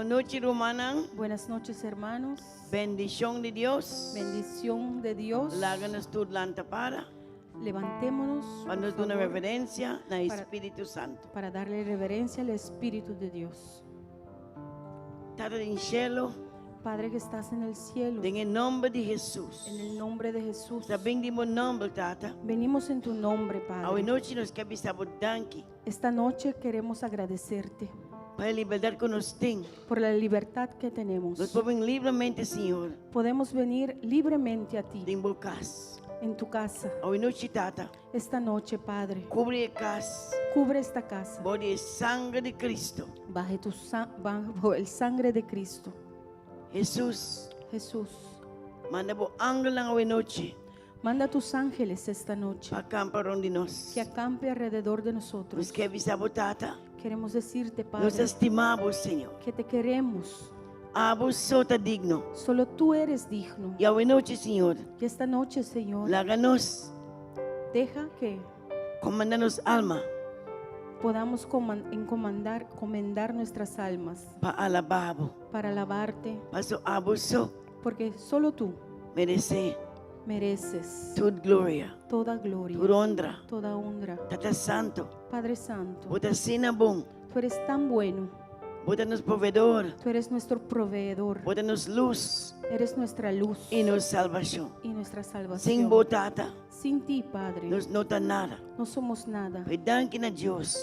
Bon nochi, rumannan. Buenas noches, hermanos. Bendishon di Dios. Bendición de Dios. Laga nos tur lanta para. Levantémonos, Pa por nos duna favor, reverensia na Spiritu Santu. Para darle reverencia al Espíritu de Dios. Tata den shelu. Padre que estás en el cielo. Den e nòmber di Hesus. En el nombre de Jesús. Nos ta bin den bo nòmber, Tata. Venimos en tu nombre, Padre. Awe nochi nos ke bisa bo danki. Esta noche queremos agradecerte. Pa e libertat ku nos tin. Por la libertad que tenemos. Nos por bin libremente, Señor. Podemos venir libremente a ti. Den bo kas. En tu casa. Awe nochi, Tata. Esta noche, Padre. Kubri e kas. Cubre esta casa. Bou di e sanger di Kristu. Bajo tu bajo el sangre de Cristo. Hesus. Jesús. Manda bo angelnan awe nochi. Manda tus ángeles esta noche. Pa kampa rònt di nos. Que acampe alrededor de nosotros. Nos ke bisa bo, Tata. Queremos decirte, Padre. Nos ta stima bo, Señor. Que te queremos. Abo so ta digno. Solo tú eres digno. I awe nochi, Señor. Y esta noche, Señor. Laga nos. Deja que. Komandá nos alma. Podamos encomendar, comendar nuestras almas. Pa alabá bo. Para alabarte. Paso abo so. Porque solo tú. Meresé. Mereces. Tur gloria. Toda gloria. Tur honra. Toda honra. Tata Santu. Padre Santo. Bo ta asina bon. Tú eres tan bueno. Bo ta nos proveedor. Tú eres nuestro proveedor. Bo ta nos lus. Eres nuestra luz. I nos salbashon. Y nuestra salvación. Sin bo, Tata. Sin ti, Padre. Nos no ta nada. No somos nada. Pero danki na Dios.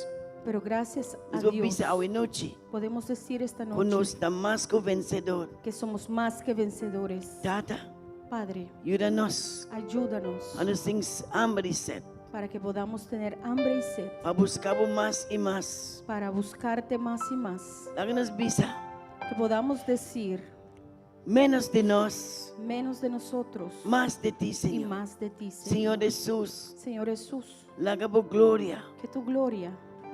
Pero gracias a Nos por Dios. bisa awe nochi. Podemos decir esta Ku noche. nos ta mas ku vensedor. Que somos más que vencedores. Tata. Padre. Yuda nos. Ayúdanos. Pa nos tin hamber i set. Para que podamos tener hambre y sed. Pa buska bo mas i mas. Para buscarte más y más. Laga nos bisa. Que podamos decir. Ménos di nos. Menos de nosotros. Mas di ti, Señor. Y más de ti, Señor. Señor Hesus. Señor Jesús. Laga bo gloria. Que tu gloria.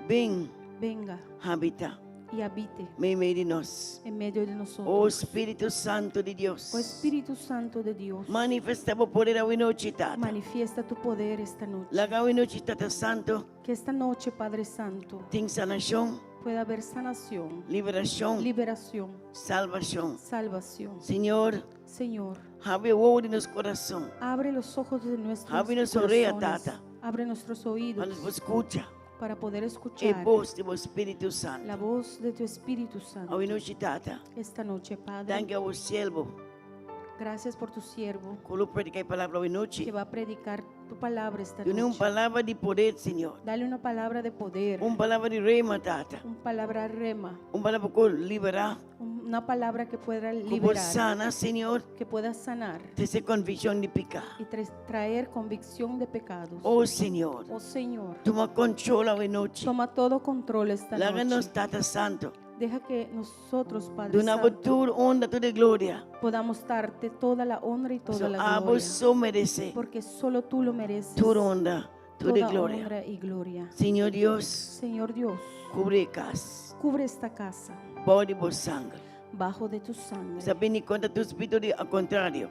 Bin. Venga. Habitá. Y habite. Meimei di nos. En medio de nosotros. O Spiritu Santu di Dios. Oh Espíritu Santo de Dios. Manifestá bo poder awe nochi, Tata. Manifiesta tu poder esta noche. Laga awe nochi, Tata Santu. Que esta noche, Padre Santo. Tin sanashon. Pueda haber sanación. Liberashon. Liberación. Salbashon. Salvación. Señor. Señor. Habri wowo di nos kurason. Abre los ojos de nuestros Habri nos orea, corazones. Tata. Abre nuestros oídos. Pa nos por skucha. Para poder E escuchar. bos di bo Spiritu Santu. La voz de tu Espíritu Santo. Awe nochi, Tata. Esta noche, Padre. Danki a bo siervo. Gracias por tu siervo. Ku lo prediká e palabra awe nochi. Que va a predicar tu palabra esta Dun'é un noche. palabra di poder, Señor. Dale una palabra de poder. Un palabra di rema, Tata. Un palabra rema. Un palabra ku liberá. Una palabra que pueda Ku por liberar. sana, Señor. Que pueda sanar. Trese konvikshon di piká. Y traer convicción de pecados. Oh Señor. Oh Señor. Tuma control awe nochi. Toma todo control esta Laga noche. nos, Tata Santu. Deja que nosotros, Padre Duna bo Santo, tur honra, tur e gloria. podamos darte toda la honra y toda So la abo gloria. so meresé. Porque solo tú lo mereces. Tur honra, tur e Toda gloria. honra y gloria. Señor Dios. Señor Dios. Kubri e kas. Cubre esta casa. Bou di bo sanger. Bajo de tu sangre. Sa bini kontra tur spiritu di al kontrario.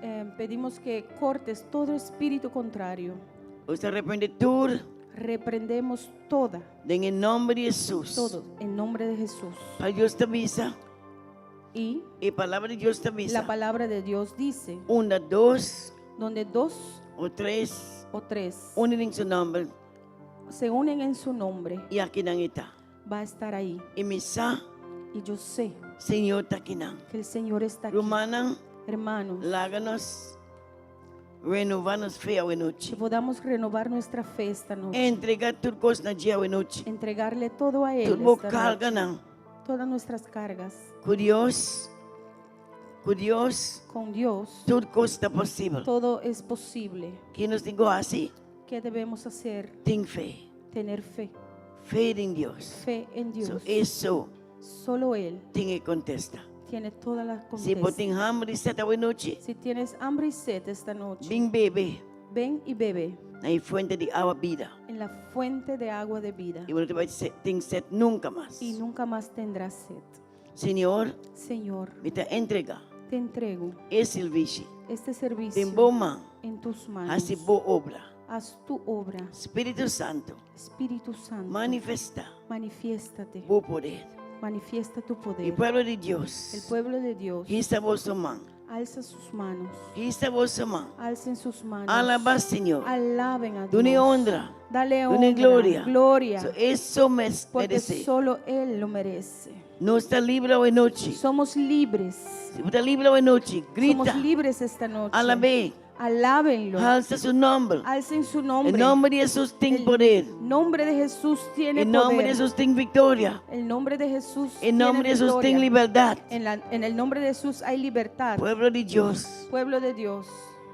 Eh, pedimos que cortes todo espíritu contrario. Nos ta reprende tur. Reprendemos toda. Den e nomber di Hesus. Todo en nombre de Jesús. Pa Dios ta bisa. Y E palabra di Dios ta bisa. La palabra de Dios dice. Unda dos. Donde dos. O tres. O tres. Uni den su nomber. Se unen en su nombre. I akinan e ta. Va a estar ahí. I mi sa. Y yo sé. Señor ta akinan. Que el Señor está aquí. Rumannan. Hermanos. Laga nos renova nos fe awe nochi. Que podamos renovar nuestra fe esta noche. Entrega tur kos na dje awe nochi. Entregarle todo a Él Tur bo esta noche. karganan. Todas nuestras cargas. Ku Dios, ku Dios. Con Dios. Tur kos ta posibel. Todo es posible. Ki nos tin ku hasi? ¿Qué debemos hacer? Tin fe. Tener fe. Fe den Dios. Fe en Dios. So E so. Solo Él. Tin e kontesta. Tiene toda la Si bo contesta. tin hamber i set awe nochi. Si tienes hambre y sed esta noche. Bin bebe. Ven y bebe. Na e fuente di awa bida. En la fuente de agua de vida. I bo no ta bai tin set nunka mas. Y nunca más tendrás sed. Señor. Señor. Mi ta entrega. Te entrego. E sirbishi. Este servicio. Den bo man. En tus manos. Hasi bo obra. Haz tu obra. Spiritu Santu. Espíritu Santo. Manifestá. Manifiéstate. Bo poder. Manifiesta tu E poder. pueblo di El Dios, pueblo de Dios hisa boso man. alza sus manos. Hisa boso man. Alcen sus manos. Alabá Señor. Alaben a Dun'é Dios. honra. Dale Dun'é honra. gloria. Gloria. So, e so mes Porque meresé. solo Él lo merece. Nos ta liber awe nochi. Somos libres. Si bo ta liber awe nochi, grita. Somos libres esta noche. Alab'é. Alábenlo. Alsa su nòmber. Alcen su nombre. E nòmber di Hesus tin El poder. nombre de Jesús tiene E nòmber di poder. Hesus tin viktoria. El nombre de Jesús E nòmber tiene di Hesus victoria. tin libertat. En el nombre de Jesús hay libertad. Pueblo di Dios, Pueblo de Dios,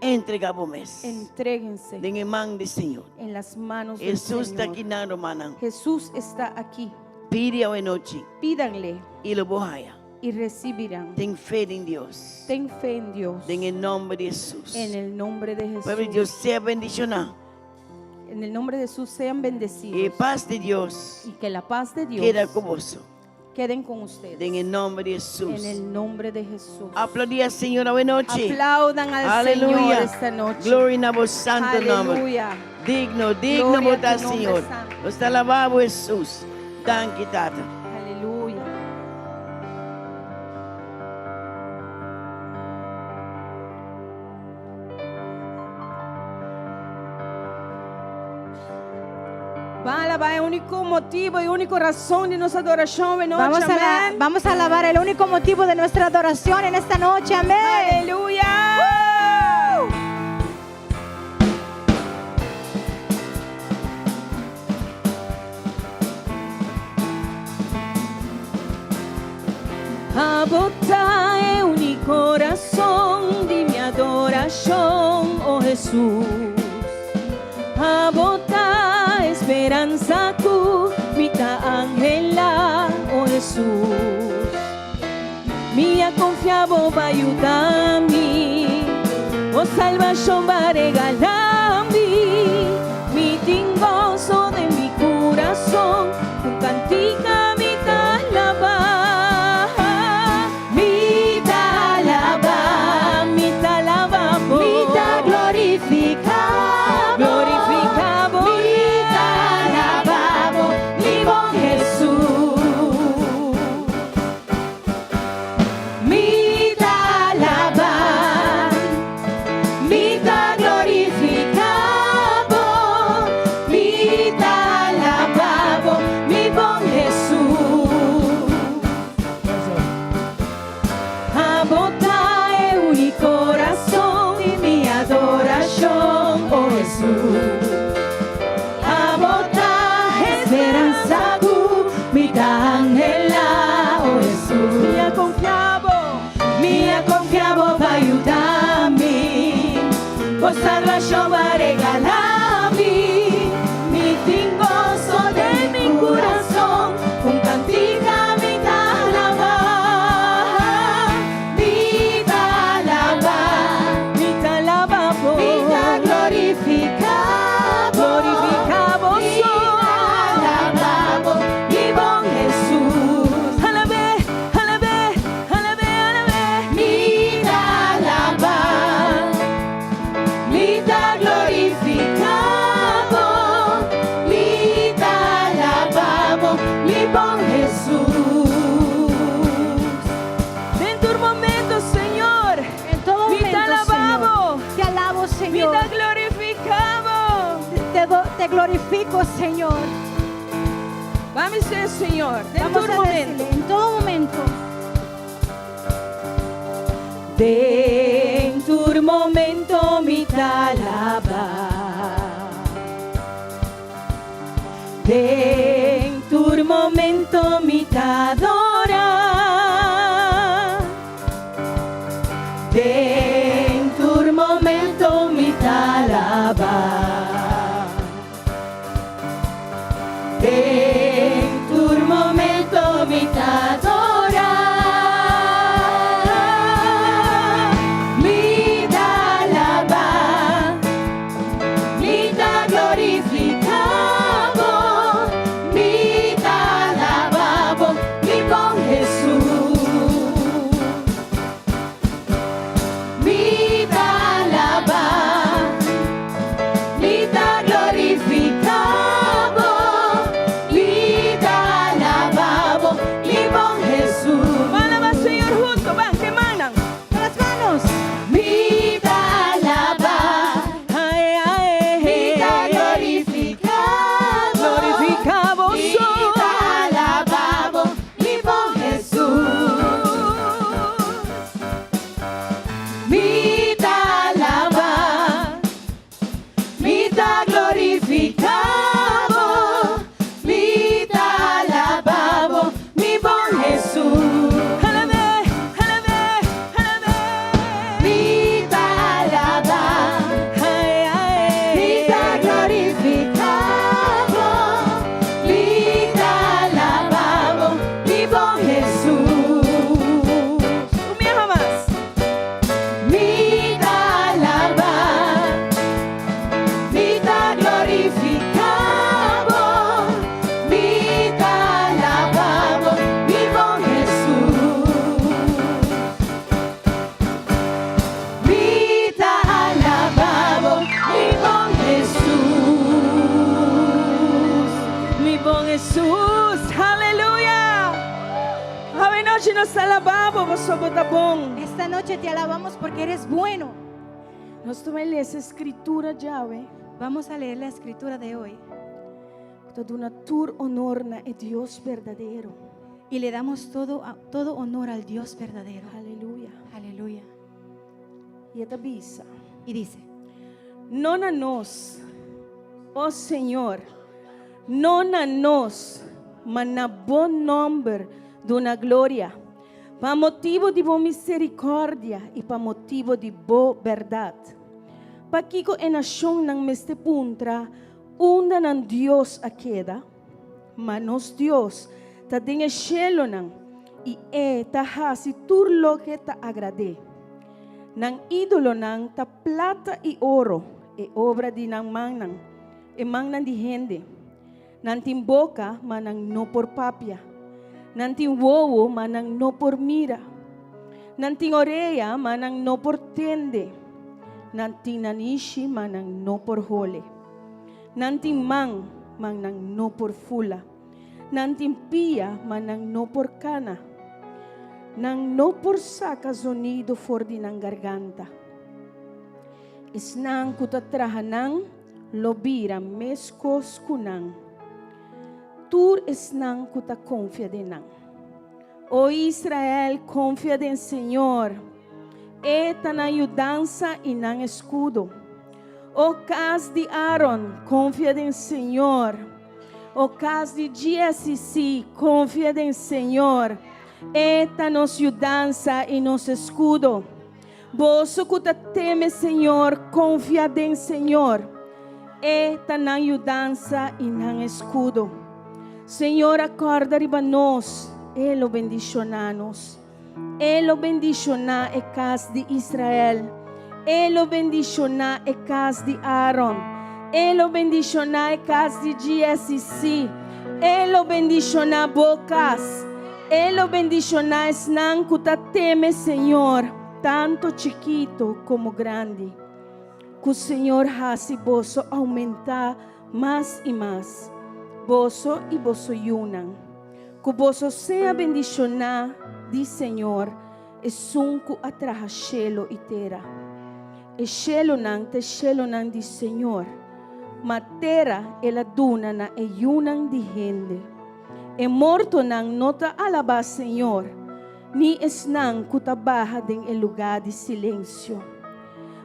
entregá bo mes. entréguense Den e man di Señor. en las manos del Hesus ta Señor. aki nan, rumannan. Jesús está aquí. Pidi awe nochi Pídanle i lo bo haya. y recibirán. Ten fe den Dios. Ten fe en Dios. Den e nòmber di Hesus. En el nombre de Pueblo di Jesús. Dios, sea bendishoná. En el nombre de Jesús sean I bendecidos. pas di Dios Y que la paz de Dios keda ku boso. queden con ustedes. Den e nòmber di Hesus. En el nombre de Jesús. Aploudí Señor awe nochi. Aplaudan al Aleluya. Señor esta noche. Gloria na bo santu nòmber. Aleluya. Digno, digno Gloria a tu bo ta nombre Señor. santo. Nos ta alabá Hesus. Danki, Tata. Aleluya. Ban alabá e úniko motibu i úniko rason di nos adorashon anochi. Vamos a, la- Amèn. vamos a alabar el único motivo de nuestra adoración en esta noche. Amén. Aleluya. Abo ta e úniko rason di mi adorashon, oh Hesus. Abo ta e speransa ku mi ta anhelá, oh Hesus. Mi a konfia bo pa yuda mi, bo salbashon b'a regalá mi. Mi tin goso den mi kurason, ku kantika mi ta alabá. Mi ta alabá, mi ta alabá bo. Mi ta glorifiká bo. Glorifiká bo. Mi ta alabá bo, mi bon Hesus. Mi ta alabá, mi ta glorifiká bo, mi ta alabá bo, mi bon Hesus. Abo ta e úniko rason di mi adorashon, oh Hesus. Abo ta e speransa ku mi ta anhelá, oh Hesus. Mi a konfia bo, mi a konfia bo pa yuda mi. Bo salbashon b'a regalá mi. Mi tin goso den mi kurason, ku kantika mi ta alabá. Mi ta alabá, mi ta alabá bo. Mi ta glorifiká bo. Glorifiká bo. Mi ta alabá bo, mi bon Hesus. Alab'é, alab'é, alab'é, alab'é. Mi ta alabá, mi ta glorifiká bo, mi ta alabá bo, Mi bon Hesus. Den tur momento, Señor. En todo Mi momento, ta alabá bo. Señor. Te alabo, Mi Señor. ta glorifiká bo. Te glorifico, Señor. Ban bis'é, Señor. Den Vamos tur a momento. decirle, en todo momento. Den tur momento mi ta alabá. Den tur momento mi ta adorá. Den tur momento mi ta alabá. Den tur momento mi ta adorá. Mi ta alabá, mi ta glorifiká bo, mi ta alabá bo, mi bon nos ta alabá bo, pasobra bo ta bon. Esta noche te alabamos porque eres bueno. Nos ta bai lesa e skritura djawe. Vamos a leer la escritura de hoy. Ku ta duna tur honor na e Dios berdadero. Y le damos todo, todo honor al Dios verdadero. Aleluya. Aleluya. I e ta bisa. Y dice, No na nos, o Señor, no na nos, ma na bo nòmber duna gloria, pa motibu di bo miserikòrdia i pa motibu di bo bèrdat. Pakiko e nashonnan mester puntra, Unda nan Dios a keda? Ma nos Dios ta den e shelonan, i e ta hasi tur loke ta agrad'é. Nan ídolonan ta plata i oro, e obra di nan mannan, e mannan di hende. Nan tin boka, ma nan no por papia. Nan tin wowo, ma nan no por mira. Nan tin orea, ma nan no por tende. Nan tin nanishi, ma nan no por hole. Nan tin man, ma nan no por fula. Nan tin pia, ma nan no por kana. Nan no por saka zonido for di nan garganta. Esnan ku ta traha nan lo bira meskos ku nan, tur esnan ku ta konfia den nan. O Israel, konfia den Señor. E ta nan yudansa i nan eskudo. O kas di Aaron, konfia den Señor. O kas di GSCC, konfia den Señor. E ta nos yudansa i nos eskudo. Boso ku ta teme Señor, konfia den Señor. E ta nan yudansa i nan eskudo. Señor a kòrda riba nos, E lo bendishoná nos. E lo bendishoná e kas di Israel. E lo bendishoná e kas di Aaron. E lo bendishoná e kas di GSCC. E lo bendishoná bo kas. E lo bendishoná esnan ku ta teme Señor, tantu chikitu komo grandi. Ku Señor hasi boso oumentá mas i mas, boso i boso yunan. Ku boso sea bendishoná di Señor, esun ku a traha shelu i tera. E shelunan ta e shelunan di Señor, ma tera el a duna na e yunan di hende. E mortonan no ta alabá Señor, ni esnan ku ta baha den e lugá di silensio.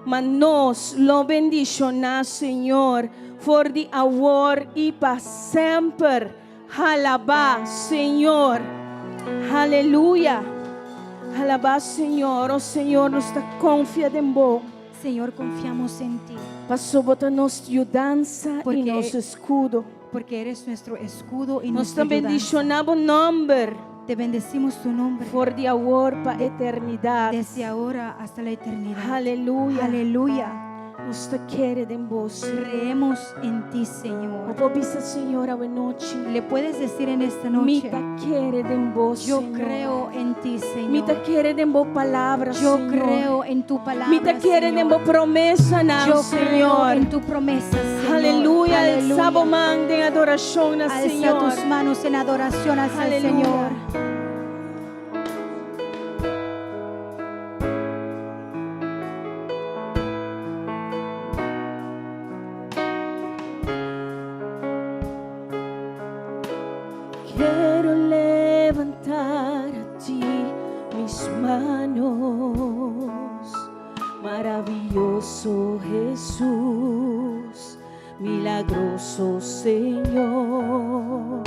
Ma nos lo bendishoná Señor for di awor i pa semper. Halabá Señor! Haleluya! Halabá Señor! O Señor, nos ta konfia den Bo. Señor, confiamos en ti. Paso Bo ta nos yudansa i nos eskudo. Porque eres nuestro escudo y Nos nuestra ta ayudanza. bendishoná Bo nòmber. Te bendecimos tu nombre. For di awor pa eternidat. Desde ahora hasta la eternidad. Aleluya. Aleluya. Nos ta kere den Bo, Señor. Creemos en ti, Bo Señor. por bisa, Señor, awe nochi. Le puedes decir en esta Mi noche. ta kere den Bo, Yo Señor. creo en ti, Señor. Mi ta kere den Bo palabra, Yo Señor. creo en tu palabra, Mi ta kere den Señor. Bo promesanan, Yo creo Señor. en tu promesa, Señor. Aleluya. Alsa bo Aleluya. man den adorashon na Alza Señor. tus manos en adoración hacia el Aleluya. Señor. Quiero levantar a ti mis manos, maravilloso Jesús, milagroso Señor.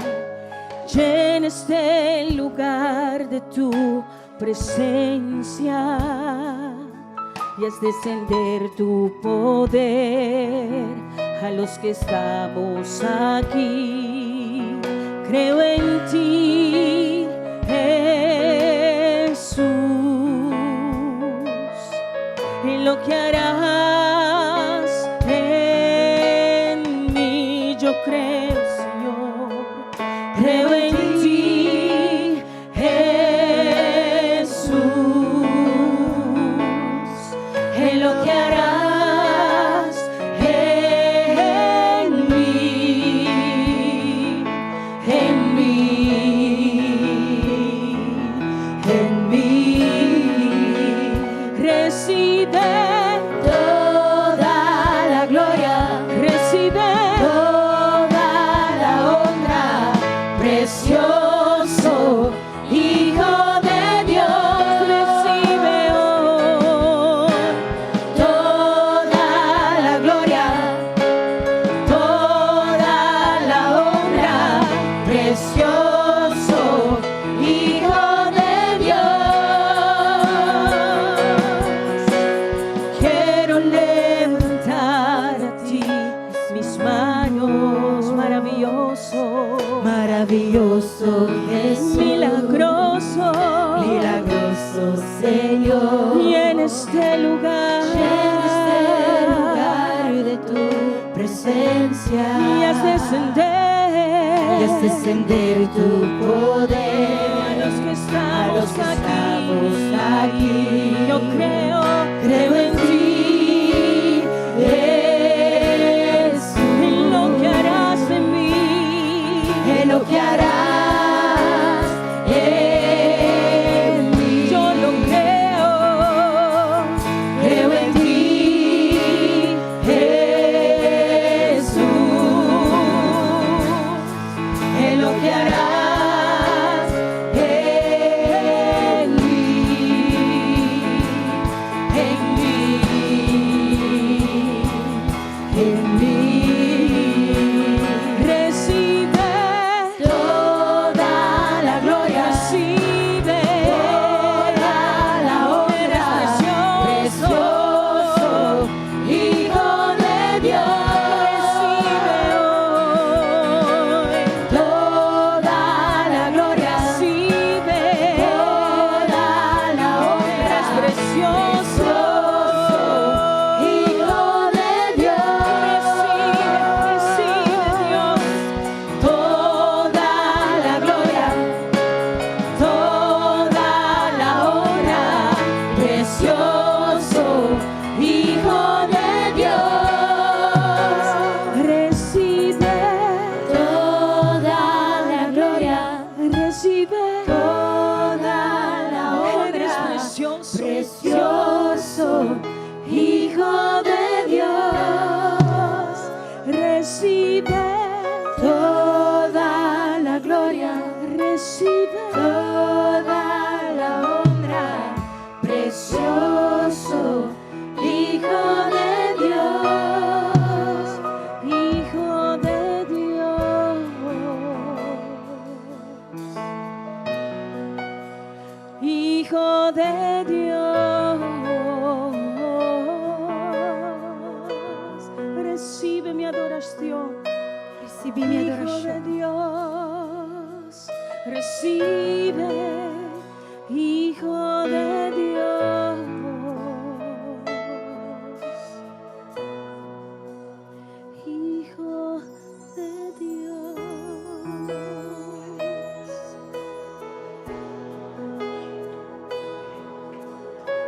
Llena este lugar de tu presencia y haz descender tu poder a los que estamos aquí. Creo en ti, Jesús, en lo que harás en mí. Yo creo, Señor, creo en ti, Jesús, en lo que harás en mí, en mí, este lugar. Llena este lugar de tu presencia. Y haz descender. Y haz descender tu poder. A los que A estamos los que aquí. estamos aquí. Yo creo, Creo en ti, Jesús. En lo que harás en mí. En lo que harás en mí. Yo lo creo. Creo en ti, Jesús. En lo que harás en mí, en mí, en mí. Recibe Toda la gloria, Recibe toda la honra, Eres precioso. precioso Hijo de Dios. Recibe hoy. Toda la gloria, Recibe toda la honra, Eres precioso. Hijo de Dios. Recibe, recibe Dios. Toda la gloria, toda la honra, precioso Hijo de Dios. Recibe Toda la gloria, Recibe toda la honra, Eres precioso. precioso Hijo de Dios. Recibe Toda la gloria, Recibe toda la honra, precioso Hijo de Dios. Hijo de Dios. Hijo de Dios. Recibe mi adoración. Risibí mi Hijo de adorashon. Dios, recibe, Hijo de Dios. Hijo de Dios.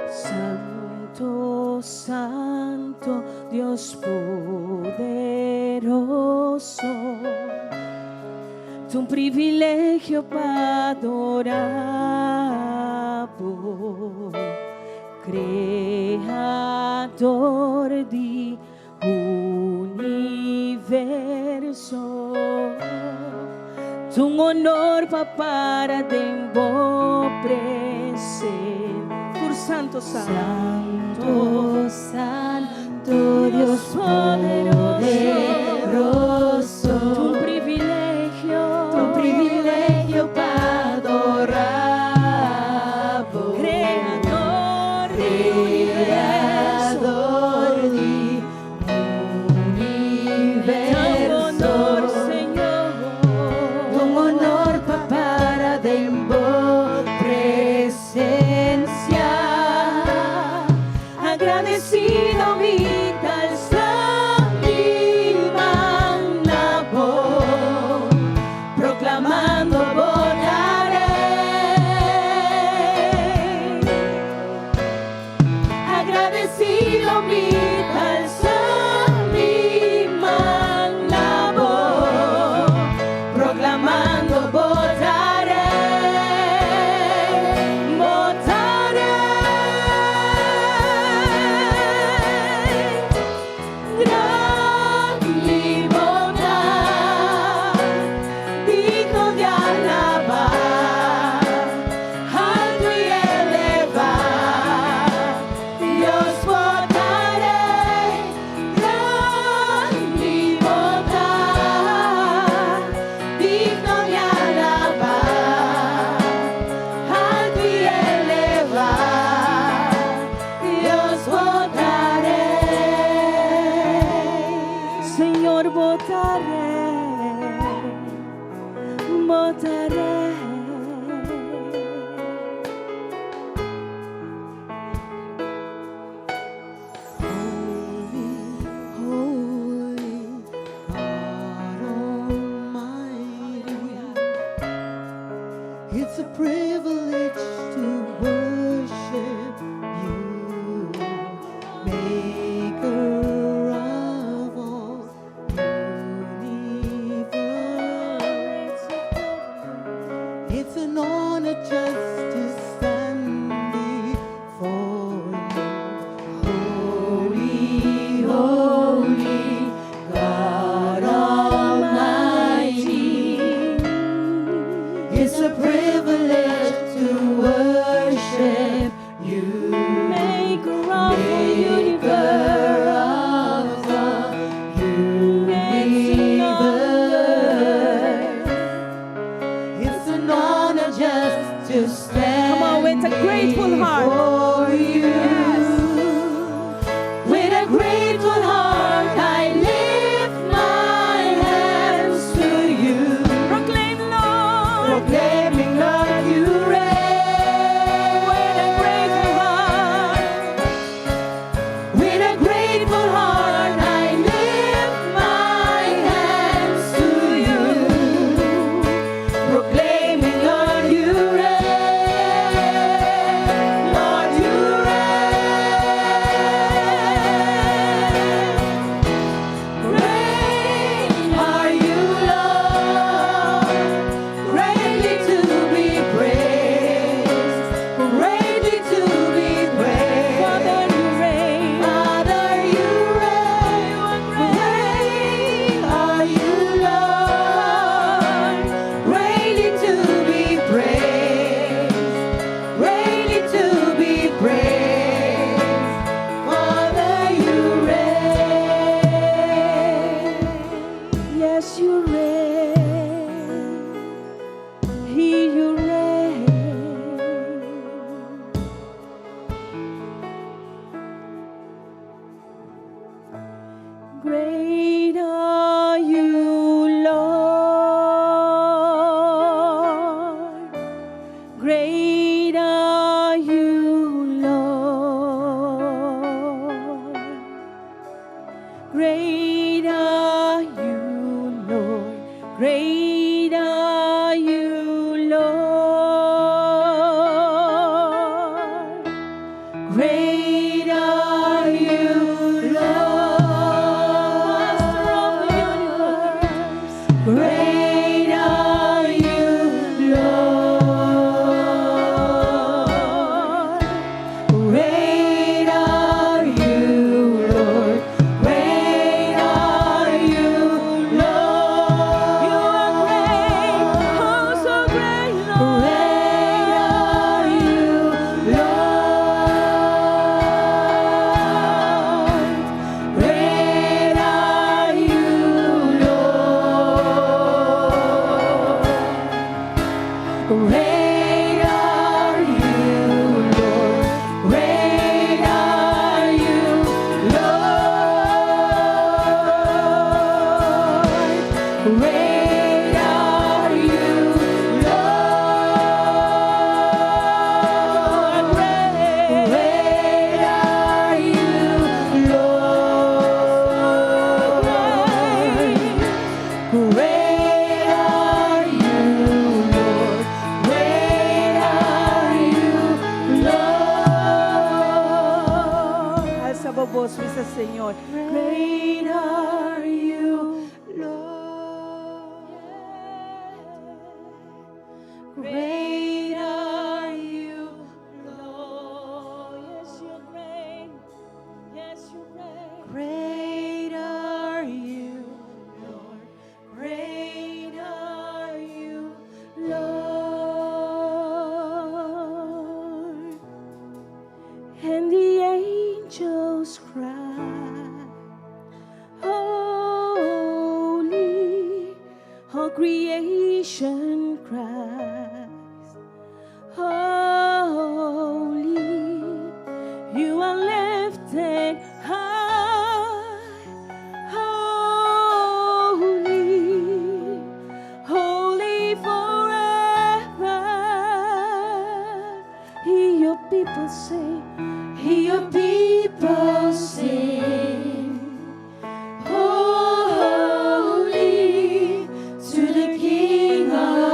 Santo, Santo, Dios poderoso. Ta un privilegio pa adora Bo, Kreador di universo. Ta un honor pa para den bo presensia. Por santo, santo, Santo, Santo Dios poderoso. poderoso. Ta un privilegio, Un privilegio pa adora Bo. Kreador del universo. Kreador di Ta un honor, universo. Señor. Un honor pa para den bo presensia. Agradesido mi ta alsa mi man na Bo, proklamando Bo ta Rei. Agradesido mi ta alsa mi man na Bo, proklamando Bo ta Rei, Bo ta Rei. Grandi Bo ta, digno di alabá, altu i elevá. Dios Bo ta Rei, grandi Bo ta, digno di alabá, altu i elevá. Dios Bo ta Rei. Señor Bo ta Rei, Bo ta Rei. Great are you, Lord. Great are you, Lord. Great are you, Lord. Great are you, Lord. Great are you, Lord. Master of the universe. Great are you, Lord. Great are you, Lord. Great are you, Lord. You are great, oh so great, Lord. Great are you, Lord. Great are you, Lord. Great are you, Lord. Great are you, Lord. Great are you, Lord. Great are you, Lord. Great are you, Lord. Great are you, Lord. Alsa bo bos, bisa Señor. Great are you, Lord. Great are you, Lord. Yes, you're great. Yes, you're great. Great are you, Lord. Great are you, Lord. And the angels cry, Holy, all creation cries, Holy, you are lifted high, holy, holy forever. Hear your people sing, Hear your people sing. Holy to the King of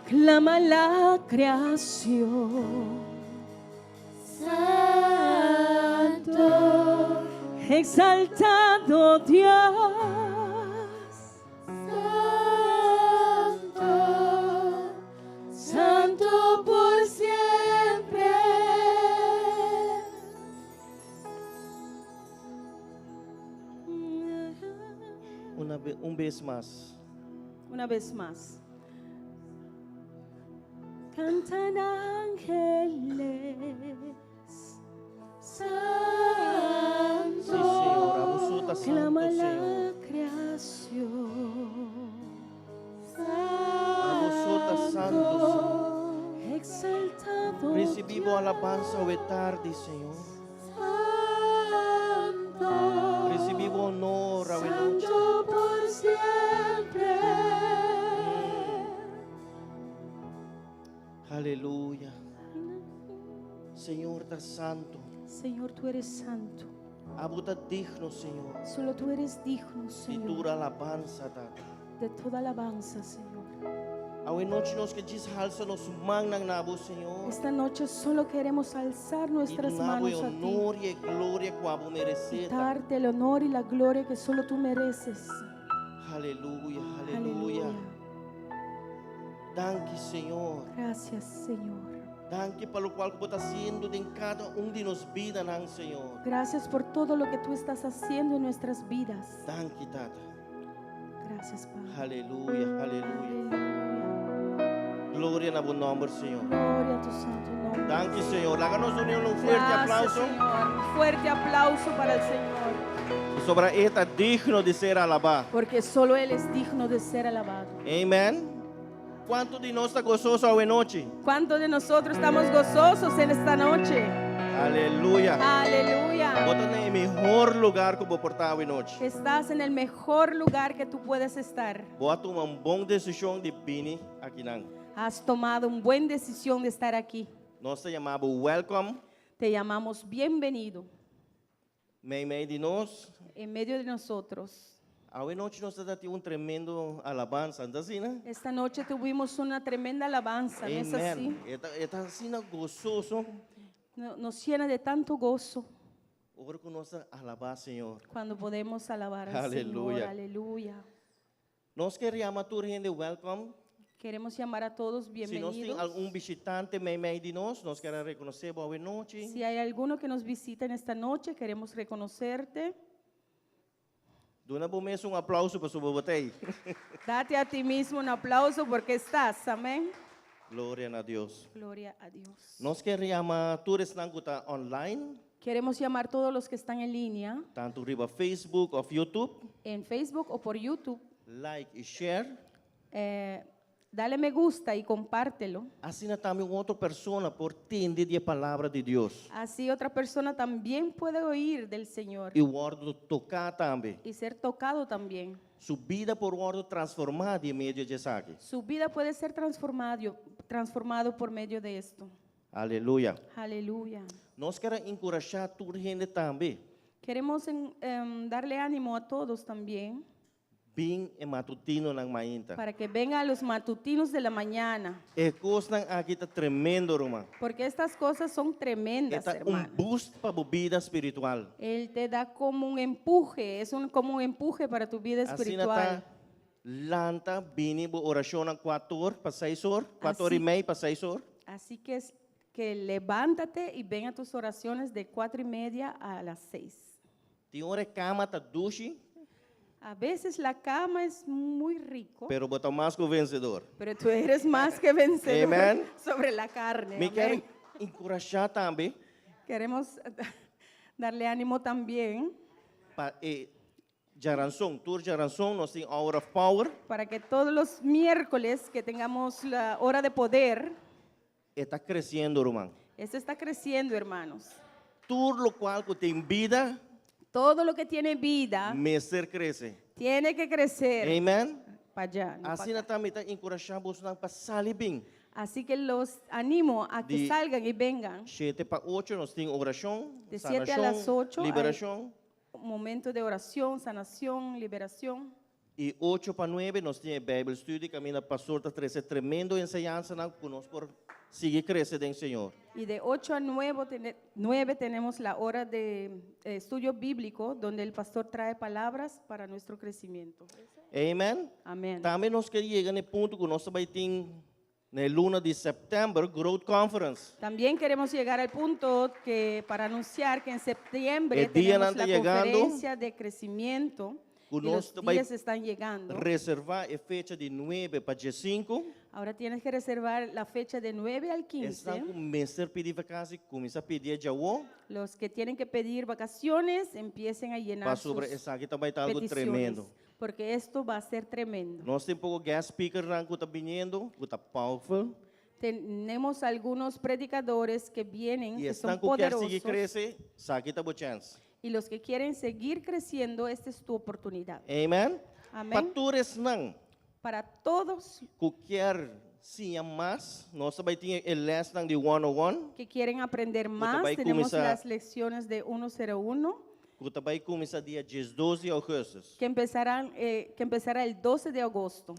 Clama la creación. Santo, Exaltado Dios. Santo, Santo por siempre. Un bes mas. Una vez más. Cantan ángeles. Sí, Señor. Abo so ta santu, Clama la Señor. creación. Abo so ta santu, Señor. Exaltado. Risibí bo alabansa awe tardi, Señor. Santo, Risibí bo honor awe nochi. Santo por siempre. Aleluya. Señor ta santu. Señor, tú eres santo. Abo ta digno, Señor. Solo tú eres digno, Di Señor, tur alabansa, Tata. de toda alabanza, Señor. Awe nochi nos ke djis halsa nos mannan na bo, Señor. Esta noche solo queremos alzar I nuestras duna bo manos a ti honor i gloria ku abo y meresé. Tata. darte el honor y la gloria que solo tú mereces. Aleluya, aleluya. Danki, Señor. Gracias, Señor. Danki pa loke bo ta hasiendo den kada un di nos bidanan, Señor. Gracias por todo lo que tú estás haciendo en nuestras vidas. Danki, Tata. Gracias, Padre. Aleluya, aleluya. Aleluya. Gloria na bo nòmber, Señor. Gloria a tu santo nombre. Danki, Señor. Laga nos duna un fuerte Gracias, aplauso. Señor. Un fuerte aplauso para el Señor. Pasobra E ta digno di ser alabá. Porque solo Él es digno de ser alabado. Amèn. Kuantu di nos ta gososo awe nochi? ¿Cuántos de nosotros estamos gozosos en esta noche? Aleluya. Aleluya. Bo ta den e mihó lugá ku bo por ta awe nochi. Estás en el mejor lugar que tú puedes estar. Bo a tuma un bon desishon di bini akinan. Has tomado una buena decisión de estar aquí. Nos ta yama bo welcome. Te llamamos bienvenido Meimei di nos. en medio de nosotros. Awe nochi nos tabatin un tremendo alabansa, no ta asina, ne? Esta noche tuvimos una tremenda alabanza, ¿no es así? Amèn. E ta asina gososo. Nos llena de tanto gozo Ora ku nos alabá Señor. cuando podemos alabar al Aleluya. Señor. Aleluya. Nos ke yama tur hende welcome. Queremos llamar a todos Si nos tin bienvenidos. algun bishitante meimei di nos, nos ke rekonosé bo awe nochi. Si hay alguno que nos visita en esta noche, queremos reconocerte. Duna bo mes un aplouso pasobra bo t'ei. Date a ti mismo un aplauso porque estás. Amén. Gloria na Dios. Gloria a Dios. Nos ke yama tur esnan ku ta online, Queremos llamar a todos los que están en línea, tantu riba Facebook òf YouTube, en Facebook o por YouTube. Like i share. Dale me gusta y compártelo. Asina tambe un otro persona por tende e palabra di Dios. Así otra persona también puede oír del Señor I wòrdu toká tambe. y ser tocado también. Su bida por wòrdu transformá pa medio di esaki. Su vida puede ser transformado por medio de esto. Aleluya. Aleluya. Nos ke enkurashá tur hende tambe. Queremos darle ánimo a todos también Bin e matutinonan mainta. para que vengan a los matutinos de la mañana, E kosnan aki ta tremendo, ruman. porque estas cosas son tremendas, E ta un hermano. boost pa bo bida spiritual. Él te da como un empuje, es como un empuje para tu vida Asina espiritual. ta lanta bini bo orashon 4 or pa 6 or, 4 or i mei pa 6 or. Así que es que levántate y ven a tus oraciones de 4:30 a las 6. Tin ora kama ta dushi, A veces la cama es muy rico, pero bo ta mas ku vensedó. pero tú eres más que vencedor Amén. sobre la carne. Mi Amén. ke enkurashá tambe Queremos darle ánimo también pa eh, djaranson, tur djaranson, nos tin Hour of Power. para que todos los miércoles que tengamos la hora de poder. E ta kresiendo, ruman. Esto está creciendo, hermanos. Tur loke ku tin bida, Todo lo que tiene vida mester krese. tiene que crecer. Amèn. Para allá, no pa' Asina acá. tambe ta enkurashá boso pa sali bin. Así que los animo a que Di salgan y vengan. 7 pa 8 nos tin orashon, De 7 a las sanashon, 8 hay liberashon. un momento de oración, sanación, liberación. I 8 pa 9 nos tin e Bijbelstudie kaminda pastor ta trese tremendo enseñansanan ku nos por sigui krese den Señor. Y de 8 a 9 tenemos la hora de estudio bíblico donde el pastor trae palabras para nuestro crecimiento. Amen. Amén. Tambe nos ke yega na e punto ku nos ta bai tin na e luna di sèptèmber Growth Conference. También queremos llegar al punto que para anunciar que en septiembre E dianan tenemos ta la yegando. conferencia de crecimiento Ku y nos los ta bai días están llegando. reservá e fecha di 9 pa 15. Ahora tienes que reservar la fecha de 9 al 15. Esnan ku mester pidi vakansi, kuminsá pidi djawo. Los que tienen que pedir vacaciones, empiecen a llenar Pasobra sus esaki ta bai ta algo peticiones, tremendo. porque esto va a ser tremendo. Nos tin poko guest speakernan ku ta biniendo, ku ta powerful. Tenemos algunos predicadores que vienen, I que son esnan ku kier sigui poderosos. krese, esaki ta bo chèns. Y los que quieren seguir creciendo, esta es tu oportunidad. Amen. Amén. Pa tur esnan Para todos ku kier siña mas, nos ta bai tin e lèsnan di 101. que quieren aprender más, bai tenemos kuminsá las lecciones de 101 ku ta bai kuminsá dia 12 di ougùstùs. que empezarán, que empezará el 12 de agosto.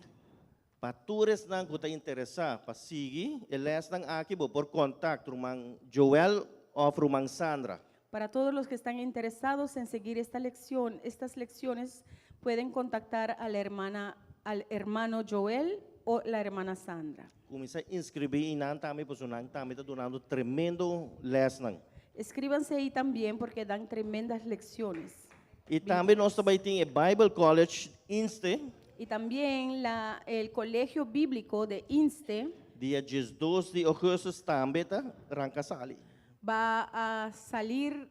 Pa tur esnan ku ta interesá pa sigui e lèsnan aki, bo por kontakt ruman Joel òf ruman Sandra. Para todos los que están interesados en seguir esta lección, estas lecciones, pueden contactar a la hermana, al hermano Joel o la hermana Sandra. Kuminsá inskribí einan tambe pasobra nan tambe ta dunando tremendo lèsnan. Escríbanse ahí también porque dan tremendas lecciones. I tambe nos ta bai tin e Bible College Inste. Y también la, el Colegio Bíblico de Inste Dia 12 di ougùstùs tambe ta ranka sali. va a salir,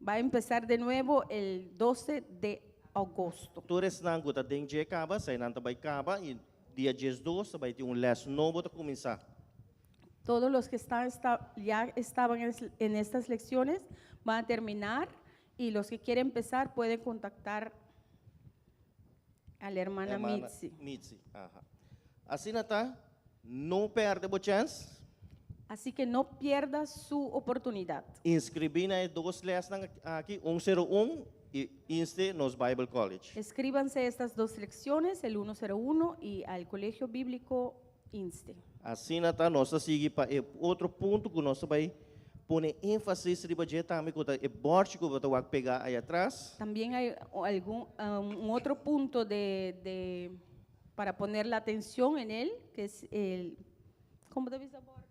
va a empezar de nuevo el 12 de agosto. Tur esnan ku ta den dje kaba, eseinan ta bai kaba i dia 12 ta bai tin un lès nobo ta kuminsá. Todos los que están, ya estaban en estas lecciones van a terminar y los que quieren empezar pueden contactar a la hermana Hermana Mitzi. Mitzi, aha. Asina ta, no pèrdè bo chèns. Así que no pierda su oportunidad. Inskribí na e dos lèsnan aki, 101 i Inste nos Bible College. Escríbanse estas dos lecciones, el 101 y al Colegio Bíblico Inste. Asina ta, nos ta sigui pa e otro punto ku nos ta bai pone énfasis riba dje tambe ku ta e bòrchi ku bo ta wak pegá ei atras. También hay algún, un otro punto de, para poner la atención en él, que es el, ¿cómo te dice bòrchi?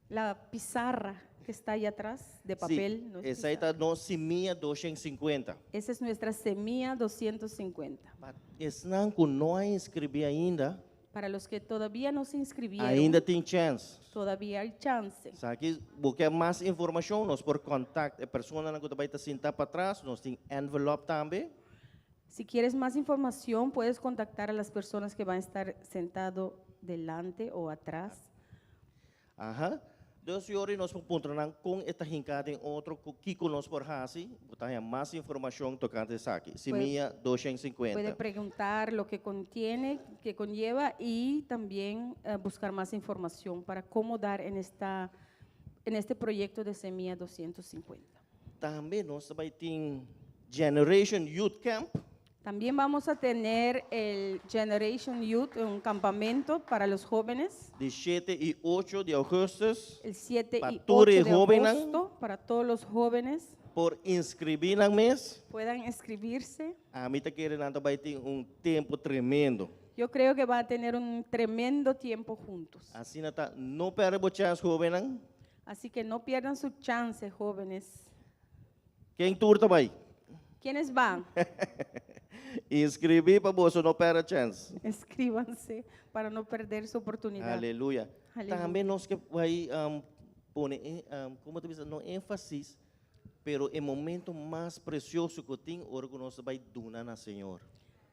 La pizarra que está ahí atrás de papel. Sí, no es esei pizarra. ta nos simia 250. Esa es nuestra semilla 250. Pa esnan ku no a inskribí ainda, Para los que todavía no se inscribieron, ainda tin chèns. todavía hay chance. Sa ki bo ke mas informashon, nos por kontakt e personanan ku ta bai ta sinta patras, nos tin envelop tambe. Si quieres más información, puedes contactar a las personas que van a estar sentado delante o atrás. Aha. Dus yori nos por puntra nan kon e ta hinká den otro, ku kiko nos por hasi, bo ta haña mas informashon tokante esaki. Simia Puede 250. preguntar lo que contiene, que conlleva y también buscar más información para cómo dar en, esta, en este proyecto de Semilla 250. Tambe nos ta bai tin Generation Youth Camp. También vamos a tener el Generation Youth, un campamento para los jóvenes, Di 7 i 8 di ougùstùs. el 7 Pa y tur 8 e de hóbennan. agosto, para todos los jóvenes Por inskribí nan mes. puedan inscribirse. Ami ta kere nan ta bai tin un tempu tremendo. Yo creo que va a tener un tremendo tiempo juntos. Asina ta, no pèrdè bo chèns, hóbennan. Así que no pierdan su chance, jóvenes. Ken tur ta bai? ¿Quiénes van? Inskribí pa boso no pèrdè chèns. Inscríbanse para no perder su oportunidad. Aleluya. Aleluya. Tambe nos ke bai um, pone, um, kon ta bisa, no énfasis, pero e momento mas presioso ku tin, ora ku nos bai duna na Señor.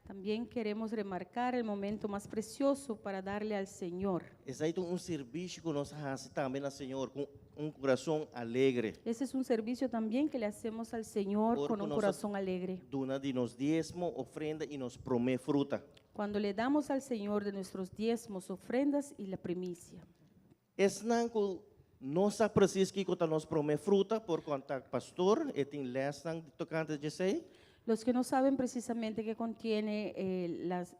También queremos remarcar el momento más precioso para darle al Señor. Esei ta un servisio ku nos ta hasi tambe na Señor, ku un kurason alegre. Ese es un servicio también que le hacemos al Señor Por con un nos corazón alegre. Duna di nos diesmo, ofrenda i nos promé fruta. Cuando le damos al Señor de nuestros diezmos, ofrendas y la primicia. Esnan ku no sa presis kiko ta nos promé fruta, por kontak pastor, e tin lèsnan tokante di esei. Los que no saben precisamente qué contiene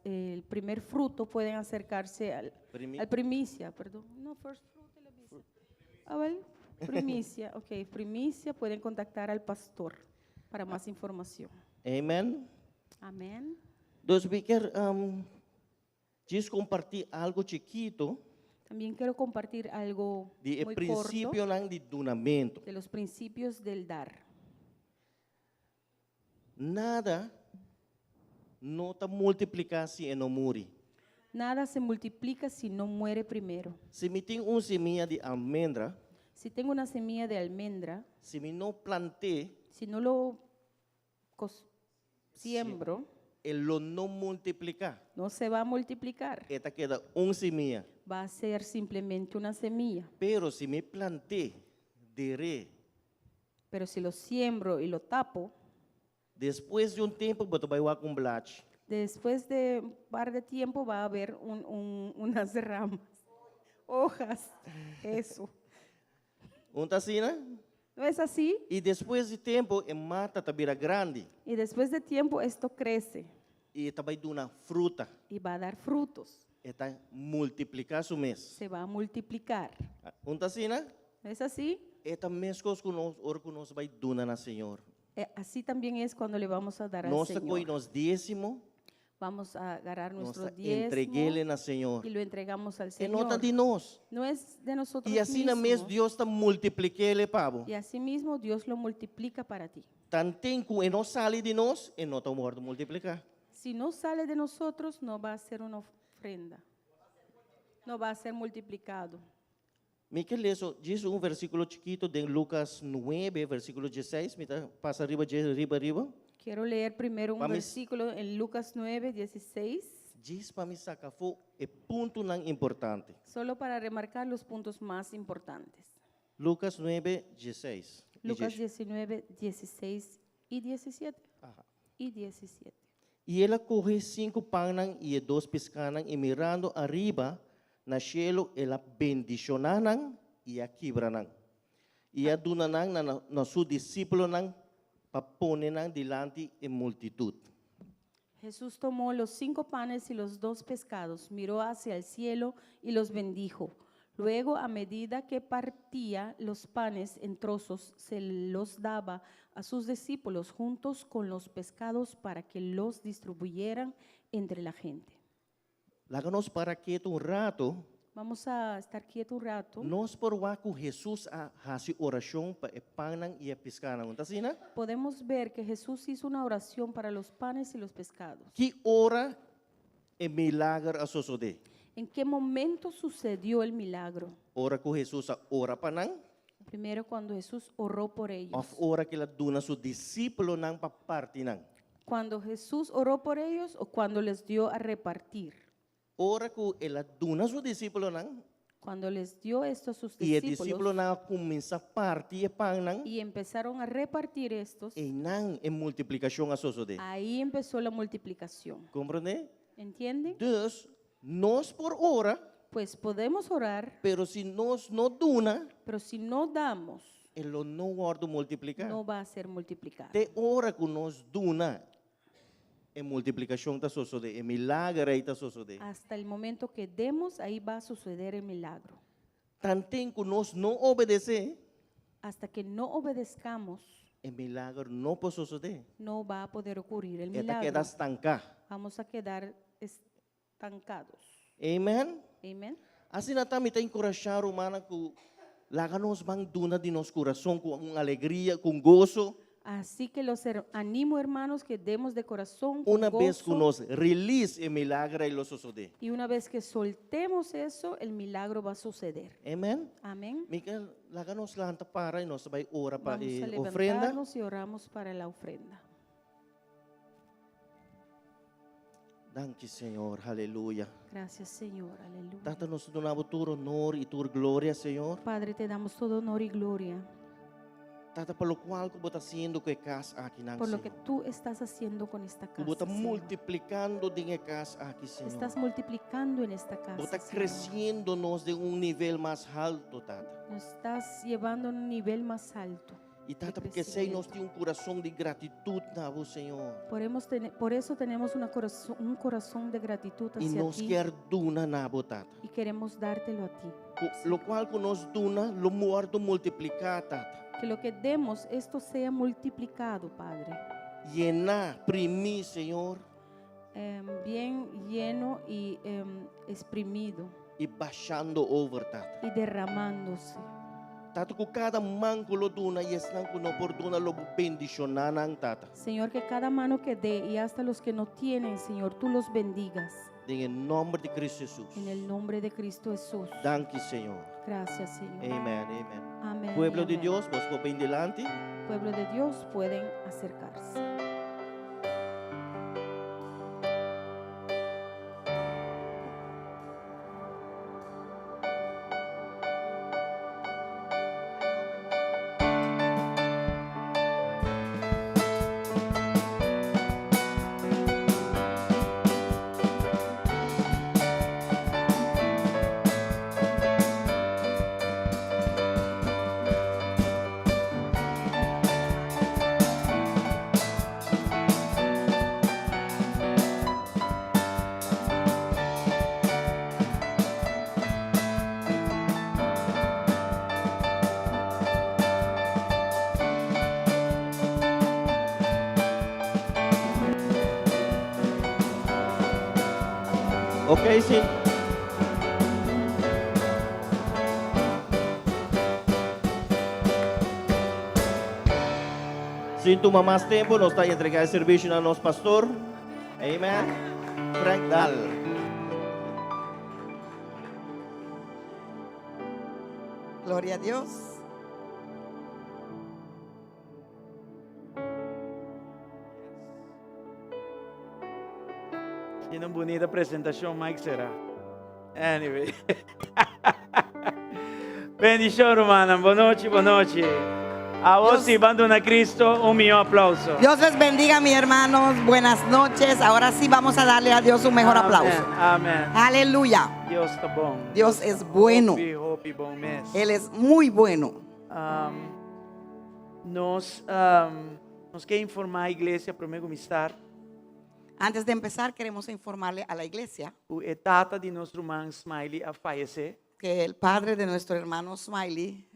el primer fruto pueden acercarse al primicia, perdón. No, first fruit, la bisa. Ah, well, primicia, ok, primicia, pueden contactar al pastor para más información. Amen. Amén. Dus mi ke djis kompartí algu chikitu También quiero compartir algo di muy corto prinsipionan di dunamentu. De los principios del dar. Nada no ta multipliká si e no muri. Nada se multiplica si no muere primero. Si mi tin un simia di almendra, Si tengo una semilla de almendra, si mi no plant'é, si no lo siembro, e lo no multipliká. No se va a multiplicar. E ta keda un simia. Va a ser simplemente una semilla. Pero si mi plant'é, der'é, Pero si lo siembro y lo tapo, despues di un tempu bo ta bai wak un blachi. Después de un par de tiempo va a haber unas ramas, hojas, eso. No ta asina, ne? ¿No es así? I despues di tempu, e mata ta bira grandi. Y después de tiempo esto crece I e ta bai duna fruta. Y va a dar frutos. E ta multipliká su mes. Se va a multiplicar. No ta asina, ne? ¿No es así? E ta meskos ku nos, ora ku nos bai duna na Señor. Así también es cuando le vamos a dar al Nos ta kohe Señor. nos diesmo, Vamos a agarrar nos nuestro ta diezmo entreg'é na Señor. Y lo entregamos al E no ta Señor. di nos. No es de nosotros I asina mes mismos. Dios ta multiplik'é pa bo. Y así mismo Dios lo multiplica para ti. Tanten ku e no sali di nos, e no ta wòrdu multipliká. Si no sale de nosotros, no va a ser una ofrenda. No va a ser multiplicado. Mi ke lesa djis un versíkulo chikitu den Lukas 9, versíkulo 16, mi ta pasa riba dje riba riba. Quiero leer primero un Pa mis- versículo en Lucas 9, 16, Djis pa mi saka afó e puntonan importante. Solo para remarcar los puntos más importantes. Lukas 9, 16. I Lucas 19. 19, 16 y 17. Aha. Y 17. I el a kohe sinku pannan i e dos piskánan i mirando ariba na shelu el a bendishoná nan i a kibra nan. I a duna nan na na su disípulonan pa pone nan dilanti e multitut. Jesús tomó los cinco panes y los dos pescados, miró hacia el cielo y los bendijo. Luego, a medida que partía los panes en trozos, se los daba a sus discípulos juntos con los pescados para que los distribuyeran entre la gente. Laga nos para ketu un ratu. Vamos a estar quieto un rato. Nos por wak ku Hesus a hasi orashon pa e pannan i e piskánan. No ta asina? Podemos ver que Jesús hizo una oración para los panes y los pescados. Ki ora e milager a sosodé? ¿En qué momento sucedió el milagro? Ora ku Hesus a ora pa nan? Primero cuando Jesús oró por ellos. Òf ora ku el a duna su disípulonan pa parti nan? Cuando Jesús oró por ellos o cuando les dio a repartir. Ora ku el a duna su disípulonan Cuando les dio esto a sus i e discípulos disípulonan a kuminsá parti e pannan, y empezaron a repartir estos, einan e multiplikashon a sosodé. Ahí empezó la multiplicación. Komprondé? ¿Entienden? Dus, nos por ora, Pues podemos orar, pero si nos no duna, pero si no damos, e lo no wòrdu multipliká. No va a ser multiplicado. Te ora ku nos duna, e multiplikashon ta sosodé, e milager ei ta sosodé. Hasta el momento que demos, ahí va a suceder el milagro. Tanten ku nos no obedesé, Hasta que no obedezcamos, e milager no por sosodé. No va a poder ocurrir el E ta milagro. keda stanká. Vamos a quedar estancados. Amen? Amén. Asina ta mi ta enkurashá rumannan ku laga nos ban duna di nos kurason ku un alegria, ku goso. Así que los animo, hermanos, que demos de corazón con Una bes ku gozo. nos release e milager ei lo sosodé. Y una vez que soltemos eso, el milagro va a suceder. Amen? Amén. Mi ke laga nos lanta para i nos ta bai ora pa Vamos a e ofrenda. levantarnos y oramos para la ofrenda. Danki Señor, aleluya. Gracias, Señor, aleluya. Tata nos ta duna bo tur honor i tur gloria, Señor. Padre, te damos todo honor y gloria Tata pa lokual ku bo ta hasiendo ku e kas aki nan, por lo que Señor. tú estás haciendo con esta Ku bo casa. ta Señor. multiplikando den e kas aki, Señor. Estás multiplicando en esta casa. Bo ta Señor. kresiendo nos den un nivel mas haltu, Tata. Nos estás llevando a un nivel más alto. I Tata, p'esei nos tin un kurason di gratitut na Bo, Señor. Por eso tenemos un corazón de gratitud I hacia nos ti ke duna na Bo, Tata. Y queremos dártelo a ti. Ku lokual ku nos duna, lo wòrdu multipliká, Tata. Que lo que demos, esto sea multiplicado, Padre. Yená, primí, Señor. Bien lleno y exprimido. I bashando over, Tata. Y derramándose. Tata, ku kada man ku lo duna i esnan ku no por duna lo bendishoná nan, Tata. Señor, que cada mano que dé y hasta los que no tienen, Señor, tú los bendigas. Den nòmber di Kristu Hesus. En el nombre de Cristo Jesús. Danki, Señor. Gracias, Señor. Amèn, amèn. Amén. Pueblo Y di amén. Dios, boso por bin dilanti. Pueblo de Dios, pueden acercarse. Ok, si. Sin tuma mas tempu, nos ta entregá e servisio na nos pastor. Amen. Frank Daal. Gloria a Dios. Tiene una bonita presentación, Mike será. Anyway. Bendishon, rumannan. Bon nochi, bon nochi. Awor si, ban duna Kristu un mihó aplouso. Dios les bendiga, mis hermanos. Buenas noches. Ahora sí vamos a darle a Dios un mejor aplauso. Amèn. Aleluya. Dios ta bon. Dios es bueno. Hopi, hopi, bon mes. Él es muy bueno. Nos ke informá iglesia, promé ku start. Antes de empezar, queremos informarle a la iglesia Ku e tata di nos ruman Smiley a fayesé. Que el padre de nuestro hermano Smiley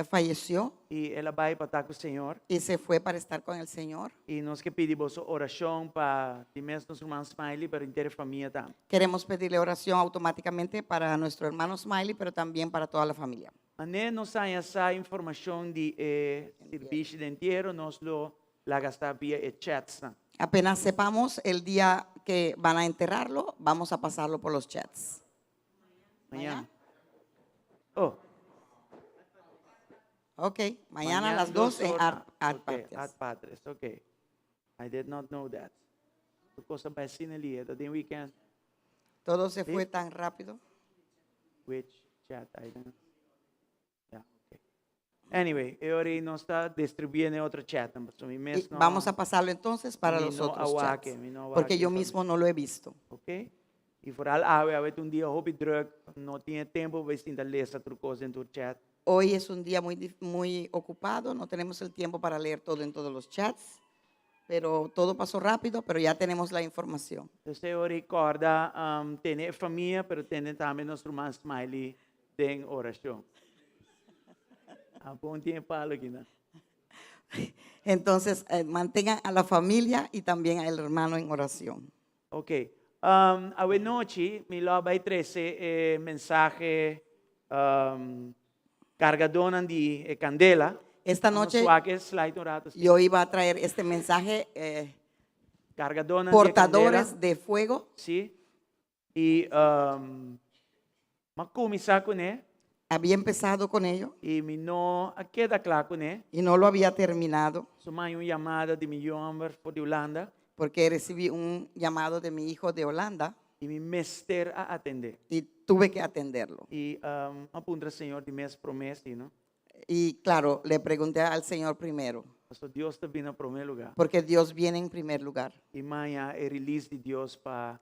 falleció I el a bai pa ta ku Señor. Y se fue para estar con el Señor. I nos ke pidi boso orashon pa di mes nos ruman Smiley, pero henter famia tambe. Queremos pedirle oración automáticamente para nuestro hermano Smiley, pero también para toda la familia. Manera nos haña sa informashon di e servisio di entiero, nos lo laga sa via e chats. Apenas sepamos el día que van a enterrarlo, vamos a pasarlo por los chats. Mañan. Oh. Ok, mañana a las 2 en Art Ok, Patrias. Ad Patres, ok. I did not know that. Kos a bai asina lihe, den weekend. Todo se Sí. fue tan rápido. Which chat? I don't know. Yeah, okay. Anyway, awor nos ta distribuyendo otro chat. So mi Y mes no, vamos a pasarlo entonces para mi los no otros a wak e, chats, mi no porque a wak e yo mismo no lo he visto. Ok? I vooral awe, awe un dia hopi druk, no tin tempu pa sinta lesa tur kos den tur chat. Hoy es un día muy ocupado, no tenemos el tiempo para leer todo en todos los chats, pero todo pasó rápido, pero ya tenemos la información. Anto, rekordá, tene famia, pero tene tambe nos ruman Smiley den orashon. Ah, bon tempu aki, no? Entonces, mantengan a la familia y también al hermano en oración. Ok. Awe nochi, mi lo bai trese mensahe kargadónan di kandela. Esta noche Wak e slide un ratu. Yo iba a traer este mensaje, Kargadónan di portadores kandela. De fuego. Si. I m'a kuminsá kuné. Había empezado con ello I mi no a keda kla kuné. Y no lo había terminado So m'a haña un yamada di mi yu hòmber for di Hulanda. Porque recibí un llamado de mi hijo de Holanda I mi mester a atendé. Y tuve que atenderlo. I a puntra Señor di mes promé, no? Y claro, le pregunté al Señor primero, Paso Dios ta bin na promé lugá. Porque Dios viene en primer lugar. I m'a haña e release di Dios pa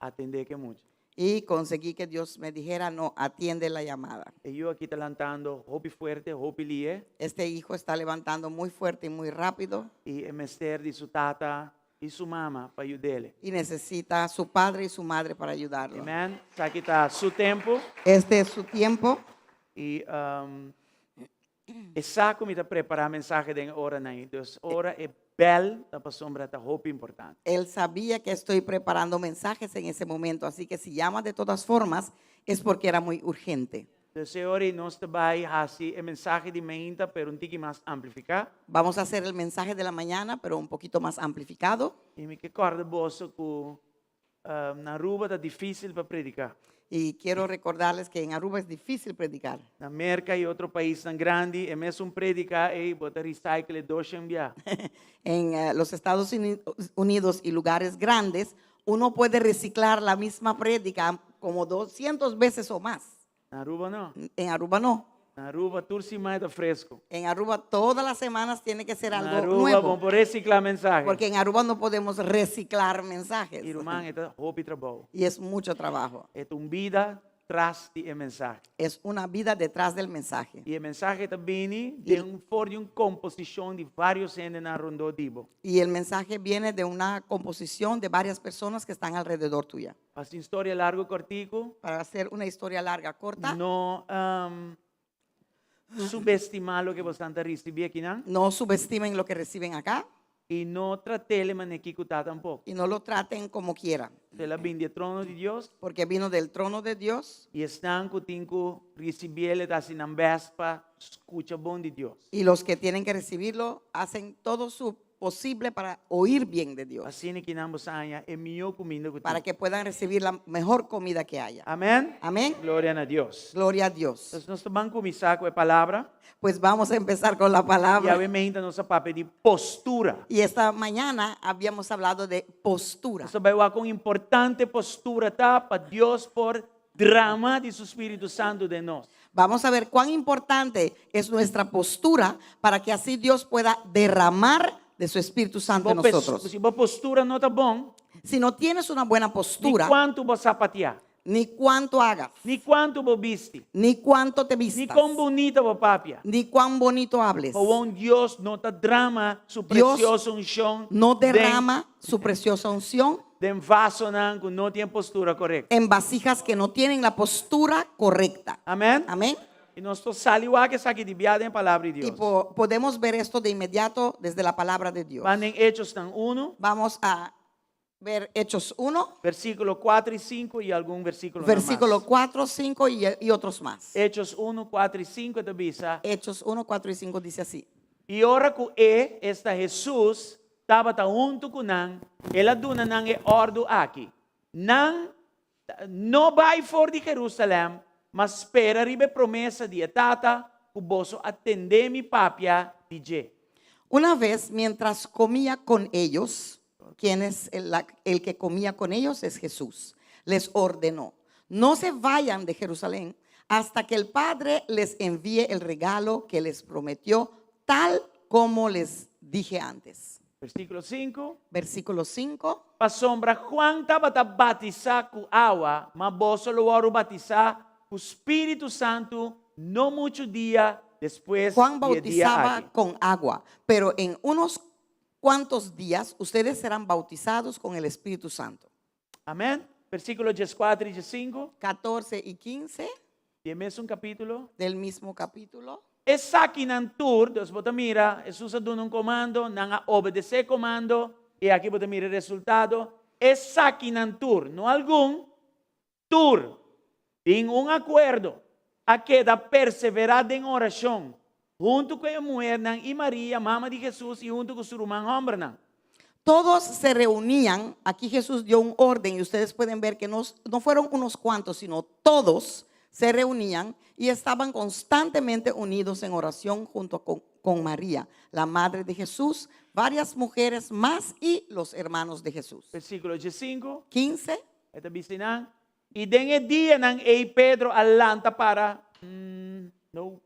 atendé ku e mucha. Y conseguí que Dios me dijera: "No, atiende la llamada". E yu aki ta lantando hopi fuerte, hopi lihe. Este hijo está levantando muy fuerte y muy rápido I e mester di su tata i su mama pa yud'é. Y necesita a su padre y su madre para ayudarlo. Amen. Esaki ta su tempu. Este es su tiempo. I e sa ku mi ta prepará mensahe den oranan ei. Dus ora e bèl ta pasobra ta hopi importante. Él sabía que estoy preparando mensajes en ese momento, así que si llama de todas formas es porque era muy urgente. Dus e ora ei nos ta bai hasi e mensahe di mainta, pero un tiki mas amplifiká. Vamos a hacer el mensaje de la mañana, pero un poquito más amplificado. I mi ke kòrda boso ku na Aruba ta difísil pa prediká. Y quiero recordarles que en Aruba es difícil predicar. Na Merka i otro paisnan grandi, e mesun prédika ei bo ta recycle 200 bia. En los Estados Unidos y lugares grandes, uno puede reciclar la misma prédica como 200 veces o más. Na Aruba no. En Aruba no. Na Aruba tur siman ta fresku. En Aruba todas las semanas tiene que ser Na algo Aruba nuevo. bo no por resiklá mensahe. Porque en Aruba no podemos reciclar mensajes. I ruman, e ta hopi trabou. Y es mucho trabajo. E ta un bida tras di e mensahe. Es una vida detrás del mensaje. I e mensahe ta bini di un for di un komposishon di vários hendenan rondó di bo. Y el mensaje viene de una composición de varias personas que están alrededor tuya. Pa hasi un storia largu kòrtiku, Para hacer una historia larga, corta, no subestimá loke boso ta risibí akinan. No subestimen lo que reciben acá I no trat'é manera kiko ta tampoko. Y no lo traten como quieran. El a bin di e trono di Dios. Porque vino del trono de Dios. I esnan ku tin ku risibié ta hasi nan bèst pa skucha bon di Dios. Y los que tienen que recibirlo hacen todo su posible para oír bien de Dios. Asina ku nan boso haña e mihó kuminda ku Para tin. que puedan recibir la mejor comida que haya. Amèn. Amén. Gloria na Dios. Gloria a Dios. Entonses nos ta ban kuminsá ku e palabra. Pues vamos a empezar con la I palabra. awe mainta nos a papia di postura. Y esta mañana habíamos hablado de postura. Nos a bai wak kon importante postura ta pa Dios por drama di su Spiritu Santu den nos. Vamos a ver cuán importante es nuestra postura para que así Dios pueda derramar de su Espíritu Santo en Bo pes- nosotros. Si bo postura no ta bon, Si no tienes una buena ni postura, kuantu bo sapatia, ni cuánto hagas, ni kuantu bo bisti, ni cuánto te ni vistas, kon bunita bo papia, ni cuán bonito hables, Gewoon Dios no ta drama su Dios presioso unshon no derrama su preciosa unción den vasonan ku no tin postura korekto. En vasijas que no tienen la postura correcta. Amèn? Amén. I nos ta sali wak esaki di biaha den palabra di Y Dios. podemos ver esto de inmediato desde la palabra de Dios. Ban den Echonan 1, Vamos a ver Hechos 1, versíkulo 4 i 5 i algun versíkulo versículo mas. 4, 5 y otros más. Hechos 1, 4 i 5 ta bisa. Hechos 1, 4 y 5 dice así. I ora ku e, esta Hesus, tabata huntu ku nan, el a duna nan e òrdu aki: Nan no bai for di Jerusalèm, ma spera riba e promesa di e Tata, ku boso a tende mi papia di dje. Una vez, mientras comía con ellos, quien es el que comía con ellos es Jesús, les ordenó: "No se vayan de Jerusalén hasta que el Padre les envíe el regalo que les prometió, tal como les dije antes". Versíkulo 5. Versículo 5. Pasobra Juan tabata batisá ku awa, ma boso lo wòrdu batisá ku Spiritu Santu no muchu dia despues Juan di e dia bautizaba aki. Con agua, pero en unos cuantos días ustedes serán bautizados con el Espíritu Santo. Amèn. Versíkulo 14 i 15, 14 y 15 di e mesun kapítulo. Del mismo capítulo. Esakinan tur, dus bo ta mira, Hesus a duna un komando, nan a obedesé e komando, i aki bo ta mira e resultado. Esakinan tur, no algun, tur, den un akuerdo, a keda perseverá den orashon, huntu ku e muhernan i Maria, mama di Hesus, i huntu ku su ruman hòmbernan. Todos se reunían, aquí Jesús dio un orden y ustedes pueden ver que no, no fueron unos cuantos, sino todos se reunían y estaban constantemente unidos en oración junto con María, la madre de Jesús, varias mujeres más y los hermanos de Jesús. Versíkulo 15. 15. E ta bisa nan, I den e dianan ei Pedro a lanta para, no.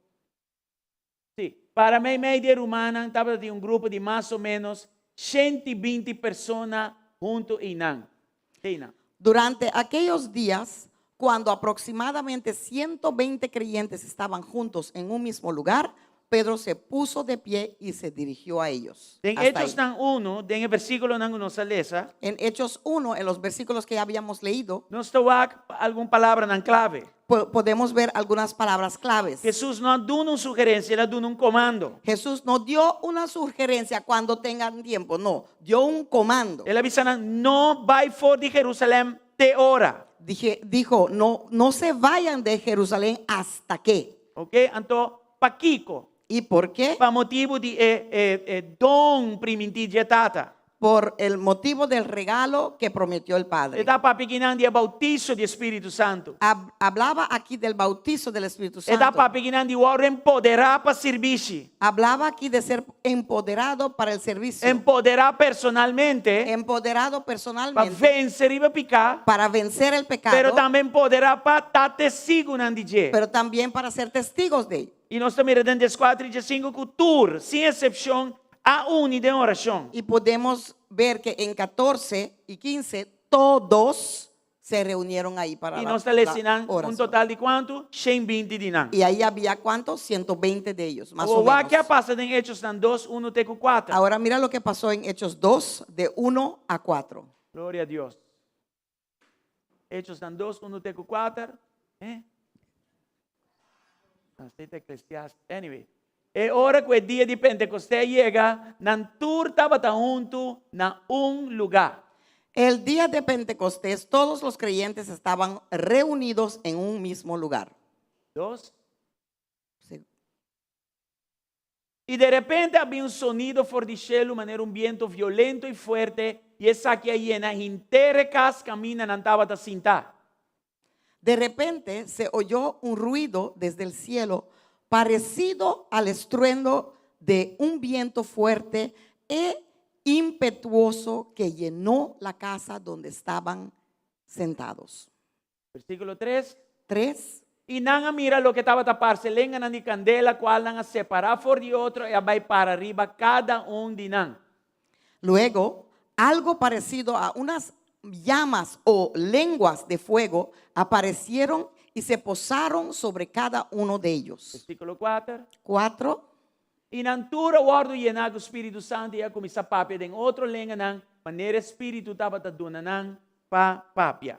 Sí, para meimei di e rumannan tabatin un grupo di mas o ménos 120 persona huntu einan. Einan. Durante aquellos días, cuando aproximadamente 120 creyentes estaban juntos en un mismo lugar, Pedro se puso de pie y se dirigió a ellos. Den Hasta ahí. Echonan 1, den e versíkulonan ku nos a lesa, En Hechos 1, en los versículos que ya habíamos leído, nos ta wak algun palabranan klave. podemos ver algunas palabras claves. Hesus no a duna un sugerensia, el a duna un komando. Jesús no dio una sugerencia cuando tengan tiempo, no, dio un comando. El a bisa nan, no bai for di Jerusalèm te ora. Dijo, no, no se vayan de Jerusalén hasta que. Ok? Anto, pakiko? ¿Y por qué? Pa motibu di e, e, e don primintí di e Tata. Por el motivo del regalo que prometió el Padre. E ta papia akinan di e bautiso di Spiritu Santu. Hablaba aquí del bautizo del Espíritu E ta Santo. papia akinan di wòrdu empoderá pa sirbishi. Hablaba aquí de ser empoderado para el servicio. Empoderá personalmente Empoderado pa personalmente vense riba piká. para vencer el pecado. Pero tambe empoderá pa ta testigunan di dje. Pero también para ser testigos de él. I nos ta mira den 14 i 15 ku tur, sin eksepshon, a uni den orashon. Y podemos ver que en 14 y 15 todos se reunieron ahí para I la, nos ta la lesa nan un oración. total di kuantu? 120 di nan. Y ahí había cuántos? 120 de ellos, más o Awor, wak menos. a pasa den Hechosnan 2, 1 te ku 4. Ahora mira lo que pasó en Hechos 2, de 1 a 4. Gloria a Dios. Hechosnan 2, 1 te ku 4. Eh? Esei ta Eclesiastes. Anyway. E ora ku e dia di Pentekosté a yega, nan tur tabata huntu na un lugá. El día de Pentecostés, todos los creyentes estaban reunidos en un mismo lugar. Dos. Sí. I derepente a bin un sonido for di shelu manera un bientu violento i fuerte, i esaki a yena henter e kas kaminda nan tabata sintá. De repente se oyó un ruido desde el cielo parecido al estruendo de un viento fuerte e impetuoso que llenó la casa donde estaban sentados. Versíkulo 3. 3. I nan a mira loke tabata parse lenganan di kandela, kualnan a separá for di otro i a bai para riba kada un di nan. Luego, algo parecido a unas llamas o lenguas de fuego aparecieron y se posaron sobre cada uno de ellos. Versíkulo 4. 4. I nan tur a wòrdu yená ku spiritu santu i a kuminsá papia den otro lenganan, manera e spiritu tabata duna nan pa papia.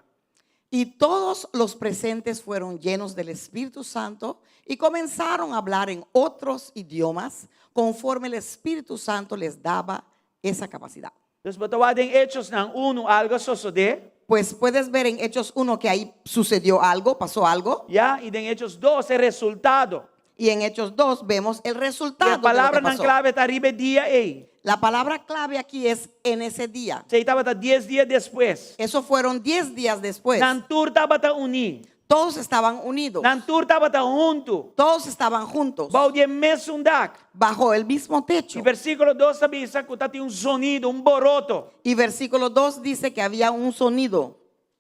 Y todos los presentes fueron llenos del Espíritu Santo y comenzaron a hablar en otros idiomas conforme el Espíritu Santo les daba esa capacidad. Dus bo ta wak den Hechosnan unu algu a sosodé. Pues puedes ver en Hechos 1 que ahí sucedió algo, pasó algo. Ya, i den Hechos 2 e resultado. Y en Hechos 2 vemos el E resultado. De lo que palabranan pasó. klave ta riba e dia ei. La palabra clave aquí es en ese día. Esei tabata dies dia despues. Eso fueron 10 días después. Nan tur tabata uní. Todos estaban unidos. Nan tur tabata huntu. Todos estaban juntos. Bou di e mesun dak. Bajo el mismo techo. I versíkulo 2 ta bisa ku tatin un zonido, un boroto. Y versículo 2 dice que había un sonido.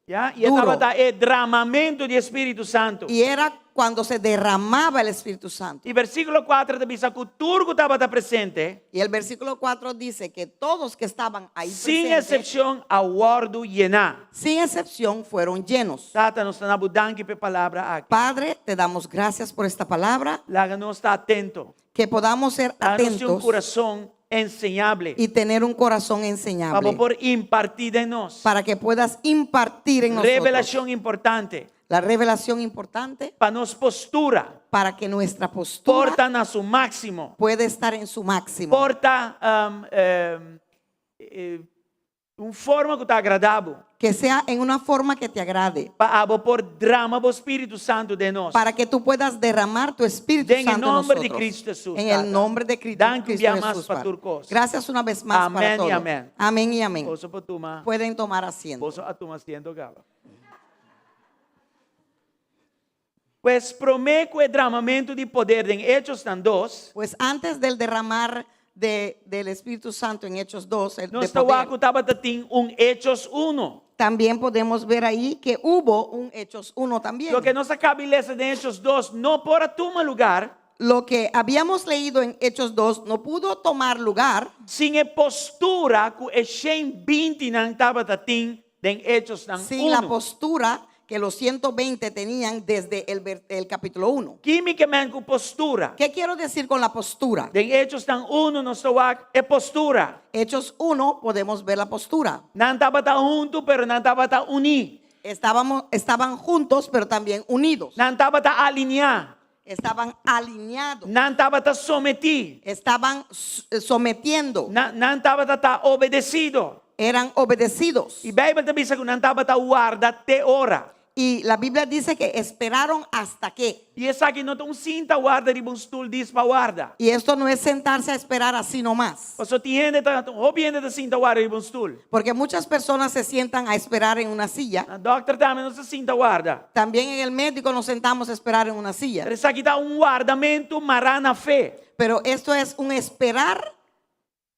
Ya, i e Duro. tabata e dramamentu di e Spiritu Santu. Y era cuando se derramaba el Espíritu Santo. I versíkulo 4 ta bisa ku tur ku tabata presente, Y el versículo 4 dice que todos que estaban ahí sin presentes, eksepshon, a wòrdu yená. sin excepción, fueron llenos. Tata, nos ta duna bo danki pa e palabra aki. Padre, te damos gracias por esta palabra, Laga nos ta atento. que podamos ser Laga nos tin un atentos kurason enseñable. y tener un corazón Pa enseñable bo por impartí den nos. para que puedas impartir en nosotros Revelashon importante. la revelación importante Pa nos postura. para que nuestra postura Por ta na su máximo. pueda estar en su máximo. Por ta um, um, eh, un forma ku ta agradá bo. Que sea en una forma que te agrade. Pa abo por drama bo Spiritu Santu den nos. Para que tú puedas derramar tu Espíritu Den e Santo en nomber di nosotros. Cristo Jesús, En Tata. el nombre de Cristo, Danki Cristo bia mas Jesús, pa Padre. tur kos. Gracias una vez más para Amén y todo. amén. Amén y amén. Boso por tuma. Pueden tomar asiento. Boso a tuma asiento kaba. Pues promé ku e dramamentu di poder den Hechosnan 2, Pues antes del derramar del Espíritu Santo en Hechos 2, el de nos ta wak poder, ku tabata tin un Hechos 1. también podemos ver ahí que hubo un Hechos 1 también. Loke nos a kaba di lesa den Hechos 2 no por a tuma lugar Lo que habíamos leído en Hechos 2 no pudo tomar lugar sin e postura ku e 120 nan tabata tin. Den Echosnan Sin la 1. postura que los 120 tenían desde el, ver- el capítulo 1. Ki mi ke men ku postura? ¿Qué quiero decir con la postura? Den Echosnan 1 nos ta wak e postura. Hechos 1 podemos ver la postura. Nan tabata huntu, pero nan tabata uní. Estábamos, estaban juntos, pero también unidos. Nan tabata alineá. Estaban alineados. Nan tabata sometí. Estaban sometiendo. Nan, nan tabata ta obedesido. Eran obedecidos. I Beibel ta bisa ku nan tabata warda te ora. Y la Biblia dice que esperaron hasta que. I esaki no ta un sinta warda riba un stul djis pa warda. Y esto no es sentarse a esperar así nomás. Paso tin hende ta, hopi hende ta sinta warda riba un stul. Porque muchas personas se sientan a esperar en una silla. Na dòkter tambe nos ta sinta warda. También en el médico nos sentamos a esperar en una silla. Pero esaki ta un wardamentu mará na fe. Pero esto es un esperar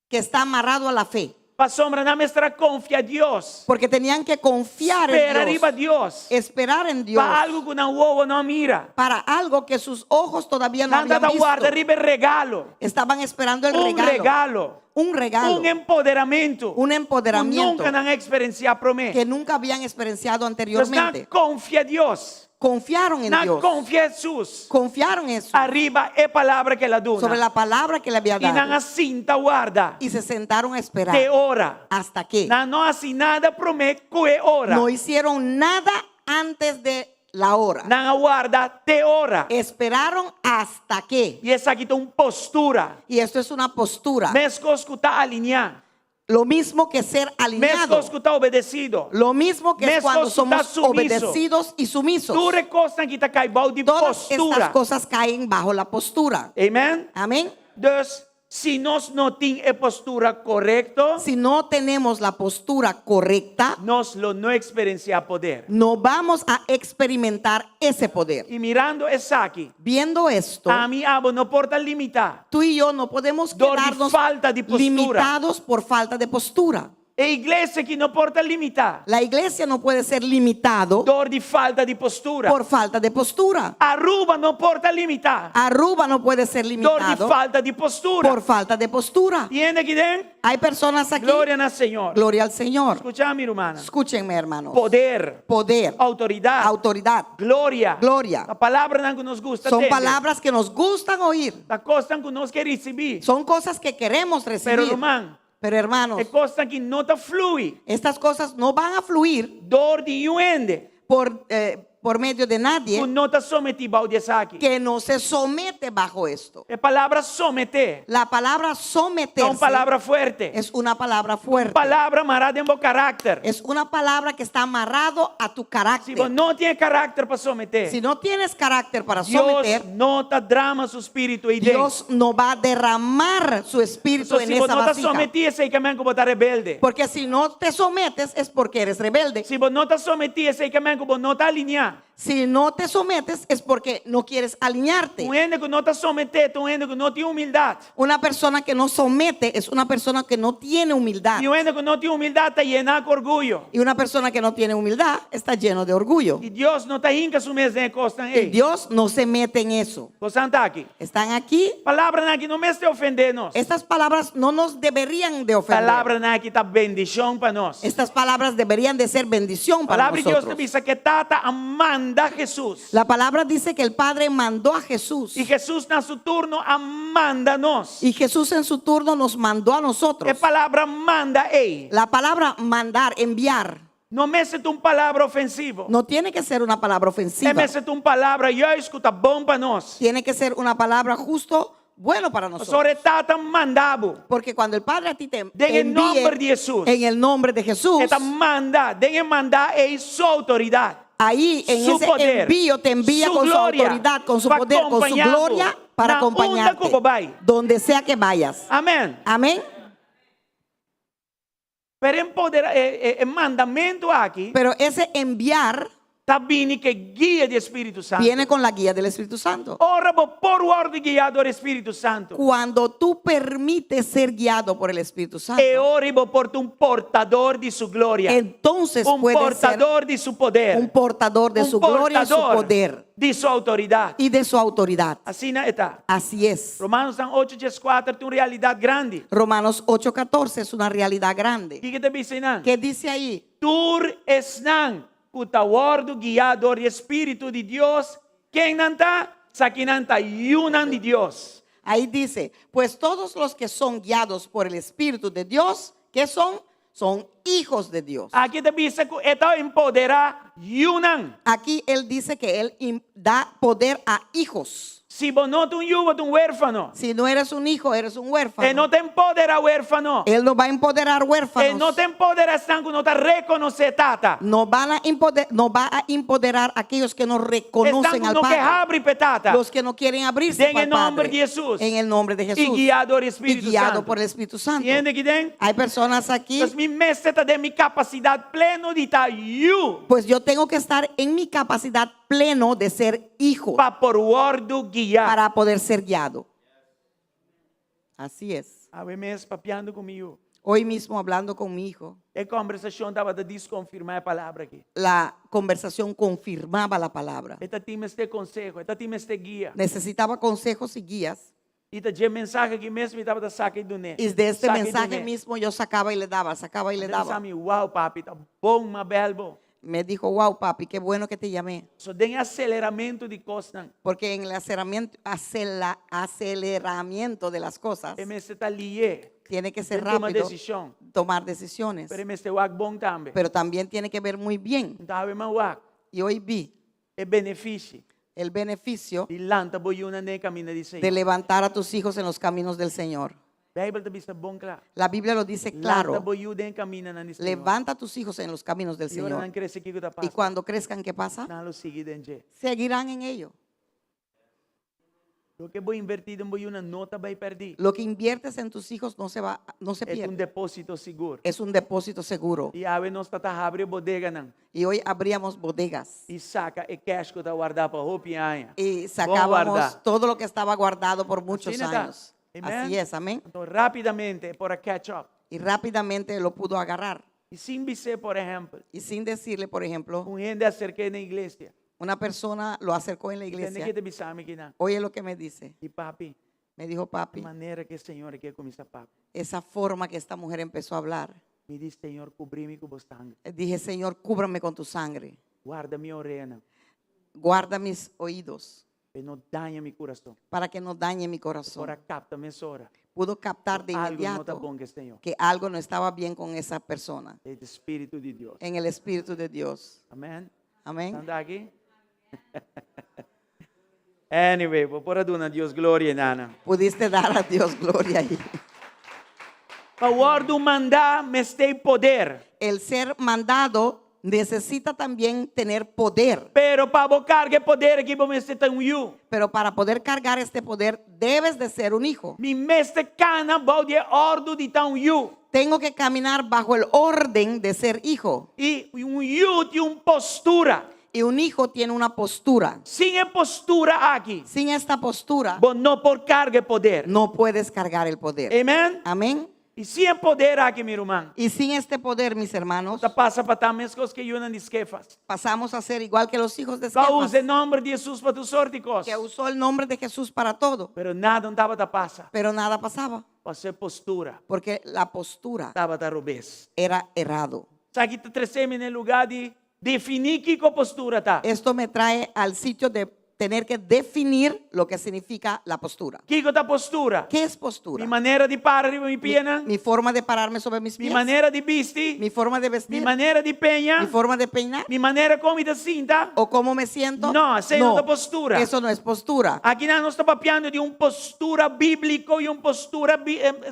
que está amarrado a la fe. Pasobra nan mester a konfia Dios. Porque tenían que confiar en Spera Dios. riba Dios. Esperar en Dios. Pa algu ku nan wowo no a mira. Para algo que sus ojos todavía no Nan habían tabata visto. warda riba e regalo. Estaban esperando el Un regalo. regalo. Un regalo. Un empoderamentu. Un empoderamiento. Ku nunka nan a eksperensiá promé. Que nunca habían experienciado Entonces, anteriormente. nan a konfia Dios. Confiaron en Nan a Dios. konfia Hesus. Confiaron en Jesús. Ariba e palabra ku el a duna. Sobre la palabra que le había I nan dado. a sinta warda. Y se sentaron a esperar. Te ora. ¿Hasta qué? Nan no a hasi nada promé ku e ora. No hicieron nada antes de la hora. Nan a warda te ora. Esperaron hasta qué. I esaki ta un postura. Y esto es una postura. Meskos ku ta alineá. Lo mismo que ser alineado. Meskos ku ta obedesido. Lo mismo que es Meskos cuando ku ta somos sumiso. obedecidos y sumisos. Tur e kosnan aki ta kai bou di Todas postura. estas cosas caen bajo la postura. Amen. Amén. Dus, si nos no tin e postura korekto, Si no tenemos la postura correcta, nos lo no eksperensiá poder. no vamos a experimentar ese poder. I mirando esaki, Viendo esto, ami abo no por ta limitá. tú y yo no podemos Dor di quedarnos falta di postura. limitados por falta de postura. E iglesia aki no por ta limitá. La iglesia no puede ser limitado Dor di falta di postura. por falta de postura. Aruba no por ta limitá. Aruba no puede ser Dor di limitado falta di postura. por falta de postura. Tin hende aki den? Hay personas aquí. Gloria na Señor. Gloria al Señor. Skucha mi, ruman. Escúchenme, hermanos. Poder. Poder. Outoridat. Autoridad. Gloria. Gloria. Ta palabranan ku nos gusta Son tende. palabras que nos gustan oír. Ta kosnan ku nos ke risibí. Son cosas que queremos Pero recibir. ruman, Pero hermanos, e kosnan aki no ta flui. estas cosas no van a fluir Dor di niun hende. por, eh, por medio de nadie Ku no ta sometí bou di esaki. que no se somete bajo esto. E palabra someté. La palabra Ta un someterse palabra fuerte. es una palabra fuerte. Palabra mará den bo karakter. Es una palabra que está amarrado a tu Si carácter. bo no tin karakter pa someté, Si no tienes carácter para Dios someter, no ta drama su spiritu ei den. Dios no va a derramar su espíritu So, en si bo esa no ta vasija. sometí, esei ke men ku bo ta rebelde. Porque si no te sometes es porque eres rebelde. Si bo no ta sometí, esei ke men ku bo no ta alineá. Si no te sometes es porque no quieres alinearte. Un hende ku no ta someté, ta un hende ku no tin humildat. Una persona que no somete es una persona que no tiene humildad. I un hende ku no tin humildat ta yená ku orguyo. Y una persona que no tiene humildad está lleno de orgullo. I Dios no ta hinka su mes den e kosnan Y ei. Dios no se mete en eso. Boso ta aki. Están aquí. Palabranan aki no mester ofendé nos. Estas palabras no nos deberían de ofender. Palabranan aki ta bendishon pa nos. Estas palabras deberían de ser bendición para Palabra di Dios nosotros. ta bisa ku Tata a manda Hesus. La palabra dice que el Padre mandó a Jesús. I Hesus na su turno a manda nos. Y Jesús en su turno nos mandó a nosotros. E palabra manda ei. La palabra mandar, enviar, No mester ta un palabra ofensivo. no tiene que ser una palabra E ofensiva. mester ta un palabra juist ku ta bon pa nos. Tiene que ser una palabra justo, bueno para nosotros. Pasobra Tata manda bo. Porque cuando el Padre a ti te, Den te el nombre envíe de Jesús. en el nombre de Jesús, E ta manda, den e manda ei su outoridat. ahí en su ese poder, envío te envía su con su gloria, autoridad, con su pa poder, con su acompañar gloria para na unda acompañarte. ku bo bai. Donde sea que vayas. Amèn. Amén. Pero e poder, e, e, e mandamentu aki Pero ese enviar Ta bini ku e guia di Spiritu Santu. Viene con la guía del Espíritu Santo. Ora bo por wòrdu guiá dor Spiritu Santu. Cuando tú permites ser guiado por el Espíritu Santo, E ora bo por ta un portador di su gloria. entonces Un puedes ser portador di su poder. un portador de Un su gloria y su portador poder di su outoridat. y de su autoridad. Asina e ta. Así es. Romanonan 8, 14 ta un realidat grandi. Romanos 8:14 es una realidad grande. Kiko e ta bisa einan? ¿Qué dice ahí? Tur esnan ku ta wòrdu guiá dor di Spiritu di Dios, ken nan ta? Esakinan ta yunan di Dios. Ahí dice, pues todos los que son guiados por el Espíritu de Dios, ¿qué son? Son hijos de Dios. Aki e ta bisa ku e ta empoderá yunan. Aquí él dice que él da poder a hijos. Si bo no ta un yu, bo ta un huérfano. Si no eres un hijo, eres un E huérfano. no ta empoderá huérfano. Él no va a empoderar E no huérfanos. ta empoderá esnan ku no ta rekonosé tata. No, van a empoder- no va a empoderar a aquellos que no Esnan reconocen ku al no ke Padre. habri p'e tata. Los que no quieren abrirse Den para e el nòmber Padre. di Hesus. En el nombre de I Jesús. guiá dor di Y Spiritu guiado Santu. por el Espíritu Santo. Tin hende akiden? Hay personas aquí. Pues mi mester ta den mi kapasidat pleno di ta yu. Pues yo tengo que estar en mi capacidad pleno de ser hijo Pa por wòrdu guiá. para poder ser guiado. Así es. Awe mes papiando ku mi yu. Hoy mismo hablando con mi hijo, E kombersashon tabata djis konfirmá e palabra aki. la conversación confirmaba la palabra. E tabatin mester konseho, e tabatin mester guia. Necesitaba consejos y guías. I ta di e mensahe aki mes mi tabata saka i dun'é. Y de este Saka i mensaje dun'é. mismo yo sacaba y le daba, sacaba y le daba. Bisa mi, wow, papi, ta bon m'a bèl bo. Me dijo, wow, papi, qué bueno que te llamé. So den aseleramentu di kosnan. Porque en el aceleramiento, aceleramiento de las cosas, E mester ta lihé. tiene que ser Toma rápido, desishon. tomar decisiones. Pero e mester wak bon tambe. Pero también tiene que ver muy bien. Anto awe m'a wak. Y hoy vi E benefisio el beneficio di lanta bo yunan den kaminda di de Señor. levantar a tus hijos en los caminos del Señor. Beibel ta bisa bon kla. La Biblia lo dice Lanta claro. bo yu den kamindanan di Señor. Levanta a tus hijos en los caminos del I ora Señor. nan krese kiko ta Y pasa. cuando crezcan, ¿qué pasa? Nan lo sigui den dje. Seguirán en ello. Loke bo invertí den bo yunan no ta bai pèrdí. Lo que inviertes en tus hijos no se va, no se E ta un pierde. depósito sigur. Es un depósito seguro. I awe nos tabata habri bodeganan. Y hoy abríamos bodegas I saka e cash ku ta wardá pa hopi aña. y Bon sacábamos wardá. todo lo que estaba guardado por muchos Asina ta. años. Amen. Así es, amén. Anto rápidamente por a catch up. Y rápidamente lo pudo agarrar. I sin bis'é, por ehèmpel, Y sin decirle, por ejemplo, un hende a aserk'é na iglesia. una persona lo acercó en la Tende iglesia. kiko e ta bisa mi akinan. Oye lo que me dice. I papi, Me dijo, papi, manera ku e señora aki a kuminsá papia. esa forma que esta mujer empezó a hablar. Mi di, Señor, kubri mi ku bo sanger. Dije, Señor, cúbrame con tu sangre. Warda mi oreanan. Guarda mis oídos Pa no daña mi kurason. para que no dañe mi corazón. Por a kapta mesora. Pudo captar de Algu no ta inmediato bon ku e señora. que algo no estaba bien con esa persona. E Spiritu di Dios. En el Espíritu de Dios. Amèn. Amén. Anda aki? Anyway, bo por a duna Dios gloria, nana. Pudiste dar a Dios gloria ahí. Pa wòrdu mandá mester poder. El ser mandado necesita también tener poder. Pero pa bo karga e poder aki, bo mester ta un yu. Pero para poder cargar este poder, debes de ser un hijo. Mi mester kana bou di e òrdu di ta un yu. Tengo que caminar bajo el orden de ser hijo. I un yu tin un postura. Y un hijo tiene una postura. Sin e postura aki, Sin esta postura, bo no por karga e poder. no puedes cargar el poder. Amèn? Amén. I sin e poder aki, mi ruman, Y sin este poder, mis hermanos, ta pasa pa ta meskos ku e yunan di Skefas. pasamos a ser igual que los hijos de Ku a usa Escefas, nòmber di Hesus pa tur sorto di kos. que usó el nombre de Jesús para todo, Pero nada no tabata pasa. pero nada pasaba, Pasobra e postura porque la postura tabata robes. era errado. Esaki ta trese mi na e lugá di definí kiko postura ta. Esto me trae al sitio de tener que definir lo que significa la postura. Kiko ta postura? ¿Qué es postura? Mi manera di para riba mi pianan. Mi forma de pararme sobre mis Mi pies. manera di bisti. Mi forma de Mi vestir. manera di peña. Mi forma de peinar. Mi manera kon mi ta sinta. ¿O cómo me siento? No, esei no ta postura. Eso no es postura. Akinan nos ta papiando di un postura bíbliko i un postura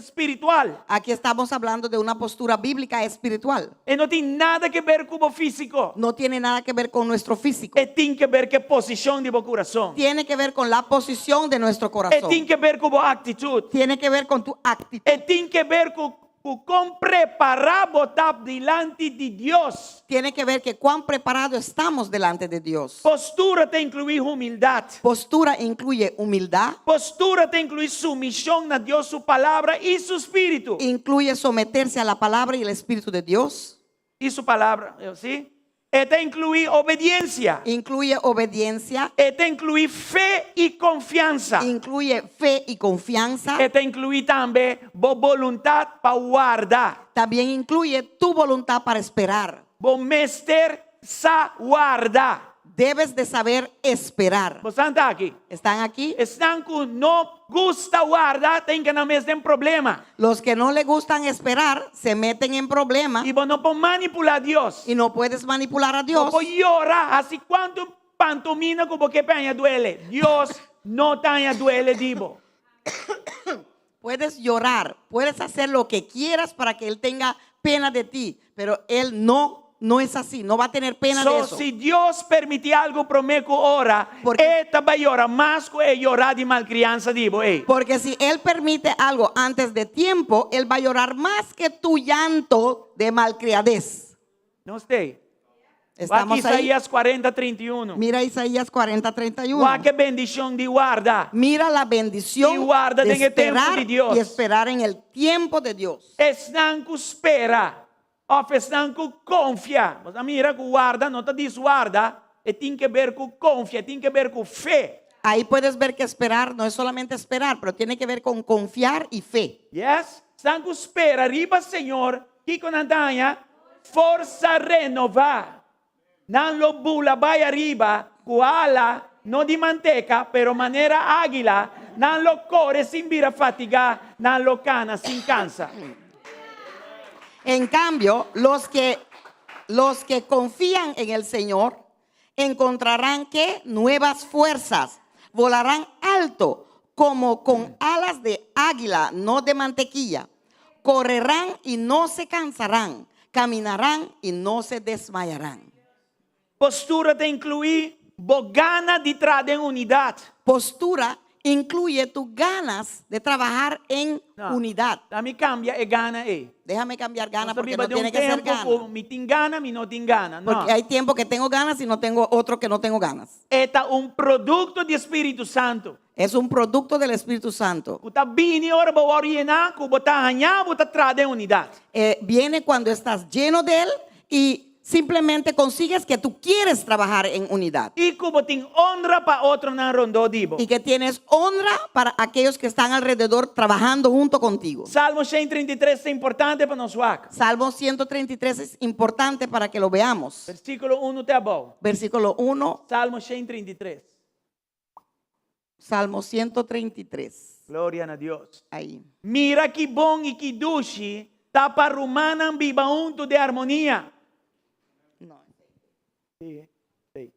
spiritual. Aquí estamos hablando de una postura bíblica espiritual. E no tin nada di aber ku bo físiko. No tiene nada que ver con nuestro físico. E tin di aber ku e posishon di bo kurason. Tiene que ver con la posición de nuestro E corazón. tin di aber ku bo aktitut. Tiene que ver con tu actitud. E tin di aber ku ku kon prepará bo ta dilanti di Dios. Tiene que ver que cuán preparado estamos delante de Dios. Postura ta inkluí humildat. Postura incluye humildad, Postura ta inkluí sumishon na Dios su Palabra i su spiritu. Incluye someterse a la palabra y el Espíritu de Dios. I su Palabra, sí? E ta inkluí obediensia. Incluye obediencia. E ta inkluí fe i konfiansa. Incluye fe y confianza. E ta inkluí tambe bo boluntat pa warda. También incluye tu voluntad para esperar. Bo mester sa warda. Debes de saber esperar. Boso ta aki? ¿Están aquí? Esnan ku no gusta warda, ta hinka nan mes den problema. Los que no le gustan esperar se meten en problemas I bo no por manipulá Dios. y no puedes manipular a Bo Dios. por yora, hasi kuantu pantomina ku bo ke p'e haña duele. Dios no ta haña duele di bo. Puedes llorar, puedes hacer lo que quieras para que Él tenga pena de ti, pero Él no, no es así, no va a tener pena de So, eso. si Dios permití algu promé ku ora, Porque- e ta bai yora mas ku e yorá di malkriansa di bo ei. Porque si Él permite algo antes de tiempo, Él va a llorar más que tu llanto de malcriadez. Nos t'ei. Wak Estamos ahí. Isaías 40, 31. Mira Isaías 40, 31. Wak e bendishon di warda. Mira la bendición I warda de den e tempu esperar di Dios. y esperar en el tiempo de Dios. Esnan ku spera òf esnan ku konfia. Bo ta mira ku warda no ta djis warda, e tin ke ber ku konfia, e tin ke ber ku fe. Ahí puedes ver que esperar no es solamente esperar, pero tiene que ver con confiar y fe. Yes? Esnan ku spera riba Señor, kiko nan ta haña? Forsa renová. Nan lo bula bai ariba ku ala, no di manteka, pero manera águila. Nan lo kore sin bira fatigá, nan lo kana sin kansa. En cambio, los que, los que confían en el Señor encontrarán que nuevas fuerzas volarán alto como con alas de águila, no de mantequilla. Correrán y no se cansarán, caminarán y no se desmayarán. Postura ta inkluí bo gana di traha den unidat. Postura incluye tus ganas de trabajar en No. unidad. Lami kambia e gana ei. Déjame cambiar gana Nos porque biba no den un tiene que ser tempu gana. ku mi tin gana, mi no tin gana. No. Porque hay tiempo que tengo ganas y no tengo otro que no tengo ganas. E ta un produkto di Spiritu Santu. Es un producto del Espíritu Santo. Ku ta bini ora bo wòrdu yená, ku bo ta haña bo ta traha den unidat. Eh, viene cuando estás lleno de Él y simplemente consigues que tú quieres trabajar en unidad. I ku bo tin honra pa otronan rondó di bo. Y que tienes honra para aquellos que están alrededor trabajando junto contigo. Salmo 133 ta importante pa nos wak. Salmo 133 es importante para que lo veamos. Versíkulo 1 te abou. Versículo 1, Salmo 133. Salmo 133. Gloria na Dios. Ahí. Mira ki bon i ki dushi ta pa rumannan biba huntu den armonia. No. Sí, sí.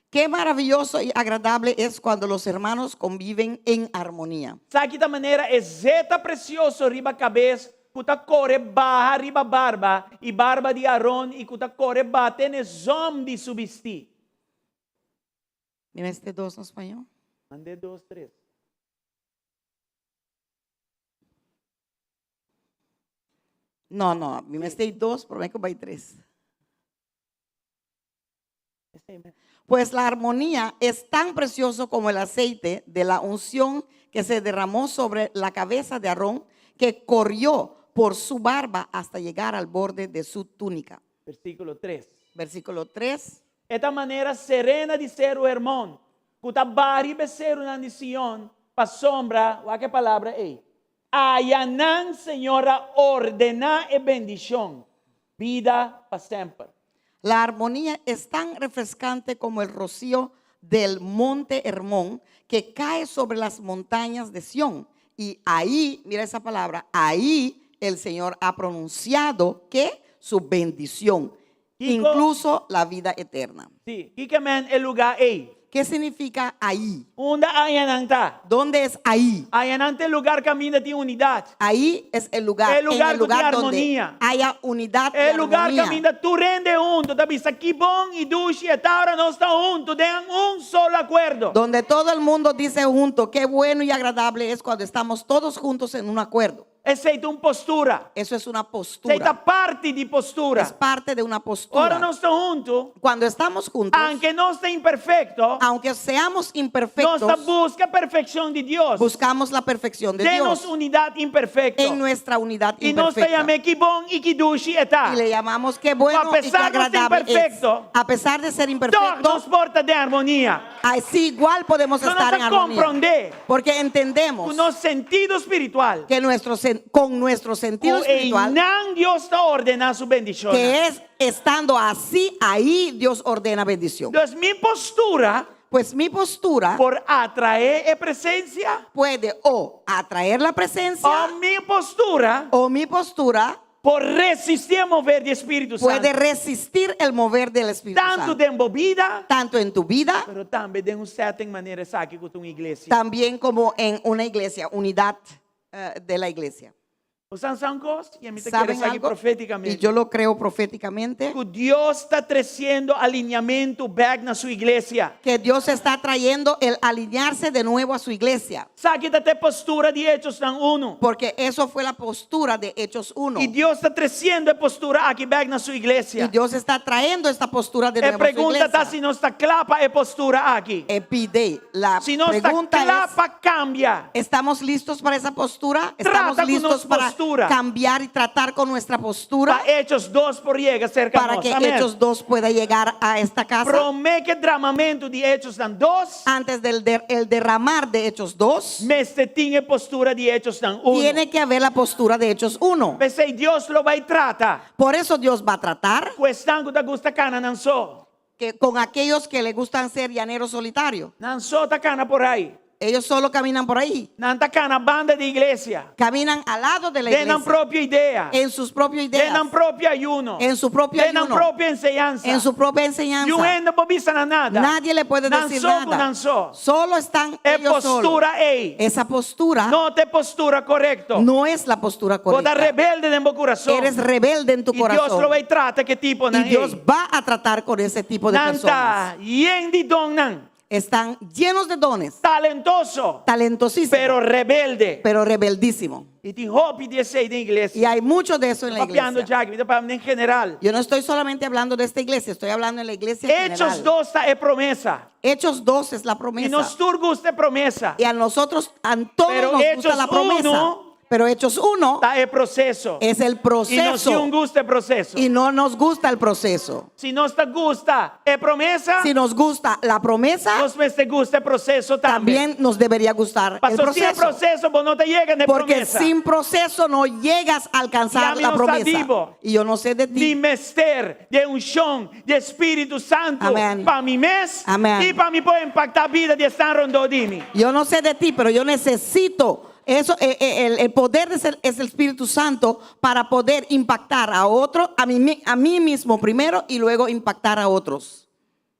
Qué maravilloso y agradable es cuando los hermanos conviven en armonía. Esaki ta manera e zeta presioso riba kabes ku ta kore baha riba barba i barba di Aron i ku ta kore baha te n'e zòm di su bistí. Mira este dos en español. Mand'é dos, tres. No, no, mi mester dos, promé ku bai tres. Pues la armonía es tan precioso como el aceite de la unción que se derramó sobre la cabeza de Aarón, que corrió por su barba hasta llegar al borde de su túnica. Versíkulo 3. Versículo 3. E ta manera serena di seru Hermon, ku ta baha riba e serunan di Sion, pasobra, wak e palabra ei, ayanan Señor a ordená e bendishon, bida pa semper. La armonía es tan refrescante como el rocío del monte Hermón que cae sobre las montañas de Sión. Y ahí, mira esa palabra, ahí el Señor ha pronunciado que su bendición, Kiko- incluso la vida eterna. Sí, kiko ke men e lugá ei? ¿Qué significa ahí? Unda ayanan ta? ¿Dónde es ahí? Ayanan ta e lugá kaminda tin unidat. Ahí es el lugar, E lugá en el ku tin lugar donde armonia. haya unidad y E lugá armonía. kaminda tur hende huntu ta bisa ki bon i dushi e ta ora nos ta huntu den un solo akuerdo. Donde todo el mundo dice junto, qué bueno y agradable es cuando estamos todos juntos en un acuerdo. Esei ta un postura. Eso es una Esei ta postura. parti di postura. Es parte de una Ora postura. nos ta huntu, Cuando estamos juntos, aunke nos ta imperfekto, aunque seamos nos ta imperfectos, buska perfekshon di Dios. buscamos la perfección de Den nos Dios unidat imperfekto. en nuestra unidad I nos ta imperfecta. yam'é ki bon i ki dushi e ta. Y le llamamos qué bueno A y qué pesar de ser agradable es. imperfecto, A pesar de ser Tòg imperfecto, nos por ta den armonia. así igual podemos No estar nos en armonía. komprondé Porque entendemos ku nos sentido spiritual, que nuestro, sen- con nuestro sentido ku espiritual, einan Dios ta ordená su bendishon. que es estando así, ahí Dios ordena bendición. Dus mi postura Pues mi postura por atraé e presensia, puede o atraer la presencia òf mi postura o mi postura por resistí e mover di Spiritu puede Santu. resistir el mover del Espíritu Tantu Santo. den bo bida, Tanto en tu vida, pero tambe den un setting manera esaki ku ta un iglesia. también como en una iglesia, unidad eh, de la iglesia. Bo sa un kos? I ami ta kere ¿Saben esaki algo? profétikamente. Y yo lo creo proféticamente, Ku Dios ta tresiendo alineamentu bèk na su iglesia. que Dios está trayendo el alinearse de nuevo a su iglesia. Esaki ta e postura di Hechosnan 1. Porque eso fue la postura de Hechos 1. I Dios ta tresiendo e postura aki bèk na su iglesia. Y Dios está trayendo esta postura de E nuevo a su pregunta ta iglesia. si nos ta kla pa e postura aki. Epide. La Si nos ta pregunta kla es, pa kambia. ¿estamos listos para esa postura? ¿Estamos Trata con listos nos para postura. cambiar y tratar con nuestra postura Pa Hechos 2 por yega serka para nos. que Amèn. Hechos 2 pueda llegar a esta casa? Promé ku dramamentu di Hechosnan 2, Antes del der- el derramar de Hechos 2, mester tin e postura di Hechosnan 1. tiene que haber la postura de Hechos 1. P'esei Dios lo bai trata Por eso Dios va a tratar ku esnan ku ta gusta kana nan so. que con aquellos que le gustan ser llaneros solitarios. Nan so ta kana por ai. Ellos solo caminan por ahí. Nan ta kana banda di iglesia. Caminan al lado de la Den nan iglesia. propio idea. En sus propias Den ideas. nan propio ayuno. En su propio Den nan ayuno. propio enseñansa. En su propia Niun enseñanza. hende no por bisa nan nada. Nadie le puede Nan decir so ku nada. nan so. Solo están E ellos solos. postura ei. Esa postura No ta e postura korekto. no es la postura Bo ta correcta. rebelde den bo kurason. Eres rebelde en tu I Dios corazón. lo bai trata ku e tipo Y nan Dios ei. va a tratar con ese tipo de Nan personas. ta yen di donnan. Están llenos de dones, Talentoso, talentosísimos, pero rebelde. pero rebeldísimo. I tin hopi di esei den iglesia. Y hay mucho de eso en la Papiando iglesia. aki, mi ta papiando en general. Yo no estoy solamente hablando de esta iglesia, estoy hablando en la iglesia en Hechos general. 2 ta e promesa. Hechos 2 es la I promesa. nos tur gusta e promesa. Y a nosotros, a todos Pero nos gusta Hechos la promesa. 1 Pero Hechos 1 Ta e proseso. es el I nos proceso. no gusta e proseso. Y no nos gusta el proceso. Si nos ta gusta e promesa, Si nos gusta la promesa, nos mester gusta e proseso tambe. también nos debería gustar el Paso sin proceso. proseso, bo no ta yega na Porque promesa. sin proceso no llegas a alcanzar Y a mí la no sa promesa. di bo. Y yo no sé de Mi ti. mester di unshon di Spiritu Santu Amèn. pa mi mes Amèn. i pa mi por impaktá bida di esnan rondó di mi. Yo no sé de ti, pero yo necesito eso, eh, eh, el, el poder de ser, es el Espíritu Santo para poder impactar a otro, a mí, a mí mismo primero y luego impactar a otros.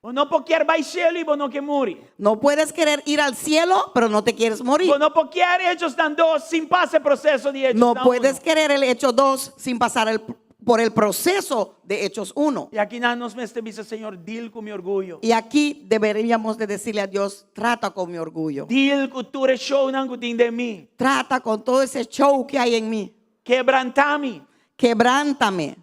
Bo no por ke bai shelu i bo no ke muri. No puedes querer ir al cielo, pero no te quieres morir. Bo no por ke Hechosnan 2 sin pasa e proseso di Hechos No nan puedes 1. querer el Hecho 2 sin pasar el- por el proceso de Hechos 1. I aki nos mester bisa, Señor, deal ku mi orguyo. Y aquí deberíamos de decirle a Dios, trata con mi orgullo. Deal ku tur e shownan ku tin den mi. Trata con todo ese show que hay en mí. Kebrantá mi. Quebrántame.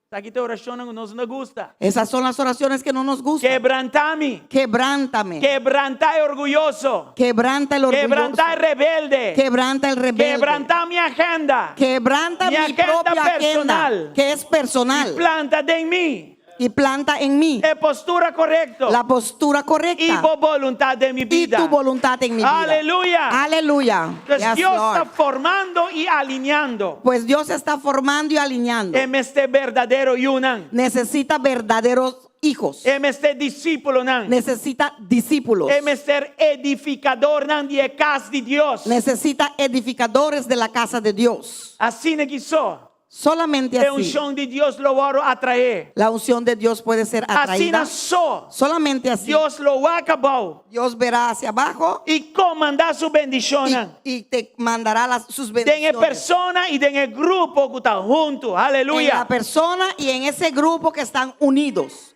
Esaki ta e orashonnan ku nos no gusta. Esas son las oraciones que no nos gustan. Kebrantá mi. Quebrántame. Kebrantá e orguyoso. Quebranta el orgulloso. Kebrantá e rebelde. Quebranta el rebelde. Kebrantá mi agenda. Quebranta Mi mi agenda propia agenda, personal. que es personal. Planta den mi. Y planta en mí E postura korekto. la postura correcta. I bo boluntat den mi y bida. tu voluntad en mi vida. Aleluya. Aleluya. Entonces Yes, Dios Lord. ta formando i alineando. Pues Dios está formando y alineando. E mester berdadero yunan. Necesita verdaderos hijos. E mester disípulonan. Necesita discípulos. E mester edifikadónan di e kas di Dios. Necesita edificadores de la casa de Dios. Asina aki so. Solamente E así. unshon di Dios lo wòrdu atraé. La unción de Dios puede ser Asina atraída. so. Solamente así. Dios lo wak abou. Dios verá hacia abajo I komandá su bendishonnan. y, y te mandará las, sus Den e bendiciones. persona i den e grupo ku ta huntu. En la Aleluya. persona y en ese grupo que están unidos.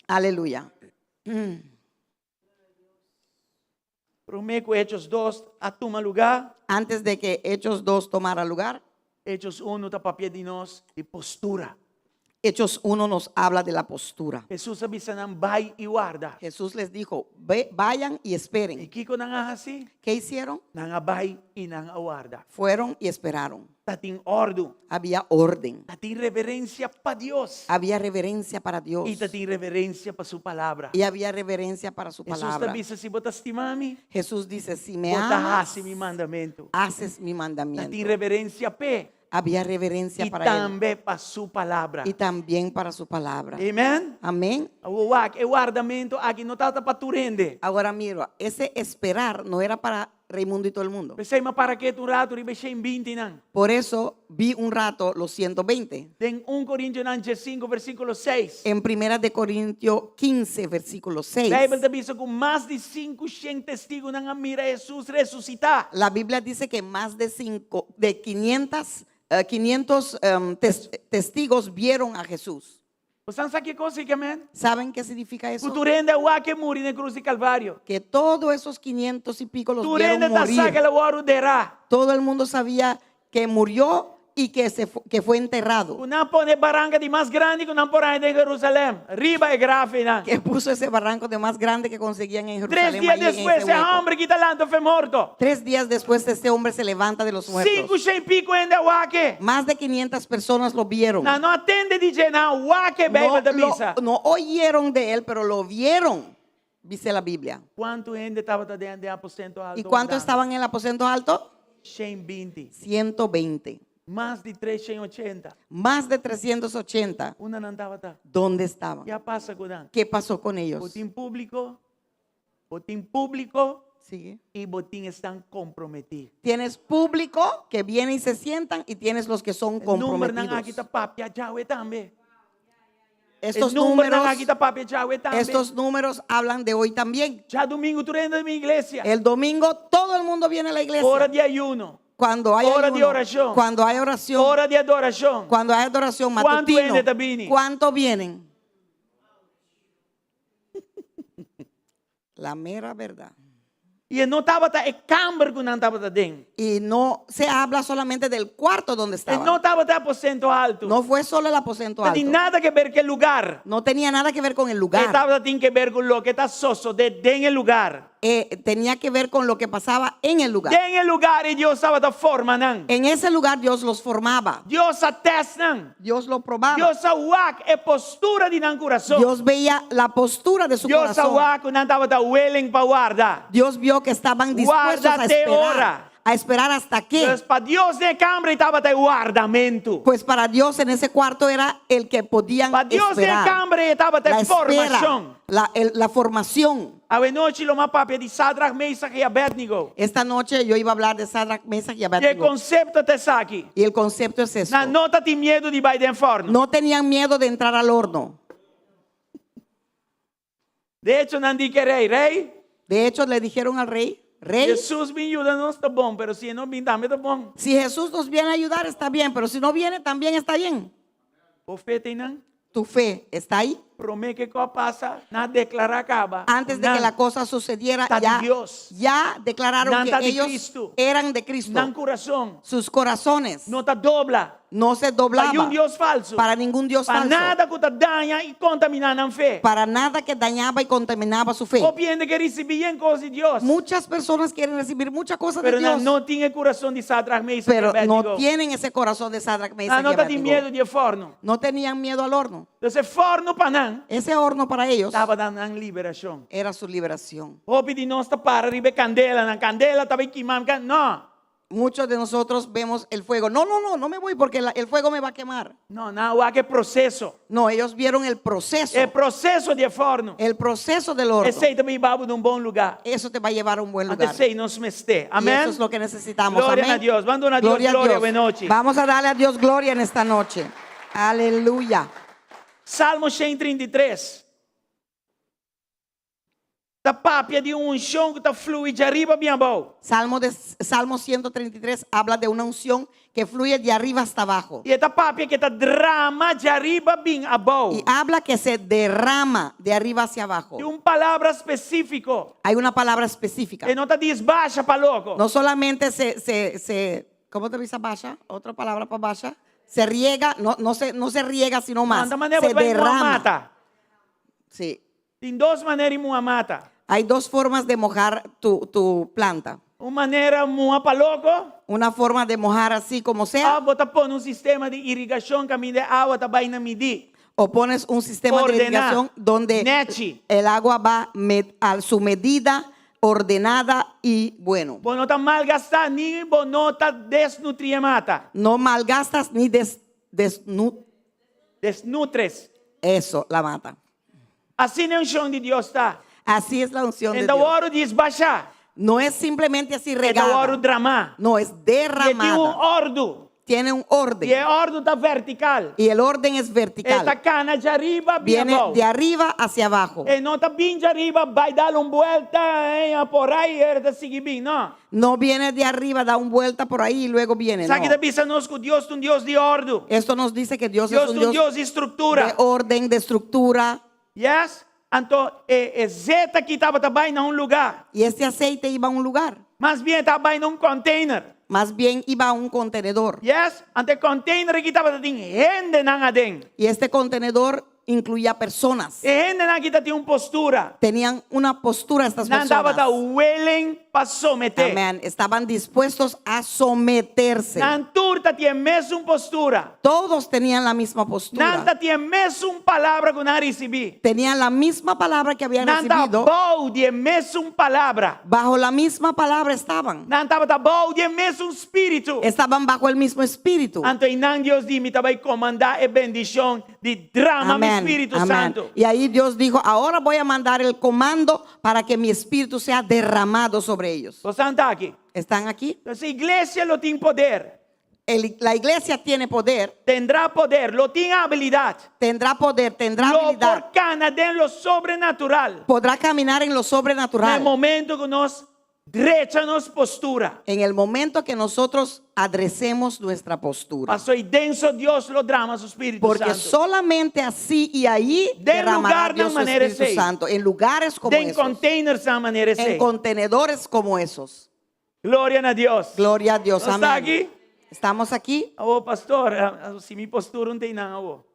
Aleluya. Promé ku Hechos 2 a tuma lugá. Antes de que Hechos 2 tomara lugar, Hechos 1 ta papia di nos di postura. Hechos 1 nos habla de la postura. Hesus a bisa nan bai i warda. Jesús les dijo, "Ve- vayan y I esperen. kiko nan a hasi? ¿Qué hicieron? Nan a bai i nan a warda. Fueron y esperaron. Tatin òrdu, Había orden, tatin reverensia pa Dios. había reverencia para Dios I tatin reverensia pa su palabra. y había reverencia para su Hesus ta palabra. bisa si bo ta stima mi, Jesús dice, si me bo ta amas, hasi mi mandamentu. haces mi Tatin mandamiento. reverensia p'e Había reverencia i para él tambe pa su palabra. y también para su palabra. Amen? Amén. Awor wak, e wardamentu aki no tabata pa tur hende. Ahora mira, ese esperar no era para Raimundo y todo el mundo. P'esei m'a para ketu un ratu riba e 120 nan. Por eso vi un rato los 120. Den 1 Korintionan 15 versíkulo 6. En Primera de Corintios 15, versículo 6. Beibel ta bisa ku mas di 500 testigunan a mira Hesus resusitá. La Biblia dice que más de, cinco, de 500, eh, 500 em, tes- testigos vieron a Jesús. Bo sa kiko kos ei ke men? ¿Saben qué significa eso? Ku tur hende a wak e muri na krus di Kalvario. Que todos esos 500 y pico los Tur vieron hende ta sa morir. ku el a wòrdu derá. Todo el mundo sabía que murió y que, se fu- que fue enterrado. Ku nan a pone e baranka di mas grandi ku nan por haña den Jerusalèm. Riba e graf einan. Que puso ese barranco de más grande que conseguían en Tres Jerusalén. dia ahí en ese despues, e hueco. hòmber akí ta lanta for di morto. Tres días después este hombre se levanta de los muertos. 500 i piku hende a wak e. Más de 500 personas lo vieron. Nan no a tende di dje, nan a wak e, No, Beibel ta lo- bisa. no oyeron de él, pero lo vieron, dice la Biblia. Kuantu hende tabata den e aposento alto? ¿Y cuántos estaban en el aposento alto? 120. 120. Mas di 380. Más de 380. Unda nan tabata. ¿Dónde estaban? Ki a pasa ku nan? ¿Qué pasó con ellos? Bo tin públiko, bo tin públiko Sigue. i bo tin esnan komprometí. Tienes público que viene y se sientan y tienes los que son E numbernan aki comprometidos. ta papia djawe tambe. Estos E numbernan números, aki ta papia djawe tambe. estos números hablan de hoy también. Djadumingu tur hende ta bin iglesia. El domingo todo el mundo viene a la iglesia. Ora di ayuno. Cuando hay Ora di ayuno, orashon. cuando hay oración, Ora di adorashon. cuando hay adoración Kuantu matutino, hende ta bini? ¿cuánto vienen? La mera verdad. I no tabata e kamber ku nan tabata den. Y no se habla solamente del cuarto donde E estaban. no tabata e aposento altu. No fue solo el aposento No tin alto. nada ke ber ku e lugá. No tenía nada que ver con el E lugar. tabatin ke ber ku loke ta sosodé den e lugá. Eh, tenía que ver con lo que pasaba en el lugar. Den e lugá ei Dios tabata forma nan. En ese lugar Dios los formaba. Dios a tèst nan. Dios lo probaba. Dios a wak e postura di nan kurason. Dios veía la postura de su Dios a corazón. wak ku nan tabata willing pa warda. Dios vio que estaban dispuestos Warda a te esperar. ora. A esperar hasta qué. Pues pa Dios den e kamber tabata e wardamentu. Pues para Dios en ese cuarto era el que podían Pa Dios den e esperar. kamber tabata La e espera, formashon. la, el- la formación. Awe nochi lo m'a papia di Sadrach, Mesach i Abednego. Esta noche yo iba a hablar de Sadrach, Mesach y I e Abednego. konsepto ta esaki. Y el concepto es esto. Nan no tabatin miedu di bai den fòrnu. No tenían miedo de entrar al horno. De echo, nan di ku e rei, rei, De hecho, le dijeron al rey, rey, Hesus bin yuda nos ta bon, pero si e no bin tambe ta bon. si Jesús nos viene a ayudar está bien, pero si no viene también está bien. Bo fe t'ei nan? Tu fe está ahí. Promé ku e kos pasa, nan a deklará kaba. Antes de que la cosa sucediera, Ta di ya, Dios. ya declararon Nan ta que di ellos Cristo. eran de Cristo. Nan kurason Sus corazones no ta dobla. no se Pa doblaban ningun Dios falsu. para ningún Dios Pa falso. nada ku ta daña i kontaminá nan fe. Para nada que dañaba y contaminaba su fe. Hopi hende ke risibí yen kos di Dios. Muchas personas quieren recibir muchas cosas de Pero Dios, no tin e kurason di Sadrach, Mesach pero i no Abednego. tienen ese corazón de Sadrach, Mesach Nan y no tabatin Abednego. miedu di e fòrnu. No tenían miedo al horno. Entonses e fòrnu pa nan Ese horno para ellos tabata nan liberashon. era su liberación. Hopi di nos ta para riba e kandela, nan kandela ta bai kima, no. Muchos de nosotros vemos el fuego. No, no, no, no me voy porque la- el fuego me va a quemar. No, nan a wak e proseso. No, ellos vieron el proceso. E proseso di e fòrnu. El proceso del horno. Esei ta bai hiba bo na un bon lugá. Eso te va a llevar a un buen lugar. Anto esei nos mester. Y Amèn. eso es lo que necesitamos. Gloria Amén. a Dios. Ban duna Dios gloria, awe nochi. Vamos a darle a Dios gloria en esta noche. Aleluya. Salmo 133. Ta papia di un unshon ku ta flui djariba bin abou. Salmo de Salmo 133 habla de una unción que fluye de arriba hasta abajo. I e ta papia ku e ta drama djariba bin abou. Y habla que se derrama de arriba hacia abajo. Tin un palabra spesífiko. Hay una palabra específica. E no ta dis basha pa loko. No solamente se, se, se, ¿cómo te dice basha? Otra palabra para basha. Se riega, no, no, se, no se riega sino más. Manda manera Se bo ta bai muha derrama. mata. Sí. Tin dos manera di muha mata. Hay dos formas de mojar tu, tu planta. Un manera muha pa loko. Una forma de mojar así como sea. Òf bo ta pone un sistema di irigashon kaminda e awa ta bai na midí. O pones un sistema de Ordená. irrigación donde Nèchi. el agua va med- a su medida, ordenada y bueno. Bo no ta malgastá ni bo no ta desnutrí e mata. No malgastas ni des, desnu- Desnutres. eso, la mata. Asina e unshon di Dios ta. Así es la unción de E n' ta Dios. wòrdu djis bashá. No es simplemente así E ta regada. wòrdu dramá. No, es E tin un derramada. òrdu. Tiene un orden. I e òrdu ta vertikal. Y el orden es E ta vertical. kana djariba bin Viene abou. de arriba hacia abajo. E no ta bin djariba bai dal un buelta eh, por ai e ta sigui bin. No. No viene de arriba, da un vuelta por ahí y luego viene. Esaki no. ta bisa nos ku Dios ta un Dios di òrdu. Esto nos dice que Dios, Dios es un ta un Dios, Dios di struktura. de orden, de estructura. Yes? Anto e e zeta aki tabata bai na un lugá. Y este aceite iba a un lugar. Mas bien e tabata bai na un container. Más bien iba a un contenedor. Yes? Anto e container aki tabata tin hendenan aden. Y este contenedor incluía personas. E hendenan aki tatin un postura. Tenían una postura estas Nan tabata personas. willing pa someté. Amén. Estaban dispuestos a someterse. Nan tur tatin e mesun postura. Todos tenían la misma Nan postura. tatin e mesun palabra ku nan a risibí. Tenían la misma palabra que habían Nan ta recibido. bou di e mesun palabra. Bajo la misma palabra estaban. Nan tabata bou di e mesun spiritu. Estaban bajo el mismo espíritu. Anto einan Dios di, mi ta bai komandá e bendishon di drama mi Amén. spiritu Amén. santu. Y ahí Dios dijo, ahora voy a mandar el comando para que mi espíritu sea derramado sobre ellos. Bosan ta aki. ¿Están aquí? Entonces, iglesia lo tin poder. El- la iglesia tiene poder, Tendrá poder, lo tin abilidat. tendrá poder, tendrá Lo habilidad. por kana den lo sobrenatural. Podrá caminar en lo Na sobrenatural. momento ku nos drecha nos postura. En el momento que nosotros adresemos nuestra postura. Paso ei so Dios lo drama su Spiritu Porque Santu. solamente así y ahí Den derramará lugar Dios su manera Espíritu ese. Santo. En lugares como Den esos. containersnan manera En esei. contenedores como esos. Gloria na Dios. Gloria a Dios. ¿No está Amén. aquí? Estamos aquí. Awor, pastor, si mi postura no t'ei nan, awor.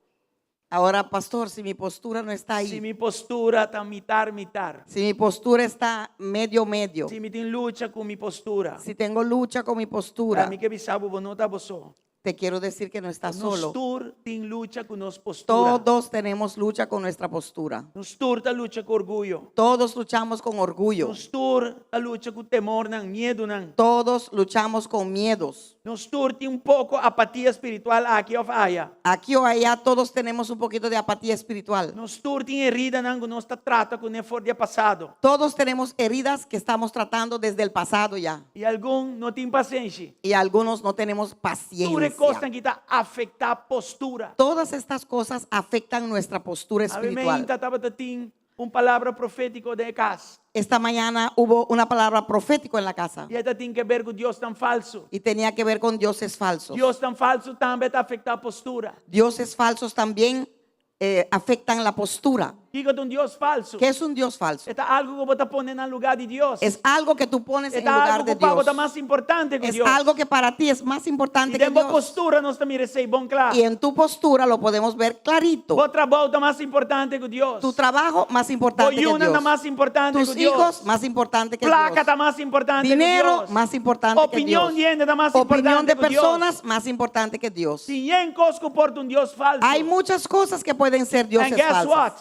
Ahora, pastor, si mi postura no está Si ahí, mi postura ta mitar, mitar. si mi postura está medio, medio, Si mi tin lucha ku mi postura. si tengo lucha con mi postura, Mi ke bisa bo, bo no ta bo so. te quiero decir que no estás Nos solo. tur tin lucha ku nos postura. Todos tenemos lucha con nuestra postura. Nos tur ta lucha ku orguyo. Todos luchamos con orgullo. Nos tur ta lucha ku temornan, miedunan. Todos luchamos con miedos. Nos tur tin un poko apatia spiritual aki òf aya. Aquí o allá todos tenemos un poquito de apatía espiritual. Nos tur tin heridanan ku nos ta trata kuné for di pasado. Todos tenemos heridas que estamos tratando desde el pasado ya. I algun no tin pasenshi. Y algunos no tenemos Tur e paciencia. kosnan aki ta afektá postura. Todas estas cosas afectan nuestra postura Awe espiritual. mainta tabatin un palabra profétiko den kas. Esta mañana hubo una palabra profética en la casa I e tabatin ke ber ku diosnan falsu. y tenía que ver con dioses falsos. Diosnan falsu tambe ta afektá postura. Dioses falsos también eh, afectan la postura. Kiko ta un Dios falsu. ¿Qué es un Dios falso? E ta algu ku bo ta pone na lugá di Dios. Es algo que tú pones en E ta lugar algu de ku pa bo Dios. ta mas importante ku Es Dios. algo que para ti es más importante I que den bo Dios. postura nos ta mira esei bon kla. Y en tu postura lo podemos ver clarito. Bo trabou ta mas importante ku Dios. Tu trabajo más importante Bo que yunan ta Dios. mas importante Tus ku Dios. hijos más importante que Plaka Dios. ta mas importante ku Dinero Dios. más importante que Opinion Dios. di hende ta mas Opinión importante de ku Dios. personas más importante que Dios. Tin yen kos ku por ta un Dios falsu. Hay muchas cosas que pueden ser dioses And guess falsos. what?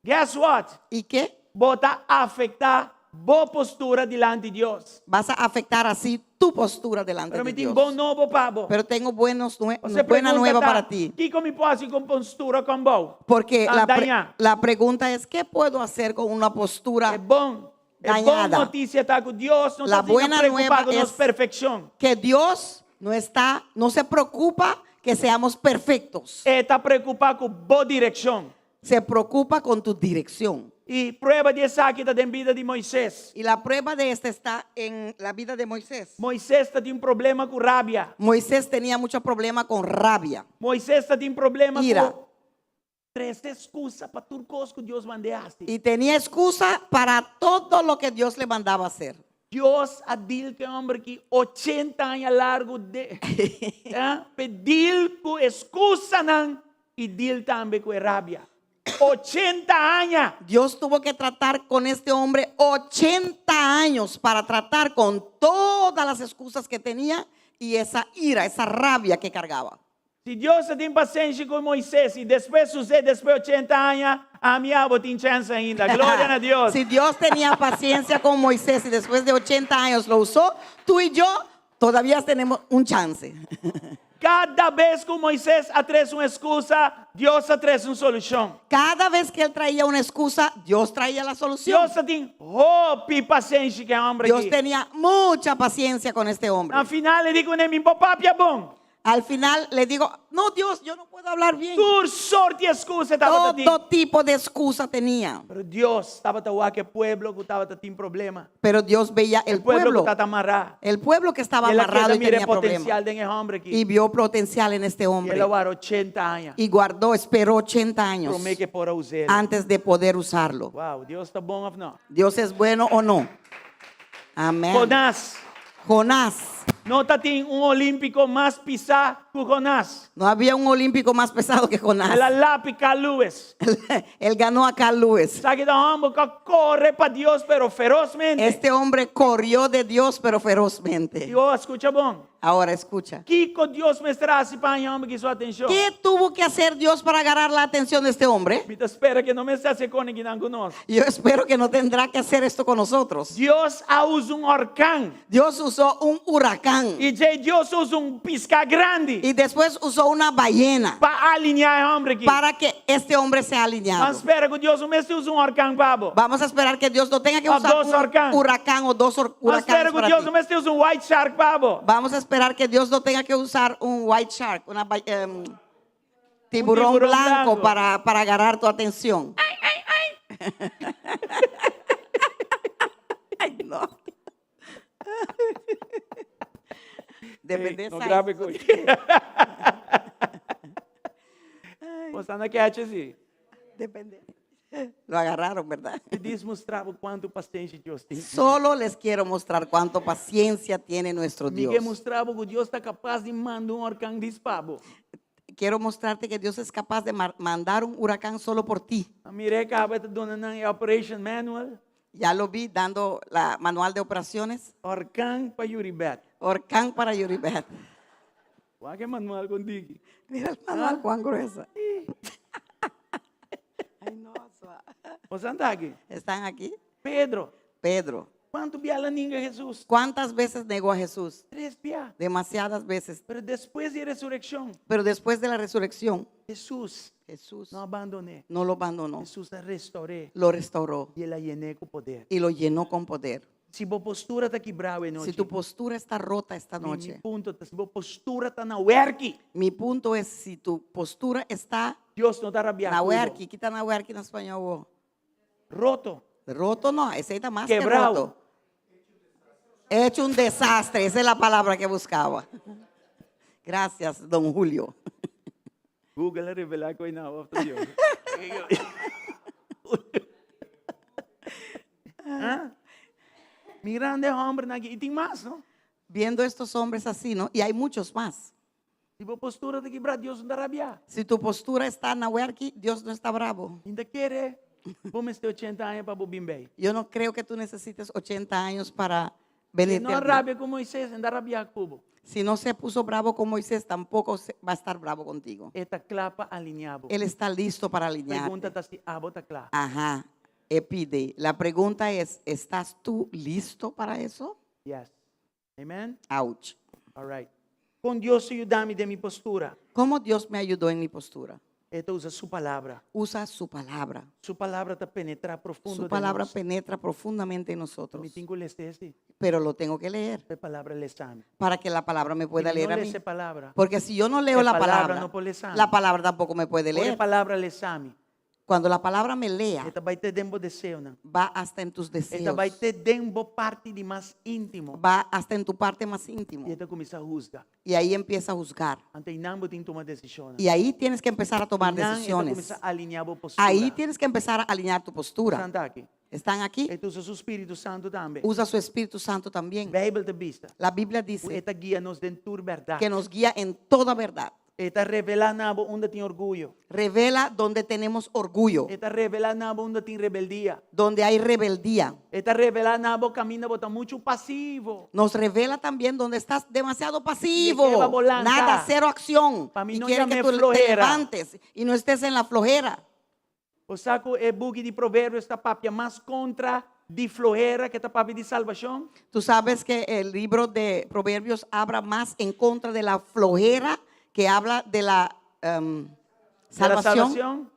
Guess what? ¿Y qué? Bo ta afektá bo postura dilanti di Dios. Vas a afectar así tu postura delante Pero de mi tin Dios. bon nobo pa bo. Pero tengo buenos nue- Você buena pregunta nueva ta, para ti. Kiko mi por hasi ku postura ku bo? Porque Ah, la, pre- dañá. la pregunta es, ¿qué puedo hacer con una postura E bon, e bon dañada? notisia ta ku Dios no La ta buena preokupá nueva ku nos es- perfekshon. Que Dios no está, no se preocupa que seamos perfectos. E ta preokupá ku bo direkshon. Se preocupa con tu dirección. I prueba di esaki ta den bida di Moises. Y la prueba de esta está en la vida de Moisés. Moises ta tin problema ku rabia. Moisés tenía mucho problema con rabia. Moises ta tin problema Ira. ku trese excusa pa tur kos ku Dios mand'é hasi. Y tenía excusa para todo lo que Dios le mandaba hacer. Dios a deal ku e hòmber ki ochenta aña largu de eh, p'e deal ku excusanan i deal tambe ku e rabia. 80 aña! Dios tuvo que tratar con este hombre 80 años para tratar con todas las excusas que tenía y esa ira, esa rabia que cargaba. Si Dios a tin pasenshi ku Moises i despues susé despues 80 aña, ami abo tin chèns ainda. Gloria na Dios! Si Dios tenía paciencia con Moisés y después de 80 años lo usó, tú y yo todavía tenemos un chance. Kada bes ku Moises a trese un eskusa, Dios a trese un solushon. Cada vez que él traía una excusa, Dios traía la solución. Dios a tin hopi pasenshi ku e hòmber Dios aki. tenía mucha paciencia con este hombre. Na final e di kuné, Mi por papia bon. Al final le digo, no Dios, yo no puedo hablar bien. Tur sorti excusa e tabata tin. Todo tipo de excusa tenía. Pero Dios tabata wak e pueblo ku tabata tin problema. Pero Dios veía E el pueblo ku pueblo, tabata amará. el pueblo que estaba I el a amarrado keda y mira e tenía problemas. potencial den e hòmber aki. Y vio potencial en este I hombre. el a wara ochenta aña Y guardó, esperó 80 años promé ku e por a us'é. antes de poder usarlo. Wow, Dios ta bon òf no? Dios es bueno o no. Amén. Jonás. Jonás. No ta tin un olímpiko mas pisá ku Jonás. No había un olímpico más pesado que Jonás. El a lapi Carl Lewis. Él ganó a Carl Lewis. Esaki ta un hòmber ku a kore pa Dios pero ferosmente. Este hombre corrió de Dios pero ferozmente. I oh, skucha bon. Ahora escucha. Kiko Dios mester hasi pa haña e hòmber aki su atenshon? ¿Qué tuvo que hacer Dios para agarrar la atención de este hombre? Mi ta spera ku e no mester hasi kos akinan ku nos. Yo espero que no tendrá que hacer esto con nosotros. Dios a usa un orkan. Dios usó un huracán. I djei Dios usa un piská grandi. Y después usó una ballena. Pa alineá e hòmber aki. Para que este hombre sea alineado. Ban spera ku Dios no mester usa un orkan pa bo. Vamos a esperar que Dios no tenga que Of usar dos un orkan. huracán o dos Ban huracanes spera ku para Dios ti. no mester usa un white shark pa bo. Vamos a esperar que Dios no tenga que usar un white shark, una tiburón, Un tiburón blanco, blanco. Para agarrar tu atención. Ay, ay, ay. Ay, no. Depende Ei, no size. grave ku. Bo sta na catch si. Depende. Lo agarraron, ¿verdad? Mi dis mustra bo kuantu pasenshi Dios tin. Solo les quiero mostrar cuánto paciencia tiene nuestro Mi ke Dios. mustra bo ku Dios ta kapas di manda un orkan djis pa bo. Quiero mostrarte que Dios es capaz de mandar un huracán solo por ti. A mir'é kaba ta duna nan e operation manual. Ya lo vi dando la manual de operaciones. Orkan pa Yuribet. Orkan para Yuribet. Wak e manual kon diki. Mira el manual cuán gruesa. Ay, no, sua. Bo sa ta aki? ¿Están aquí? Pedro. Pedro. Kuantu bia el a ninga Hesus? ¿Cuántas veces negó a Jesús? Tres bia. Demasiadas veces. Pero despues di e resurekshon. Pero después de la resurrección, Hesus Jesús no a abandon'é. no lo abandonó. Hesus a restour'é. Lo restauró. I el a yen'é ku poder. Y lo llenó con poder. Si bo postura ta kibrá awe nochi. Si tu postura está rota esta Mi, mi noche. punto ta, si bo postura ta na werki. Mi punto es, si tu postura está Dios no ta rabiá na ku bo. werki, kita na werki na spañó bo. Roto. Roto no, esei ta mas que Quebrao. roto. Hecho un desastre, esa es la palabra que buscaba. Gracias, don Julio. Google a revelá ku einan of ta Dios. Ah? Mirando e hòmbernan aki, i tin mas, no? Viendo estos hombres así, ¿no? Y hay muchos más. Si bo postura ta kibrá, Dios no ta rabiá. Si tu postura está na werki, Dios no está bravo. Mi n' ta kere bo mester ochenta aña pa bo bin bei. Yo no creo que tú necesites 80 años para Si venirte no al rabia ku Moisés, e n' ta rabia ku bo. Si no se puso bravo con Moisés, tampoco se va a estar bravo contigo. E ta kla pa alineá bo. Él está listo para alinearte. Pregunta ta si abo ta kla. Ajá. Epide. La pregunta es, ¿estás tú listo para eso? Yes. Amen? Ouch. All right. Kon Dios a yuda mi den mi postura? ¿Cómo Dios me ayudó en mi postura? E ta usa su palabra. Usa su palabra. Su palabra ta penetrá profundo Su den palabra nos. penetra profundamente en nosotros. Mi tin ku lesa esei. Pero lo tengo que leer E palabra lesa mi. para que la palabra me pueda Si mi leer no a mí. lesa e palabra, Porque si yo no leo e la palabra palabra, no por lesa mi. la palabra tampoco me puede Ora e leer. palabra lesa mi. Cuando la palabra me lea, E ta bai te den bo deseonan. va hasta en tus E ta deseos. bai te den bo parti di mas íntimo. Va hasta en tu parte más íntimo. I e ta kuminsá husga. Y ahí empieza a juzgar. Anto einan bo tin tuma desishonnan. Y ahí tienes que empezar a tomar Einan e ta decisiones. kuminsá alineá bo postura. Ahí tienes que empezar a alinear tu postura. Boso ta aki. ¿Están aquí? E ta usa su Spiritu Santu tambe. Usa su Espíritu Santo también. Beibel ta bisa. La Biblia Ku dice e ta guia nos den tur bèrdat. que nos guía en toda verdad. E ta revelá na bo unda tin orguyo. Revela donde tenemos orgullo, E ta revelá na bo unda tin rebeldia. donde hay rebeldía. E ta revelá na bo kaminda bo ta muchu pasivo. Nos revela también donde estás demasiado pasivo. Y que va volando. Nada, cero acción. Pa mi Y no quiere que llamé tú te flojera. levantes y no estés en la flojera. Bo sa ku e buki di Proverbios ta papia mas kontra di flohera ku ta papia di salbashon? Tú sabes que el libro de Proverbios habla más en contra de la flojera que habla de la De la salvación. salvación.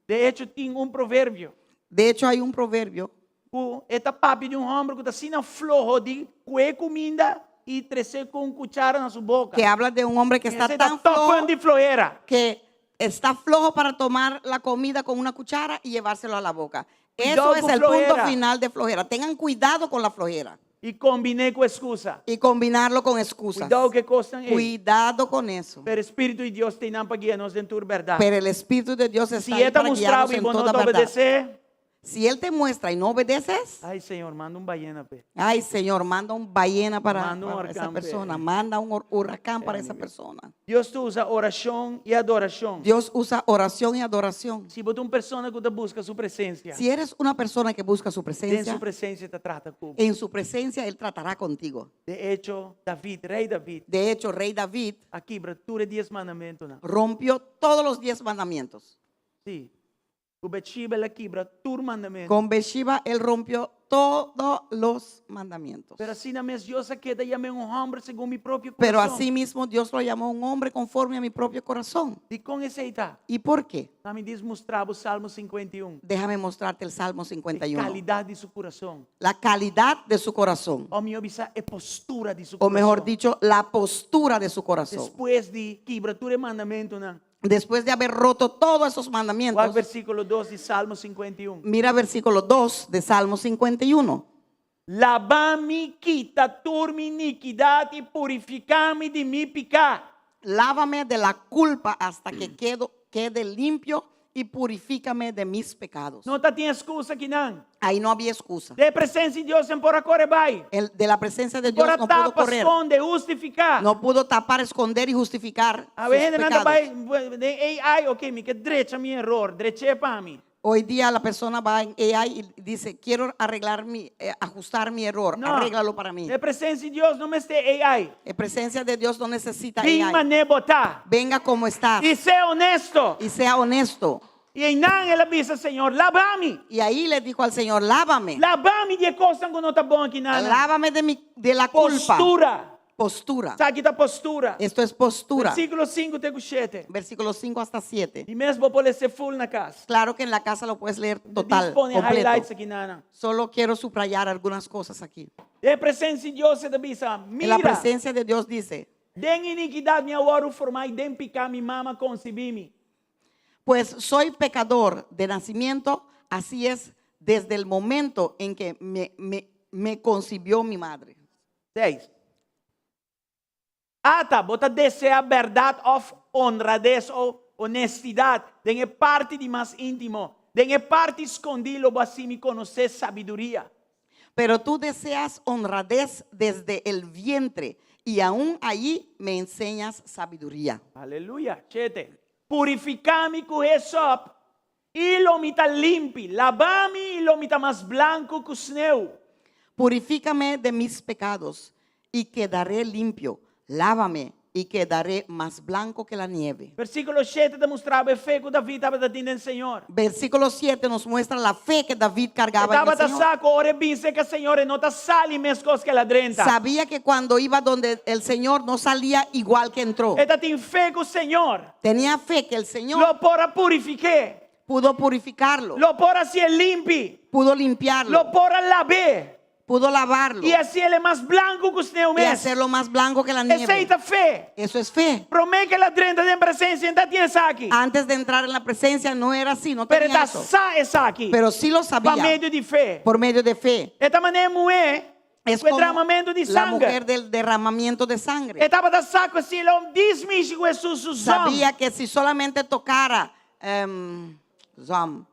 De echo, tin un proverbio De hecho, hay un proverbio ku e ta papia di un hòmber ku ta asina floho di kue kuminda i tres'é ku un kuchara na su boka. que habla de un hombre que está Esei ta tan tòppunt flojo di flohera. que está flojo para tomar la comida con una cuchara y llevárselo a la boca. Eso Cuidado es con el punto flojera. final de flojera. Tengan cuidado con la flojera I kombin'é ku ekskusa. y combinarlo con excusas. Kuidou ku e kosnan ei. Cuidado con eso. Pero Spiritu di Dios t'einan pa guia nos den tur bèrdat. Pero el Espíritu de Dios está Si ahí e ta para mustra guiarnos bo i en bo no toda ta verdad. obedesé, Si Él te muestra y no obedeces, ay Señor, manda un bayena p'e. ay Señor, manda un ballena para, Manda un para esa huracán, pe. persona, manda un huracán para esa persona. Dios ta usa orashon i adorashon. Dios usa oración y adoración. Si bo ta un persona ku ta buska su presensia, Si eres una persona que busca su den presencia, su presensia e ta trata ku bo. en su presencia Él tratará contigo. De echo, David, Rei David, De hecho, Rey David a kibra tur e dies mandamentunan. rompió todos los 10 mandamientos. Sí. Ku Betshiba el a kibra tur mandamentu. Con Betshiba él rompió todos los mandamientos. Pero asina mes Dios a keda yam'é un hòmber segun mi propio Pero kurason. así mismo Dios lo llamó un hombre conforme a mi propio corazón. Dikon esei ta? ¿Y por qué? Laga mi djis mustra bo Salmo 51. Déjame mostrarte el Salmo E 51. kalidat di su kurason. La calidad de su corazón. O mihó bisa e postura di su O mejor kurason. dicho, la postura de su corazón. Despues di kibra tur e mandamentunan. Después de haber roto todos esos Wak mandamientos, versíkulo 2 di Salmo 51. mira versículo 2 de Salmo 51. Laba mi, kita tur mi inikidat i purifiká mi di mi piká. Lávame de la culpa hasta que quedo, quede limpio y purifícame de mis pecados. No tabatin ekskusa akinan. Ahí no había excusa. Di presensia di Dios e n' por a kore bai. El, de la presencia de Dios Por no pudo tapa, correr. skonde, hustifiká. No pudo tapar, esconder y justificar A sus veces nan ta pecados. bai den AI, ok, mi ke drecha mi eror, drech'é pa mi. Hoy día la persona va en AI y dice, quiero arreglar mi, ajustar mi error, No. arréglalo para mí. Den presensia di Dios no mester AI. En presencia de Dios no necesita Bin AI. manera bo ta. Venga como está I sea honesto. y sea honesto. I einan el a bisa, Señor, laba mi. Y ahí le dijo al Señor, lávame, Laba mi di e kosnan ku no ta bon akinan. lávame de, mi, de la culpa. Postura. Postura. Esaki ta postura. Esto es postura. Versíkulo 5 te ku 7. Versículos 5 hasta 7. I mes bo por les'é full na kas. Claro que en la casa lo puedes leer total, Dispone completo. highlights akinan. Solo quiero subrayar algunas cosas aquí. Den presensia di Dios e ta bisa, En la mira, presencia de Dios dice, den inikidat mi a wòrdu formá i den piká mi mama a konsibí mi. pues soy pecador de nacimiento, así es desde el momento en que me, me, me concibió mi madre. 6. Ata, bo ta deseá bèrdat òf honrades òf honestidat den e parti di mas íntimo, den e parti skondí lo bo hasi mi konosé sabiduria. Pero tú deseas honradez desde el vientre y aún allí me enseñas sabiduría. Aleluya. 7. Purifiká mi ku hesop i lo mi ta limpi. Laba mi i lo mi ta mas blanku ku sneu. Purifícame de mis pecados y quedaré limpio. Lávame y quedaré más blanco que la nieve. Versíkulo 7 ta mustra e fe ku David tabatin den Señor. Versículo 7 nos muestra la fe que David cargaba en el Tabata Señor. sa ku ora e bin serka Señor e no ta sali meskos ku el a drenta. Sabía que cuando iba donde el Señor no salía igual que entró. E tabatin fe ku Señor. Tenía fe que el Señor Lo por a purifik'é. pudo purificarlo, Lo por a hasié limpi. pudo limpiarlo, Lo por a lab'é. Pudo lavarlo I hasié mas blanku ku sneu y mes. hacerlo más blanco que la Esei nieve. ta fe. Eso es fe. Promé ku el a drenta den presensia, e n' tabatin esaki. Antes de entrar en la presencia no era así, no Pero tenía e ta eso. sa esaki. Pero sí lo Pa sabía medio di fe. por medio de fe. E ta manera e muhé Es ku como dramamentu di la sanger. mujer del derramamiento de sangre. E tabata sa ku si el a djis mishi ku Hesus su zòm. Sabía que si solamente tocara zòm,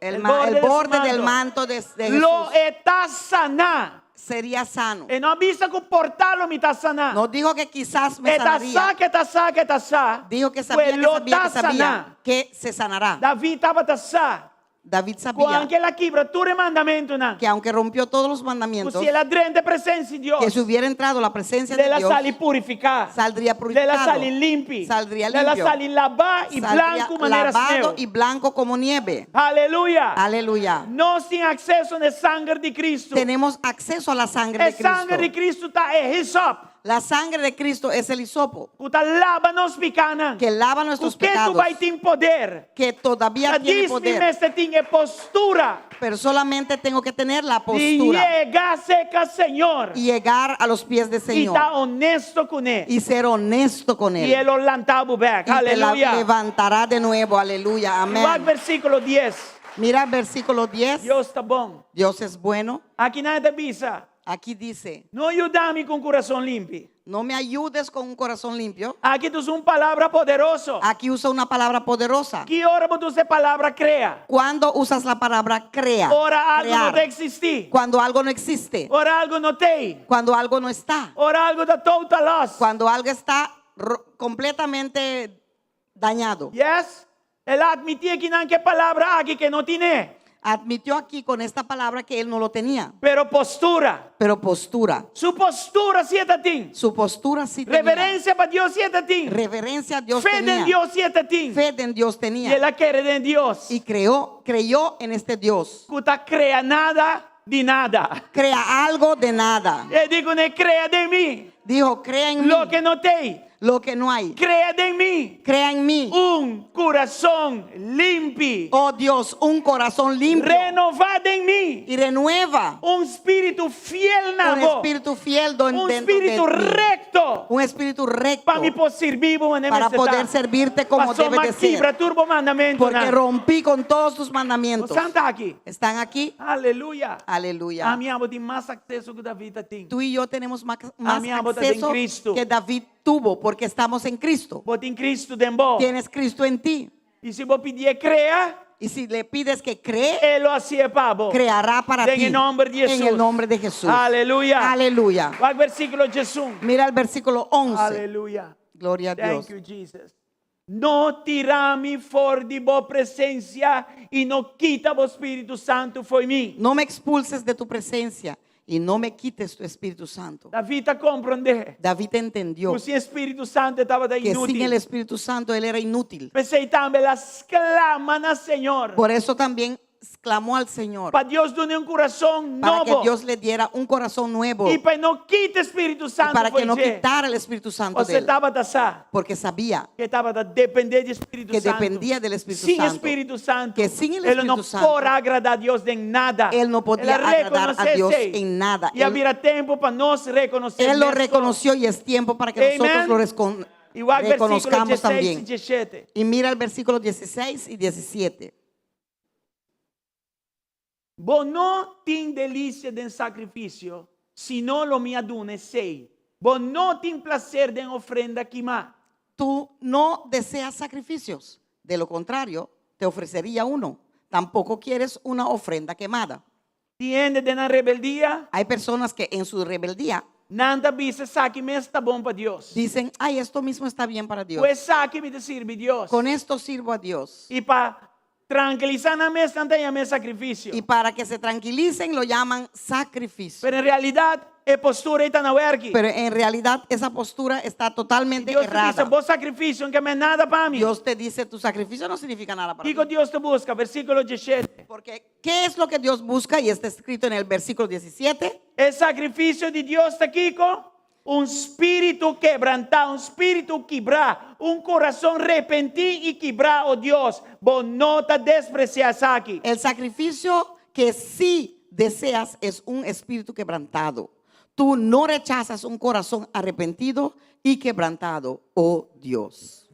el, El ma- borde el de su borde del manto. manto de Lo Jesús, e ta saná. sería sano. E no a bisa ku por ta lo mi ta saná. No dijo que quizás me E ta sanaría. sa ku e ta sa ku e ta sa. Dijo que sabía Ku que lo sabía ta que sabía saná. que se sanará. David tabata sa. David Ku sabía aunke el a kibra tur e mandamentunan. que aunque rompió todos los Ku mandamientos, si el a drenta presensia di Dios. que si hubiera entrado a la presencia Lo de el a Dios, sali purifiká. saldría Lo el a purificado, sali limpi. saldría Lo el a limpio, sali labá i saldría blanku manera lavado sneu. y blanco como nieve. Aleluya. Aleluya. Nos tin akseso na sanger di Kristu. Tenemos acceso a la sangre E de sanger di Cristo. Kristu ta e hisop. La sangre de Cristo es el hisopo Ku ta laba nos pikánan. que lava nuestros Ku ketu pecados, bai tin poder. que todavía Ta tiene djis mi poder. mester tin e postura. Pero solamente tengo que tener la Di postura yega serka Señor. y llegar a los pies del I Señor ta honesto kuné. y ser honesto con I Él. e lo lanta bo bèk. Y te la Aleluya. levantará de nuevo. Aleluya. Wak Amén. versíkulo 10. Mira el versículo 10. Dios ta bon. Dios es bueno. Akinan e ta bisa. Aquí dice, No yuda mi ku un kurason limpi. no me ayudes con un corazón limpio. Aki e ta usa un palabra poderoso. Aquí usa una palabra poderosa. Ki ora bo ta usa e palabra krea? ¿Cuándo usas la palabra crea? Ora algu no Crear. ta eksistí. Cuando algo no existe. Ora algu no t'ei. Cuando algo no está. Ora algu ta total loss. Cuando algo está completamente dañado. Yes? El a atmití akinan ku e palabra aki ku e no tin'é. Admitió aquí con esta palabra que él no lo tenía. Pero postura. Pero postura. Su postura sí e tatin. Su postura sí tenía. Reverensia pa Dios sí e tatin. Reverencia a Dios Fe tenía. den Dios sí e tatin. Fe en Dios I tenía. el a kere den Dios. Y creyó en este Dios. Ku ta krea nada di nada. Crea algo de nada. E di kuné krea den mi. Dijo, crea en mí Loke no t'ei. lo que no hay. Krea den mi. Crea en mí, Un kurason limpi. oh Dios, un corazón limpio. Renobá den mi. Y renueva Un spiritu fiel na un bo. espíritu fiel Un dentro de spiritu ti. rekto. Un espíritu recto Pa mi por sirbi bo para poder servirte como debe de ser. Kibra tur bo mandamentu. Porque rompí con todos tus mandamientos. Boso ta aki. ¿Están aquí? Aleluya. Aleluya. Ami ku bo tin mas akseso ku David tin. Tú y yo tenemos más, más Ami ku bo ta den acceso Cristo. que David tuvo porque estamos en Cristo. Bo tin Cristo den bo. Tienes Cristo en ti. I si bo pidié krea, Y si le pides que cree, e lo hasié pa bo. creará para En ti. el nombre de En Jesús. el nombre de Jesús. Aleluya. Aleluya. Wak versíkulo 11. Mira el versículo 11. Aleluya. Gloria a Dios. Thank you, Jesus. No tira mi for di bo presensia i no kita bo Spiritu Santu fo'i mi. No me expulses de tu presencia y no me quites tu Espíritu Santo. David a komprondé. David entendió Ku sin Spiritu Santu e tabata que sin el inútil. Espíritu Santo él era inútil. P'esei tambe el a sklama na Señor. Por eso también clamó al Señor Pa Dios dun'é un kurason para que nobo. Dios le diera un corazón nuevo I y pa no kita Spiritu Santu para que fo'i no dje. quitara el Espíritu Santo O de e él. tabata sa Porque sabía ku e tabata dependé di Spiritu que Santu. dependía del Espíritu Sin Santo. Spiritu Santu. Que sin el E no Espíritu Santo, por agradá Dios den nada. Él no podía El a agradar a rekonosé Dios esei. en nada. I a Él- bira tempu pa nos rekonosé. Él lo meskos. reconoció y es tiempo para que nosotros Amén. lo I wak versíkulo reconozcamos 16 también. i 17. Y mira el versículo 16 y 17. Bo no tin delisia den sakrifisio, sino lo mi a duna esei. Bo no tin plaser den ofrenda kimá. Tú no deseas sacrificios, de lo contrario, te ofrecería uno. Tampoco quieres una ofrenda quemada. Tin hende den nan rebeldia, Hay personas que en su rebeldía nan ta bisa esaki mes ta bon pa Dios. dicen, ay, esto mismo está bien para Dios. Ku esaki mi ta sirbi Dios. Con esto sirvo a Dios. I pa trankilisá nan mes, nan ta yam'é sakrifisio. Y para que se tranquilicen lo llaman sacrificio. Pero en realidat, e postura ei ta na wèrki. Pero en realidad esa postura está totalmente Dios ta bisa, errada. bo sakrifisio no ke men nada pa mi. Dios te dice, tu sacrificio no significa nada para Kiko ti. Dios ta buska, versíkulo 17. Porque, ¿qué es lo que Dios busca? Y está escrito en el versículo 17. E sakrifisio di Dios ta kiko? Un spiritu kebrantá, un spiritu kibrá, un kurason repentí i kibrá, o Dios, bo no ta despresiá esaki. El sacrificio que sí deseas es un espíritu quebrantado. Tú no rechazas un corazón arrepentido y quebrantado, oh Dios.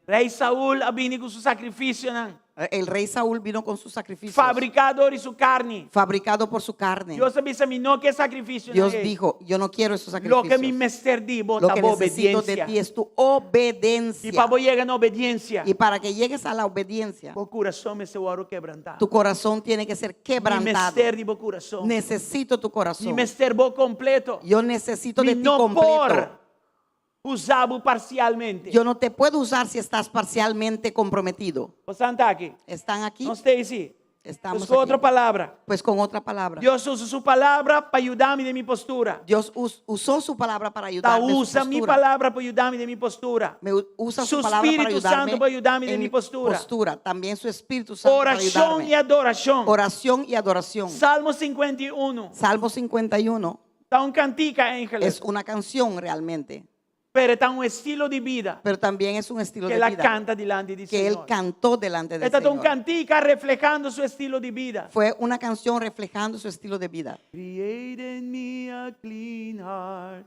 Rei Saul a bini ku su sakrifisionan. El rey Saúl vino con sus sacrificios. Fabriká dor di su karni. Fabricado por su carne. Dios a bisa, mi no ke sakrifisio. Dios dijo, yo no quiero esos Loke mi sacrificios. mester di bo Lo ta que bo necesito de obedensia. ti es tu I obediencia. pa bo yega na obedensia, Y para que llegues a la obediencia, bo kurason mester wòrdu kebrantá. tu corazón tiene que ser Mi quebrantado. mester di bo kurason. Necesito tu Mi corazón. mester bo kompleto. Yo necesito Mi de ti no completo. por usa bo parsialmente. Yo no te puedo usar si estás parcialmente comprometido. Boso ta aki. ¿Están aquí? Nos t'ei sí. Estamos Ku otro aquí. palabra. Pues con otra palabra. Dios a usa su palabra pa yuda mi den mi postura. Dios usó su palabra para Ta ayudarme en su usa mi postura. palabra pa yuda mi den mi postura. Me usa su Su palabra para Espíritu ayudarme Santo pa yuda mi en den mi mi postura. postura. También su Espíritu Santo para Orashon ayudarme. i adorashon. Oración y adoración. Salmo 51. Salmo 51 Ta un kantika, eigenlijk. es una canción realmente, Pero ta un estilo di bida pero también es un estilo ku de el a vida kanta dilanti di que él Señor. cantó delante del Esta ta un Señor. kantika reflehando su estilo di bida. Fue una canción reflejando su estilo de vida. Create in me a clean heart.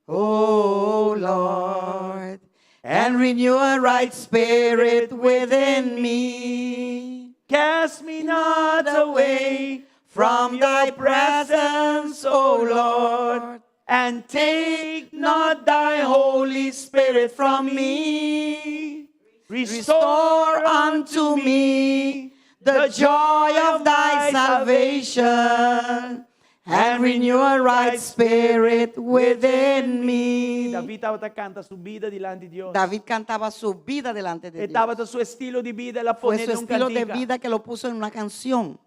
Oh Lord, and renew a right spirit within me. Cast me not away from thy presence, O Lord, and take not thy Holy Spirit from me. Restore unto me the joy of thy salvation and renew a right spirit within me. David tabata kanta su bida dilanti di Dios. David cantaba su vida delante de Dios. Tabata su estilo di bida, el a Fue pone su un estilo de kantika. vida que lo puso en una canción.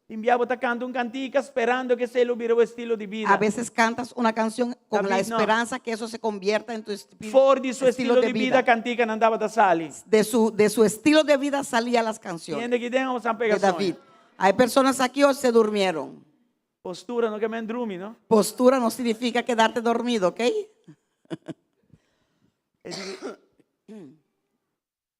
Tin bia bo ta kanta un kantika sperando ku esei lo bira bo estilo di bida. A veces cantas una canción con la David no. esperanza que eso se convierta en tu For di su estilo estilo de di bida vida. kantikanan tabata sali. De su estilo de vida salían las canciones Hende aki den a de pega David. Hay personas aquí hoy se durmieron. Postura no ke men drumi, no? Postura no significa quedarte dormido, ¿ok? E di,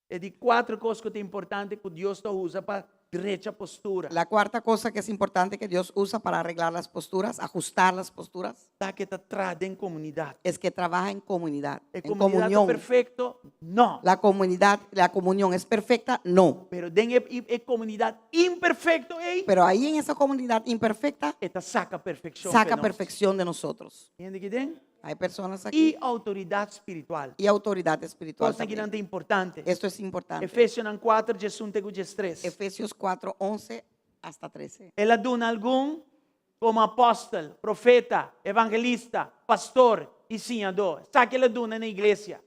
e di kuater kos ku ta importante ku Dios ta usa pa drecha postura. La cuarta cosa que es importante que Dios usa para arreglar las posturas, ajustar las posturas, Ta ku e ta traha den komunidat. es que trabaja en comunidad, E en komunidat ta comunión. perfekto? No. La comunidad, la comunión es perfecta, no. Pero den e, e komunidat imperfekto ei, Pero ahí en esa comunidad imperfecta e ta saka perfekshon. saca pa nos. perfección de nosotros. Hende aki den? Hay personas aquí I outoridat spiritual. y autoridad espiritual. Kos aki también. ta importante. Esto es importante. Efesionan 4, 11 te 13. Efesios 4, 11 hasta 13. El a duna algun komo apòstel, profeta, evangelista, pastor i siñadó. Esaki el a duna na iglesia.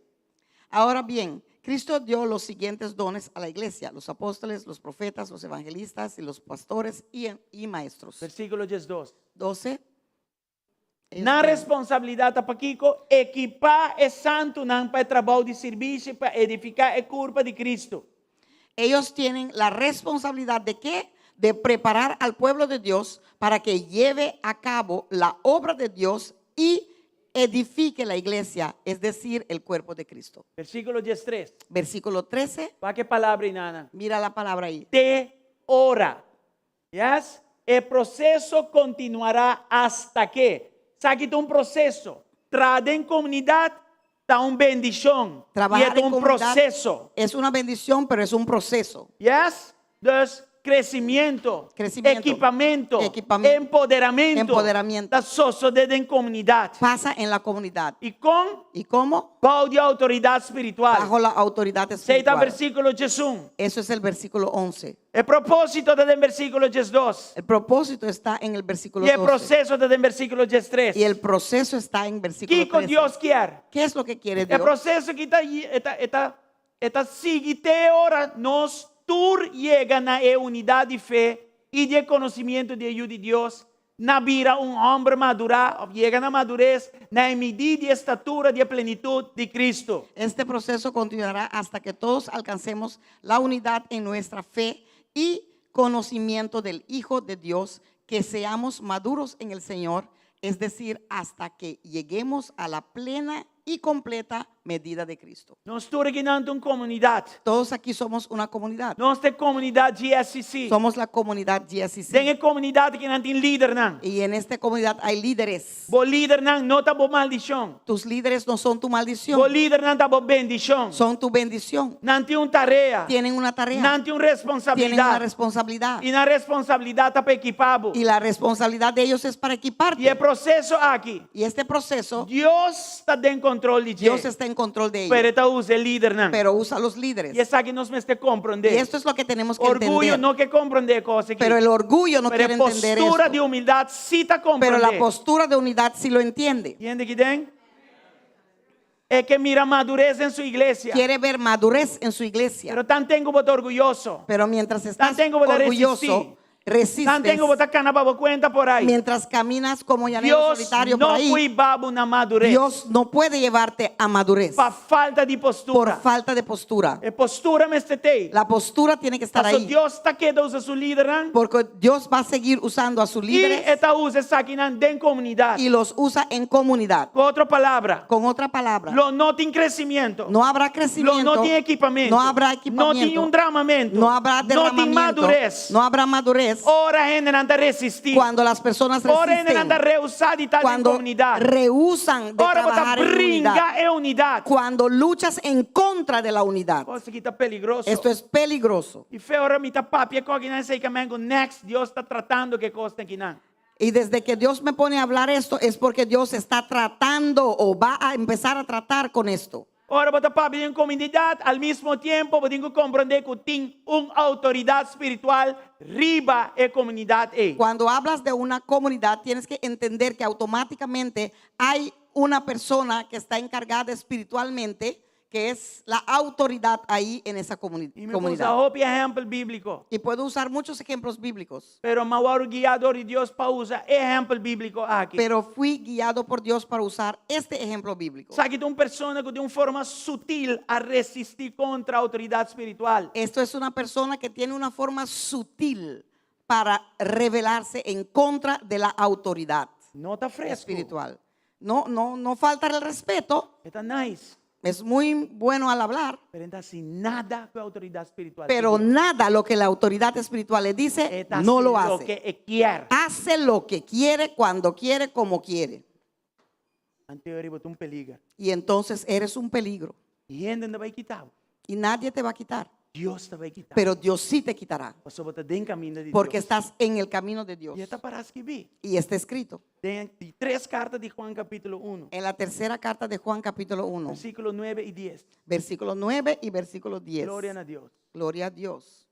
Ahora bien, Cristo dio los siguientes dones a la iglesia, los apóstoles, los profetas, los evangelistas y los pastores y maestros. Versíkulo 12. 12. Ellos Nan tienen responsabilidat ta pakiko ekipá e santunan pa e trabou di servisio pa edifiká e kurpa di Kristu. Ellos tienen la responsabilidad de qué? De preparar al pueblo de Dios para que lleve a cabo la obra de Dios y edifique la iglesia, es decir, el cuerpo de Cristo. Versíkulo 13. Versículo 13, Wak e palabra einan. mira la palabra ahí. Te ora. Yes? E proseso kontinuará hasta ku. Esaki ta un proseso. Traha den komunidat ta un bendishon. Trabajar I ta en un comunidad proseso. es una bendición, pero es un proceso. Yes? Dus kresementu, Kresementu, ekipamentu, ekipamentu, empoderamentu, empoderamiento. Ta sosodé den komunidat. Pasa en la comunidad. I kon? ¿Y cómo? Bou di outoridat spiritual. Bajo la autoridad Esei ta espiritual. versíkulo 11. Eso es el versículo 11. E propósito ta den versíkulo 12. El propósito está en el versículo I e 12. proseso ta den versíkulo 13. Y el proceso está en versículo Kiko 13. Dios ke? ¿Qué es lo que quiere E Dios? proseso aki ta, ta, ta, ta sigui te ora nos tur yega na e unidat di fe i di konosementu di Yu di Dios, na bira un hòmber madurá, yega na madures, na midida di estatura di plenitut di Kristu. Este proceso continuará hasta que todos alcancemos la unidad en nuestra fe y conocimiento del Hijo de Dios, que seamos maduros en el Señor, es decir, hasta que lleguemos a la plena y completa medida de Cristo. Nos tur akinan ta un komunidat. Todos aquí somos una comunidad. Nos ta e komunidat GSCC. Somos la comunidad GSCC. Den e komunidat akinan tin lidernan. Y en esta comunidad hay líderes. Bo lidernan no ta bo maldishon. Tus líderes no son tu maldición, Bo lidernan ta bo bendishon. son tu bendición. Nan tin un tarea. Tienen una tarea, Nan tin un tienen una responsabilidat. responsabilidad. I nan responsabilidat ta pa ekipá bo. Y la responsabilidad de ellos es para I e equiparte. proseso aki, Y este proceso, Dios ta den kontrol di dje. Dios está en control de Pero ello, e ta usa e lidernan. pero usa a los líderes. I esaki nos mester komprondé. Y esto es lo que tenemos que Orguyo entender. no ke komprondé e kos aki. Pero el orgullo no Pero quiere e entender postura esto. di humildat sí ta Pero la komprondé. postura de unidad sí lo entiende. Hende ki den? E ke mira madures den su iglesia. Quiere ver madurez en su iglesia. Pero tanten ku bo ta orguyoso. Pero mientras estás Tanten ku bo ta orgulloso, resistí. resistes. Tanten ku bo ta kana pa bo kuenta por ahí. Mientras caminas como llanero Dios solitario por no ahí, por hiba bo na madures. Dios no puede llevarte a madurez Pa falta di por postura. falta de postura. E postura mester t'ei. La postura tiene que estar Paso ahí. Dios ta keda usa su lidernan. Porque Dios va a seguir usando a sus I líderes e ta usa esakinan den komunidat. y los usa en comunidad. Ku otro palabra, Con otra palabra, lo no tin kresimentu. no habrá Lo crecimiento, no tin ekipamentu. no habrá No tin equipamiento, un dramamentu. no habrá No tin derramamiento, madures. no habrá madurez Ora hendenan ta resistí. cuando las personas Ora hendenan resisten, ta rehusá di ta den cuando komunidat. rehusan de Ora bo ta trabajar en unidad, bringa e unidat. cuando luchas en contra de la unidad. Kos aki ta peligroso. Esto es peligroso. I fe ora mi ta papia ku akinan esei ke men ku next Dios ta tratando ku e kosnan akinan. Y desde que Dios me pone a hablar esto es porque Dios está tratando o va a empezar a tratar con esto. Ora bo ta papia di un komunidat, al mismo tiempo bo tin ku komprondé ku tin un outoridat spiritual riba e komunidat ei. Cuando hablas de una comunidad, tienes que entender que automáticamente hay una persona que está encargada espiritualmente, que es la autoridad ahí en esa I mi por usa comunidad. hopi ehèmpel bíbliko. Y puedo usar muchos ejemplos bíblicos, Pero m'a wòrdu guiá dor di Dios pa usa e ehèmpel bíbliko aki. pero fui guiado por Dios para usar este ejemplo bíblico. Esaki ta un persona ku di un forma sutil a resistí kontra outoridat spiritual. Esto es una persona que tiene una forma sutil para rebelarse en contra de la autoridad No ta fresku. espiritual. No, no, no falta el respeto. E ta nice. Es muy bueno al hablar, Pero e n' ta hasi nada ku e outoridat spiritual. pero nada lo que la autoridad espiritual le dice, E ta no lo hasi hace. loke e kier. Hace lo que quiere, cuando quiere, como quiere. Anto bo ta un peliger. Y entonces eres un peligro. I hende n' ta bai kita bo. Y nadie te va a quitar, Dios ta bai kita. pero Dios sí te quitará, Pasobra bo ta den kaminda di porque Dios. estás en el camino de Dios. I e ta pará skibí. Y está escrito Den di tres karta di Juan kapítulo 1, en la tercera carta de Juan capítulo 1, versíkulo 9 i 10. versículo 9 y versículo 10. Gloria na Dios. Gloria a Dios.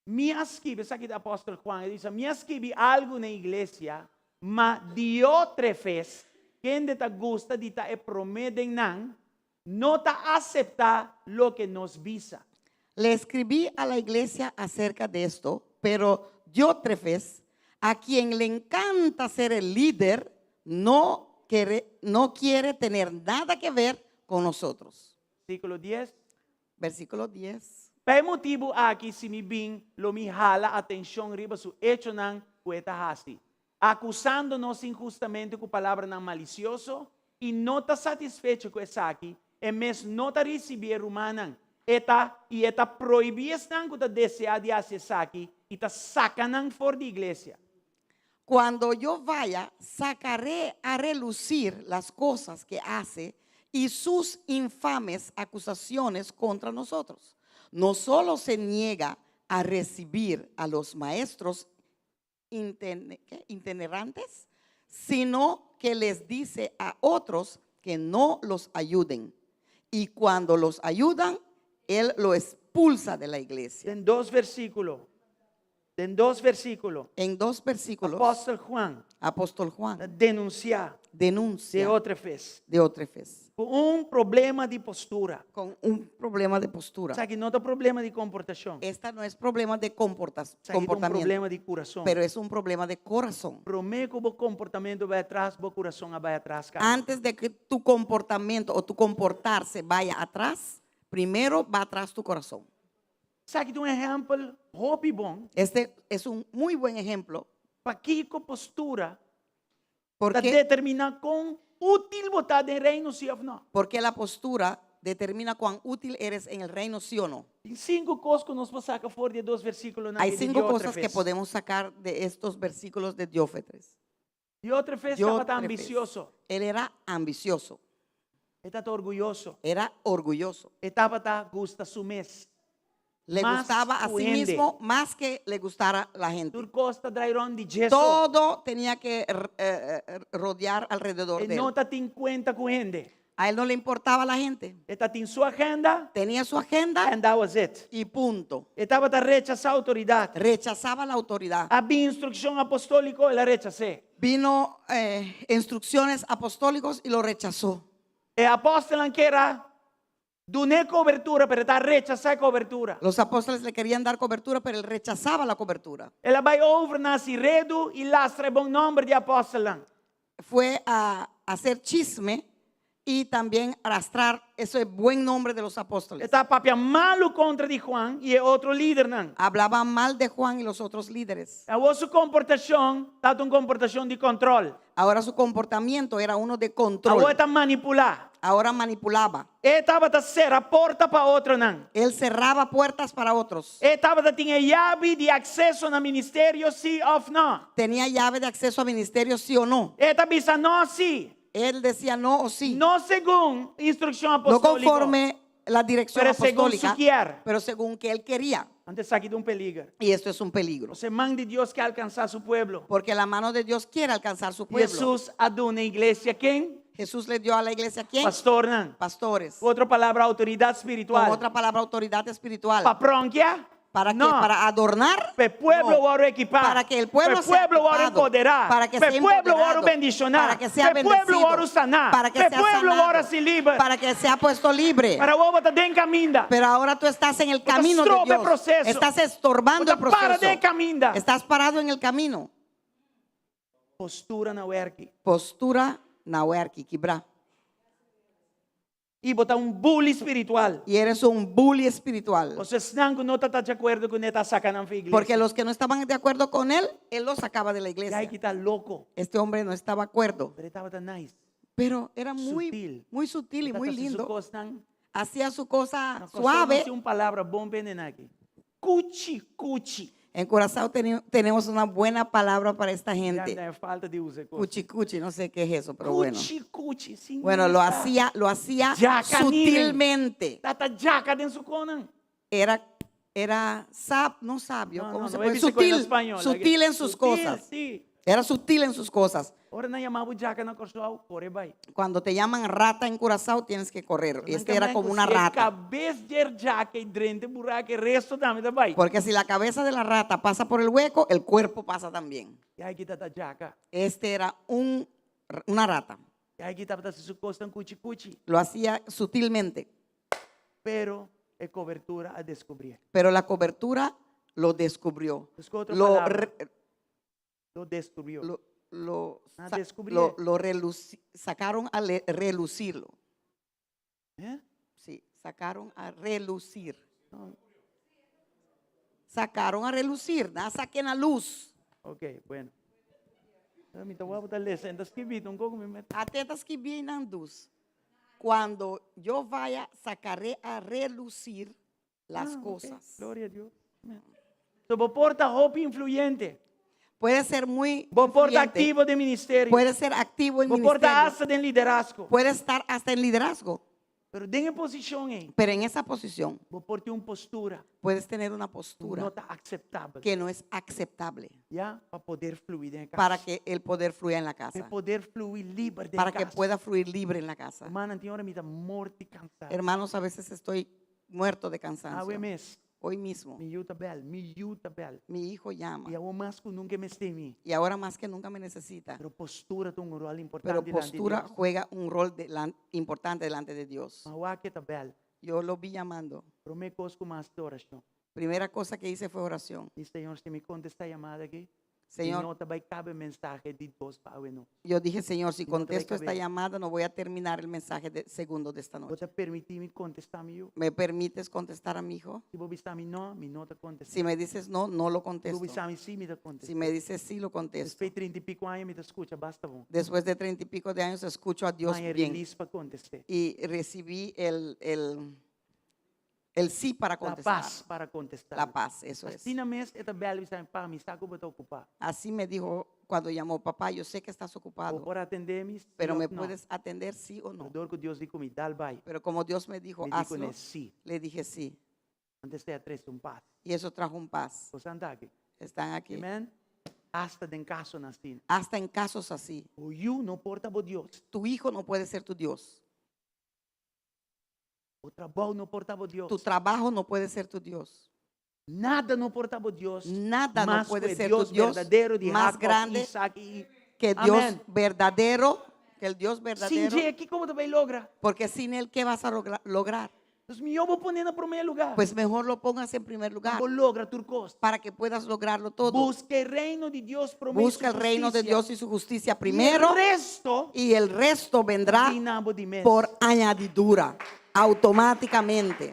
Mi a skibi, esaki ta apòstel Juan, e bisa, mi a skibi algu na iglesia, ma Diótrefes, kende ta gusta di ta e promé den nan, no ta aseptá loke nos bisa. Le escribí a la iglesia acerca de esto, pero Diótrefes, a quien le encanta ser el líder, no quiere, no quiere tener nada que ver con nosotros. Versíkulo 10. Versículo 10. Pa e motibu aki si mi bin lo mi hala atenshon riba su echonan ku e ta hasi, akusando nos inhustamente ku palabranan malisioso, i no ta satisfecho ku esaki, e mes no ta risibí e rumannan, e ta i e ta prohibí esnan ku ta deseá di hasi esaki i ta saka nan for di iglesia. Cuando yo vaya, sacaré a relucir las cosas que hace y sus infames acusaciones contra nosotros. No solo se niega a recibir a los maestros itinerantes, sino que les dice a otros que no los ayuden. Y cuando los ayudan, él lo expulsa de la iglesia. Den dos versíkulo. Den dos versíkulo. En dos versículos, Apòstel Juan apóstol Juan ta denunsiá denuncia Diótrefes Diótrefes ku un problema di postura. con un problema de postura. Esaki no ta problema di komportashon. Esta no es problema de Esaki ta un comportamiento, problema di kurason. pero es un problema de corazón. Promé ku bo komportamentu bai atras, bo kurason a bai atras kaba. Antes de que tu comportamiento o tu comportarse vaya atrás, primero va atrás tu corazón. Esaki ta un ehèmpel hopi bon. Este es un muy buen ejemplo Pakiko postura ta porque determiná kon útil bo ta den reino si òf no. Porque la postura determina cuán útil eres en el reino, sí o no. Tin sinku kos ku nos por saka for di e dos versíkulonan Hay di cinco cosas que Diótrefes. podemos sacar de estos versículos de Diótrefes. Diótrefes tabata Diótrefes. ambisioso. Él era ambicioso, E tabata orguyoso. era orgulloso. E tabata gusta su mes. Le Mas gustaba a ku sí hende. mismo más que le gustara la gente. Tur kos ta drai rònt di dje so. Todo tenía que rodear alrededor E de él. no tatin kuenta ku hende. A él no le importaba la gente. E tatin su agenda Tenía su agenda and that was it. y punto. E tabata rechasá outoridat. Rechazaba la autoridad. A bin instrukshon apostóliko, el a rechas'é. Vino instrucciones apostólicos y lo rechazó. E apòstelnan kier a dun'é kobertura, pero e ta rechasá e kobertura. Los apóstoles le querían dar cobertura, pero él rechazaba la cobertura. El a bai over na hasi redu i lastra e bon nòmber di e apòstelnan. Fue a hacer chisme y también arrastrar ese buen nombre de los E apóstoles. ta papia malu kontra di Juan i e otro lidernan. Hablaba mal de Juan y los otros líderes. Awor su komportashon tabata un komportashon di kòntròl. Ahora su comportamiento era uno de control. Awor e ta manipulá. Ahora manipulaba. E tabata sera porta pa otronan. Él cerraba puertas para otros. E tabata tin e yabi di akseso na ministerio sí òf no. Tenía llave de acceso a ministerio, sí o no. E ta bisa no sí. Él decía no o sí. No segun instrukshon No apostóliko. conforme la dirección Pero según apostólica, su kier. pero según que él quería. Anto esaki ta un peliger. Y esto es un peligro. Pasobra man di Dios ke alkansá su pueblo. Porque la mano de Dios quiere alcanzar su pueblo. Hesus a duna iglesia ken? Jesús le dio a la iglesia ¿quién? Pastornan. Pastores. Ku otro palabra, outoridat spiritual. Con otra palabra, autoridad espiritual. Pa pronkia? ¿Para qué? No. ¿Para adornar? Pa e pueblo No. wòrdu ekipá. Para que el pueblo Pa e sea pueblo wòrdu equipado. empoderá. Para que Pa sea e pueblo empoderado. wòrdu bendishoná. Para que sea Pa e pueblo bendecido. wòrdu saná. Para que Pa e sea pueblo sanado. wòrdu hasí liber. Para que sea puesto libre. Pero awor bo ta den kaminda. Pero ahora tú estás en el Bo ta camino de stroba e Dios. proseso. Estás estorbando el Bo ta para proceso. den kaminda. Estás parado en el camino. Postura na wèrki. Postura na wèrki, kibrá. I bo ta un bully spiritual. Y eres un bully espiritual. Pasobra esnan ku no ta di akuerdo kuné e ta saka nan for di iglesia. Porque los que no estaban de acuerdo con él, él los sacaba de la iglesia. E aki ta loko. Este hombre no estaba de acuerdo. Pero e tabata nice. Pero era muy Sutil. muy sutil y muy lindo. Hacía su cosa Na suave. Kòrsou nos tin un palabra bon pa hende aki. Kuchi kuchi. En Curazao tenemos una buena palabra para esta gente. Ya falta di usa kos. Cuchi cuchi, no sé qué es eso, pero bueno. Cuchi cuchi, sin Bueno, lo hacía, lo hacía Djaka sutilmente. Tabata djaka den su kosnan. Era sab, no sabio, No, ¿cómo no, se no puede? he visto en Sutil, español. sutil en sus Sutil, cosas. sí. Era sutil en sus cosas. Ora nan yama bo djaka na Kòrsou, kore bai. Cuando te llaman rata en Curazao, tienes que correr. Y este era como una rata. Kabes di djaka drenta buraku, resto tambe ta bai. Porque si la cabeza de la rata pasa por el hueco, el cuerpo pasa también. E aki tabata djaka. Este era una rata. E aki tabata hasi su kosnan kuchi kuchi. Lo hacía sutilmente. Pero e kobertura a deskubrié. Pero la cobertura lo descubrió. Busca otra Lo palabra. re- Lo descubrió. lo, lo, Ah, sa- descubrió. lo, lo reluci- sacaron a relucirlo. ¿Eh? Sí, sacaron a relucir. No. Sacaron a relucir, nada, saquen a luz. Ok, bueno. Ah, mi ta wak ta lesa, enta skibí, un koko mi met. Atentas que bien andus. Cuando yo vaya, sacaré a relucir las Ah, ok. cosas. Gloria a Dios. So, bo por ta hopi influyente. Puede ser muy Bo por ta influyente. aktivo den ministerio. Puede ser activo en Bo por ta ministerio. hasta den liderazgo. Puede estar hasta en liderazgo. Pero den e posishon ei. Pero en esa posición Bo por tin un postura. puedes tener una postura No ta akseptabel. que no es aceptable Ya, pa poder flui den kas. para que el poder fluya en la Pa casa. poder flui liber den Para que kas. pueda fluir libre en la casa. Rumannan, tin ora mi ta morto di kansá. Hermanos, a veces estoy muerto de cansancio. Awe mes. Hoy mismo, Mi yu ta bèl, mi yu ta bèl. mi hijo llama I awor mas ku nunka e mester mi. y ahora más que nunca me necesita. Pero postura ta un ròl importante Pero delante di postura Dios. juega un rol importante delante de Dios. M'a wak e ta bèl. Yo lo vi llamando. Promé kos ku m'a hasi ta orashon. Primera cosa que hice fue oración. Di Señor, si mi kontestá e yamada aki. Señor, Mi no ta bai kaba e mensahe di dos pa awe nochi. Yo dije, Señor, si No te voy a contesto esta caber. llamada, no voy a terminar el mensaje de, segundo de esta Bo noche. ta permití mi kontestá mi yu? ¿Me permites contestar a mi hijo? Si bo bisa mi no, mi no ta kontestá. Si me dices no, no lo Si bo contesto. bisa mi sí, mi ta kontestá. Si me dices sí, lo contesto. Despues di trinta i piku aña mi ta skucha basta bon. Después de treinta y pico de años escucho a Dios M'a haña bien. release pa kontest'é. Y recibí el, el, el sí para La contestar. pas para kontestá. La paz, eso es. Asina mes e ta bèl bisa mi, Pa, mi sa ku bo ta okupá. Así me dijo cuando llamó, papá, yo sé que estás Bo ocupado, por atendé mi, sí pero òf me no? puedes atender sí o no. Pero dor ku Dios di ku mi, dal bai. Pero como Dios me dijo, Mi di kuné hazlo, sí. le dije sí. Anto esei a trese un pas. Y eso trajo un paz. Bo ta aki. Están aquí. Amen. Asta den kasonan asina. Hasta en casos así. Bo yu no por ta bo Dios. Tu hijo no puede ser tu Dios. Bo trabou no por ta bo Dios. Tu trabajo no puede ser tu Dios. Nada no por ta bo Dios. Nada no Mas puede ku ser tu Dios Dios berdadero di más Jacob, grande Isaac i que Dios Amén. verdadero, que el Dios Sin verdadero. dje, kiko bo ta bai logra? Porque sin él, ¿qué vas a lograr? Dus mihó bo pon'é na promé lugá. Pues mejor lo pongas en primer lugar Bo logra tur kos. para que puedas lograrlo todo. Buska e reino di Dios promé. Busca el reino de Dios y su justicia primero E resto y el resto vendrá bin na bo di mes. por añadidura, automáticamente.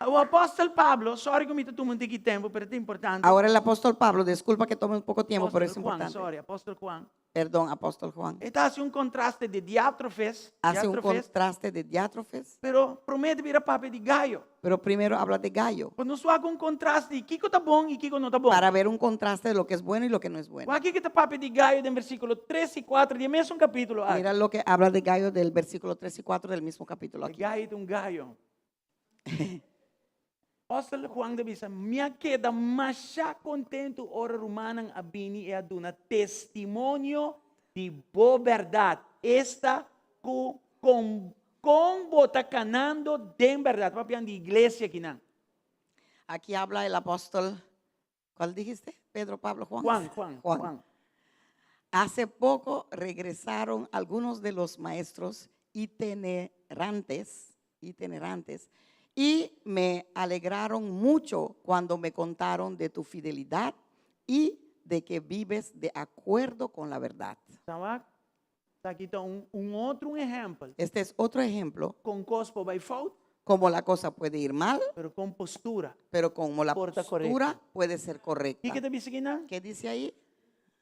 O apòstel Pablo, sorry ku mi ta tuma un tiki tempu, pero ta importante. Ahora el apóstol Pablo, disculpa que tome un poco tiempo, pero es Apòstel Juan, importante. sorry, apòstel Juan. Perdón, apóstol Juan. E ta hasi un kontraste di Diátrofes, Hace un Diátrofes, contraste de Diátrofes, pero promé e ta bira papia di Gayo. pero primero habla de Gayo, Pa nos wak un kontraste di kiko ta bon i kiko no ta bon. para ver un contraste de lo que es bueno y lo que no es bueno. Wak kiko e ta papia di Gayo den versíkulo 3 i 4 di e mesun kapítulo aki. Mira lo que habla de Gayo del versículo 3 y 4 del mismo capítulo E aquí. Gayo ta un Gayo. Apòstel Juan ta bisa, Mi a keda masha kontentu ora rumannan a bini i a duna testimonio di bo bèrdat, esta ku kon kon bo ta kanando den bèrdat. Papian di iglesia akinan. Aquí habla el apóstol, ¿cuál dijiste? Pedro, Pablo, Juan. Juan, Juan, Juan. Juan. Hace poco regresaron algunos de los maestros itinerantes, itinerantes, y me alegraron mucho cuando me contaron de tu fidelidad y de que vives de acuerdo con la verdad. Sa Esaki ta un, un otro un ehèmpel. Este es otro ejemplo, Kon kos por bai fout, como la cosa puede ir mal, pero kon postura. pero como la Por ta postura korekto. puede ser correcta. Kiko e ta bisa akinan? ¿Qué dice ahí?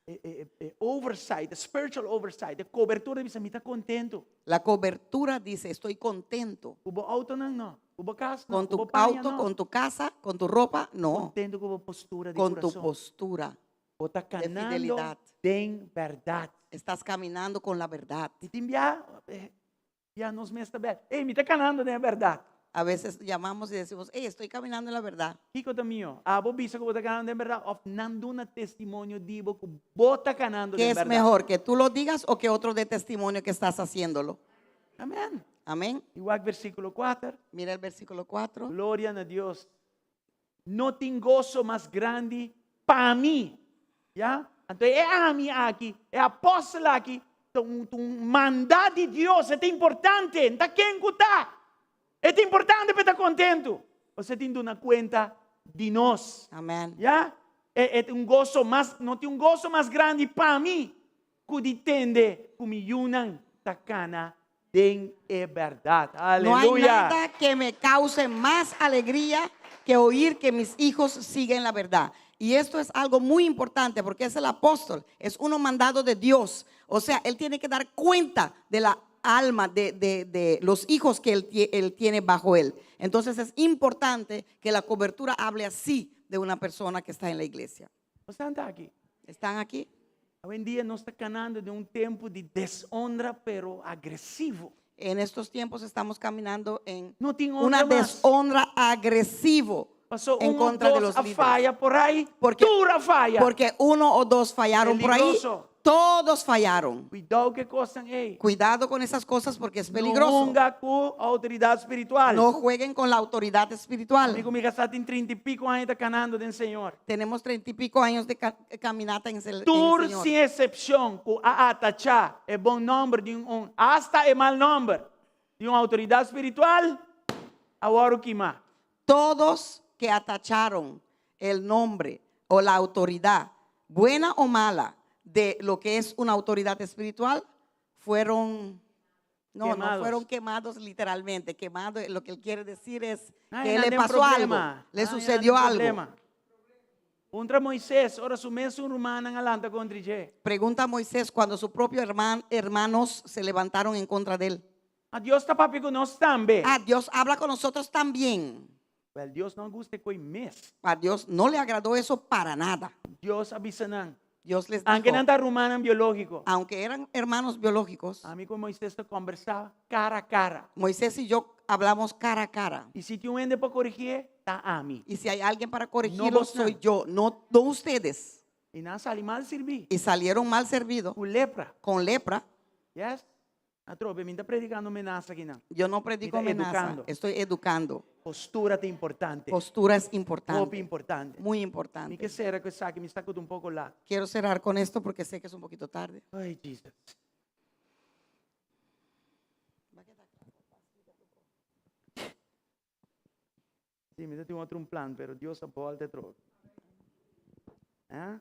E, e, e oversight, e spiritual oversight, e kobertura bisa mi ta kontentu. La cobertura dice, estoy contento. Ku bo outonan no, ku bo kas no, Con ku tu bo paña auto, no. con tu casa, con tu ropa, no. Kontentu ku bo postura di Con tu kurason. postura Bo ta de kanando fidelidad. den bèrdat. Estás caminando con la verdad. I tin bia, bia nos mes ta bèl. Ey, mi ta kanando den e bèrdat. A veces llamamos y decimos, hey, estoy caminando en la verdad. Kiko ta mihó? Abo bisa ku bo ta kanando den bèrdat òf nan duna testimonio di bo ku bo ta kanando ¿Qué den es bèrdat? mejor, que tú lo digas o que otro dé testimonio que estás haciéndolo? Amèn. Amén. I wak versíkulo kuater. Mira el versículo 4. Gloria na Dios. No tin goso mas grandi pa mi. Ya? Anto e ami aki, e apòstel aki, ta un, ta un mandá di Dios. E ta importante. N'ta ken ku ta. E ta importante pa e ta kontentu. Pasobra e tin duna kuenta di nos. Amén. Ya? E, e ta un goso mas, no tin un goso mas grandi pa mi ku di tende ku mi yunan ta kana den e bèrdat. No hay Aleluya! nada que me cause más alegría que oír que mis hijos siguen la verdad. Y esto es algo muy importante porque es el apóstol, es uno mandado de Dios. O sea, él tiene que dar cuenta de la alma de, de- de los hijos que él, él tiene bajo él. Entonces es importante que la cobertura hable así de una persona que está en la iglesia. Bo ta aki? ¿Están aquí? Awendia nos ta kanando den un tempu di deshonra pero agresivo. En estos tiempos estamos caminando en No tin honra una mas. deshonra agresivo Pasó en un contra de dos los a líderes. falla por ahí, Porque, tur a falla. porque uno o dos fallaron por ahí, Peligroso. todos fallaron. Kuidou ku e kosnan ei. Cuidado con esas cosas porque es No peligroso. hunga ku outoridat spiritual. No jueguen con la autoridad espiritual. Ami ku mi kasá tin trinta i piku aña ta kanando den Señor. Tenemos treinta y pico años de caminata en el, en el Tur Señor. sin eksepshon ku a atachá e bon nòmber di un un, asta e mal nòmber di un outoridat spiritual, a wòrdu kimá. Todos que atacharon el nombre O la autoridad, buena o mala, de lo que es una autoridad espiritual, fueron, no, no Quemados. fueron quemados literalmente. Quemado, lo que él quiere decir es Ay, que nan le den pasó algo, problema. le Ay, nan sucedió den algo. problema. Puntra Moises, ora su mesun rumannan a lanta kontra dje. Pregunta a Moisés cuando sus propios hermanos se levantaron en contra de él. Ah, Dios ta papia ku nos tambe. Ah, Dios habla con nosotros también. Wel, Dios no a gusta e kos mes. A Dios no le agradó eso para nada. Dios a bisa nan. Dios les Aunke dijo, nan ta rumannan biológiko. aunque eran hermanos biológicos, Ami ku Moises ta kombersá kara a kara. Moisés y yo hablamos cara a cara. I si tin un hende pa korigié, ta ami. Y si hay alguien para No corregirlo, vos no. soy yo, no, no ustedes. I nan a sali mal sirbí. Y salieron mal servidos Ku lepra. con lepra. Yes? Atrobe, mi n' ta predikando menasa akinan. Yo no predico Mi ta amenaza, edukando. estoy educando. Postura ta importante. Postura es Hopi importante, importante. muy Mi importante. ke sera ku esaki, mi sa ku ta un poko lat. Quiero cerrar con esto porque sé que es un poquito tarde. Ay, Jesus. Sí, mi tin otro un plan, pero Dios a bolta atrobe. Eh?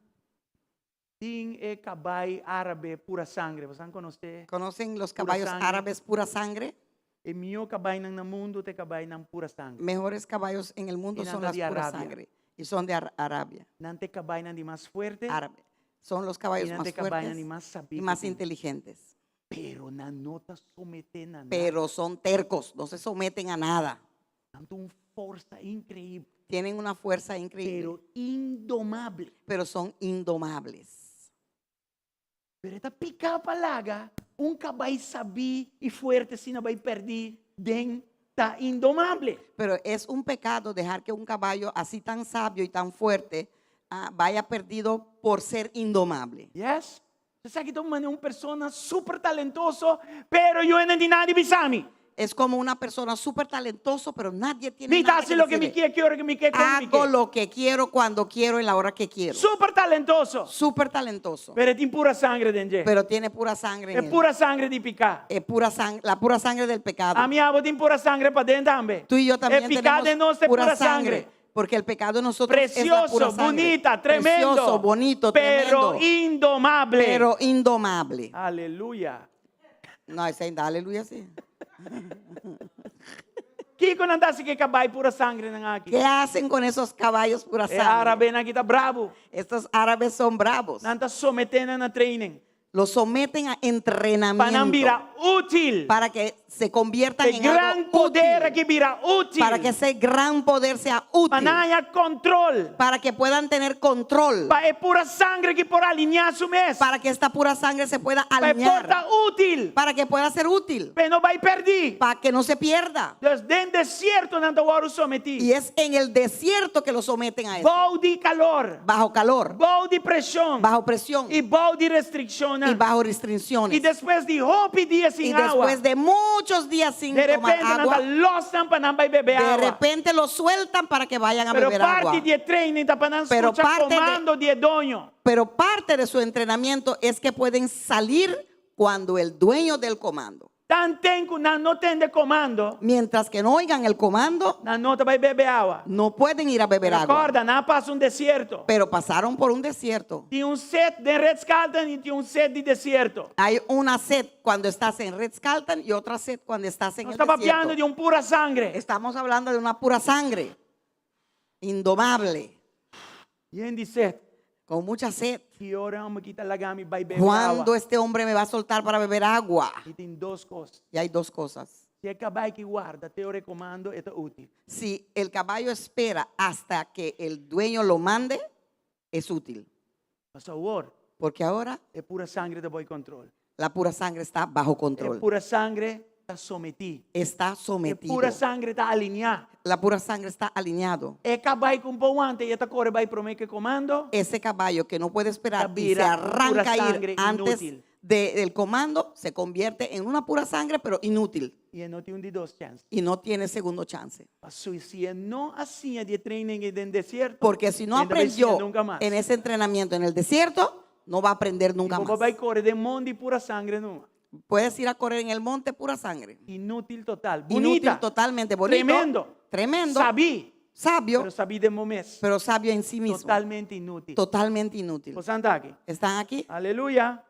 Tin e kabai árabe pura sangre, boso konosé? ¿Conocen los Pura caballos sangre. árabes pura sangre? E mihó kabainan na mundu ta e kabainan pura sangre. Mejores caballos en el mundo Y son nan ta las di pura Arabia. sangre y son de Arabia. Nan ta e kabainan di mas fuerte. Árabe. Son los caballos I nan más ta e kabainan fuertes di mas sabí y más ku tin. inteligentes. Pero nan no ta someté na nada. Pero son tercos, no se someten a nada. Nan tin un forsa inkreibel. Tienen una fuerza increíble, Pero indomable. pero son indomables. Pero e ta piká pa laga un kabai sabí i fuerte asina bai pèrdí den ta indomable. Pero es un pecado dejar que un caballo así tan sabio y tan fuerte vaya perdido por ser indomable. Yes? Esaki ta manera un persona super talentoso, pero yo no tin nada di bisa mi. Es como una persona súper talentoso, pero nadie tiene Mi nada ta hasi que loke mi decirle. ke, ki ora ku mi ke, kon mi Hago ke. lo que quiero, cuando quiero, en la hora que quiero. Super talentoso. Súper talentoso. Pero tin pura sanger den dje. Pero tiene pura sangre en E él. pura sanger di piká. Es pura la pura sangre del pecado. Ami ku abo tin pura sanger paden tambe. Tú y yo también E piká tenemos den nos ta pura pura sangre. sangre. Porque el pecado de nosotros es la pura Precioso, sangre. bunita, tremendo. Precioso, bonito, Pero tremendo. indomable. Pero indomable. Aleluya. No, ese aleluya sí. Kiko nan ta hasi ku e kabai pura sangrenan aki? ¿Qué hacen con esos caballos pura E sangre? árabenan aki ta brabu. Estos árabes son bravos. Nan ta someté nan na training. Los someten a Pa nan entrenamiento bira útil. para que se conviertan E en gran algo poder útil, aki bira útil. para que ese gran poder sea útil, Pa nan haña control. para que puedan tener control, Pa e pura sangre aki por alineá su mes. para que esta pura sangre se pueda Pa e alinear, por ta útil. para que pueda ser útil, Pa e no bai pèrdí. para que no se pierda. Dus den desierto nan ta wòrdu sometí. Y es en el desierto que lo someten a eso, Bou di kalor. bajo calor, Bou di preshon. bajo presión I bou di restrikshon. y bajo restricciones. I despues di hopi dia sin Y awa. después de muchos días sin De tomar repente agua, nan ta lòs nan pa nan bai bebe de awa. repente lo sueltan para que vayan a Pero beber agua. parti di training ta pa nan Pero skucha parte de- komando di e doño. Pero parte de su entrenamiento es que pueden salir cuando el dueño del comando. Tanten ku nan no tende komando, Mientras que no oigan el comando, nan no ta bai bebe awa. no pueden ir a beber agua. Kòrda, nan a pasa un desierto. Pero pasaron por un desierto. Tin un set den Ritz-Carlton i tin un set di desierto. Hay una sed cuando estás en Ritz-Carlton y otra sed cuando estás en Nos el ta papiando desierto. di un pura sangre. Estamos hablando de una pura sangre, indomable, Yen di set. con mucha sed. Ki ora e hòmber aki ta laga mi bai bebe ¿Cuándo awa? este hombre me va a soltar para beber agua? I tin dos kos. Y hay dos cosas. Si e kabai aki warda te ora e komando, e ta útil. Si el caballo espera hasta que el dueño lo mande, es útil. Pasobra awor, Porque ahora e pura sangre ta bou kontròl. la pura sangre está bajo E control. pura sangre ta sometí. Está E sometido. pura sangre ta alineá. La pura sangre está alineado. E kabai ku no por wanta i ta kore bai promé ku e komando. Ese caballo que no puede esperar y se Bira arranca pura a ir sangre antes inútil. del comando, se convierte en una pura sangre, pero inútil. I e no tin un di dos chèns. Y no tiene segundo chance. Pasobra si e no a siña di e training den desierto. Porque si no e n' ta bai siña aprendió nunka mas. en ese entrenamiento en el desierto, no va a aprender nunca Bo más. bai kore den mondi pura sanger no. Puedes ir a correr en el monte pura sangre. Inútil total. Inútil Bunita. totalmente bonito. Tremendo. Tremendo. Sabí. Sabio, pero sabí den bo mes. pero sabio en sí mismo. Totalmente inútil. Totalmente inútil. Boso ta aki. ¿Están aquí? Aleluya.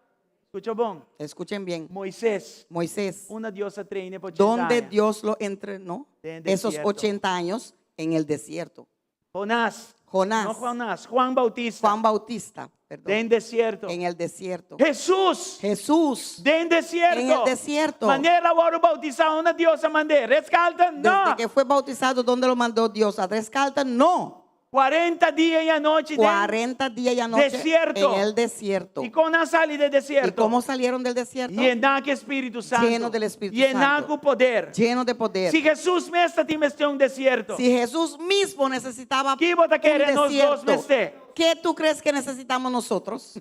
Skucha bon. Escuchen bien. Moises, Moisés, unda Dios a train pa 80 ¿dónde aña? Dios lo entrenó? En el Esos desierto. 80 años en el desierto. Jonás. Jonás. No Jonás, Juan Bautista. Juan Bautista, perdón. Den desierto. En el desierto. Jesús. Jesús. Den desierto. En el desierto. Manera el a wòrdu boutisá, unda Dios a mand'é. Red Carlton? No. Desde que fue bautizado, ¿dónde lo mandó Dios? ¿A Ritz Carlton? No. 40 dia i anochi den 40 días y anoche desierto. en el desierto. I kon nan a sali den ¿Y desierto? cómo salieron del desierto? Yená ku Spiritu Santu. Lleno del Espíritu Yená Santo. ku poder. Lleno de poder. Si Hesus mes tabatin mester un desierto. Si Jesús mismo necesitaba Ki bo ta kere un nos dos desierto, mester? ¿qué tú crees que necesitamos nosotros?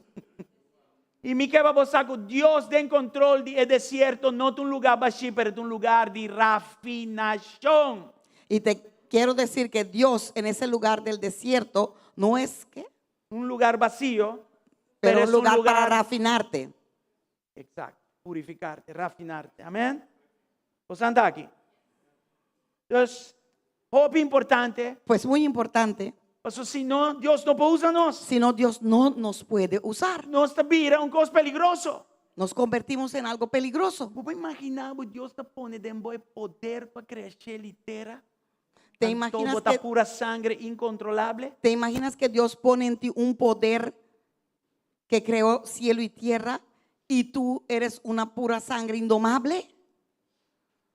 I mi ke pa bo sa ku Dios den kontrol di e desierto no ta un lugá bashí, pero ta un lugá di rafinashon. Y te quiero decir que Dios en ese lugar del desierto no es ¿qué? Un lugá vasio, Pero pero un es un lugar lugar para rafinarte. Eksakto, purifikarte, rafinarte. Amèn? Boso ta aki. Dus, hopi importante. Pues muy importante. Paso si no, Dios no por usa nos. Si no, Dios no nos puede usar. Nos ta bira un kos peligroso. Nos convertimos en algo peligroso. Bo por imaginá bo Dios ta pone den bo e poder pa krea shelu i tera? ¿Te Anto imaginas bo ta que pura sangre inkontrolabel? ¿Te imaginas que Dios pone en ti un poder que creó cielo y tierra y tú eres una pura sangre indomable?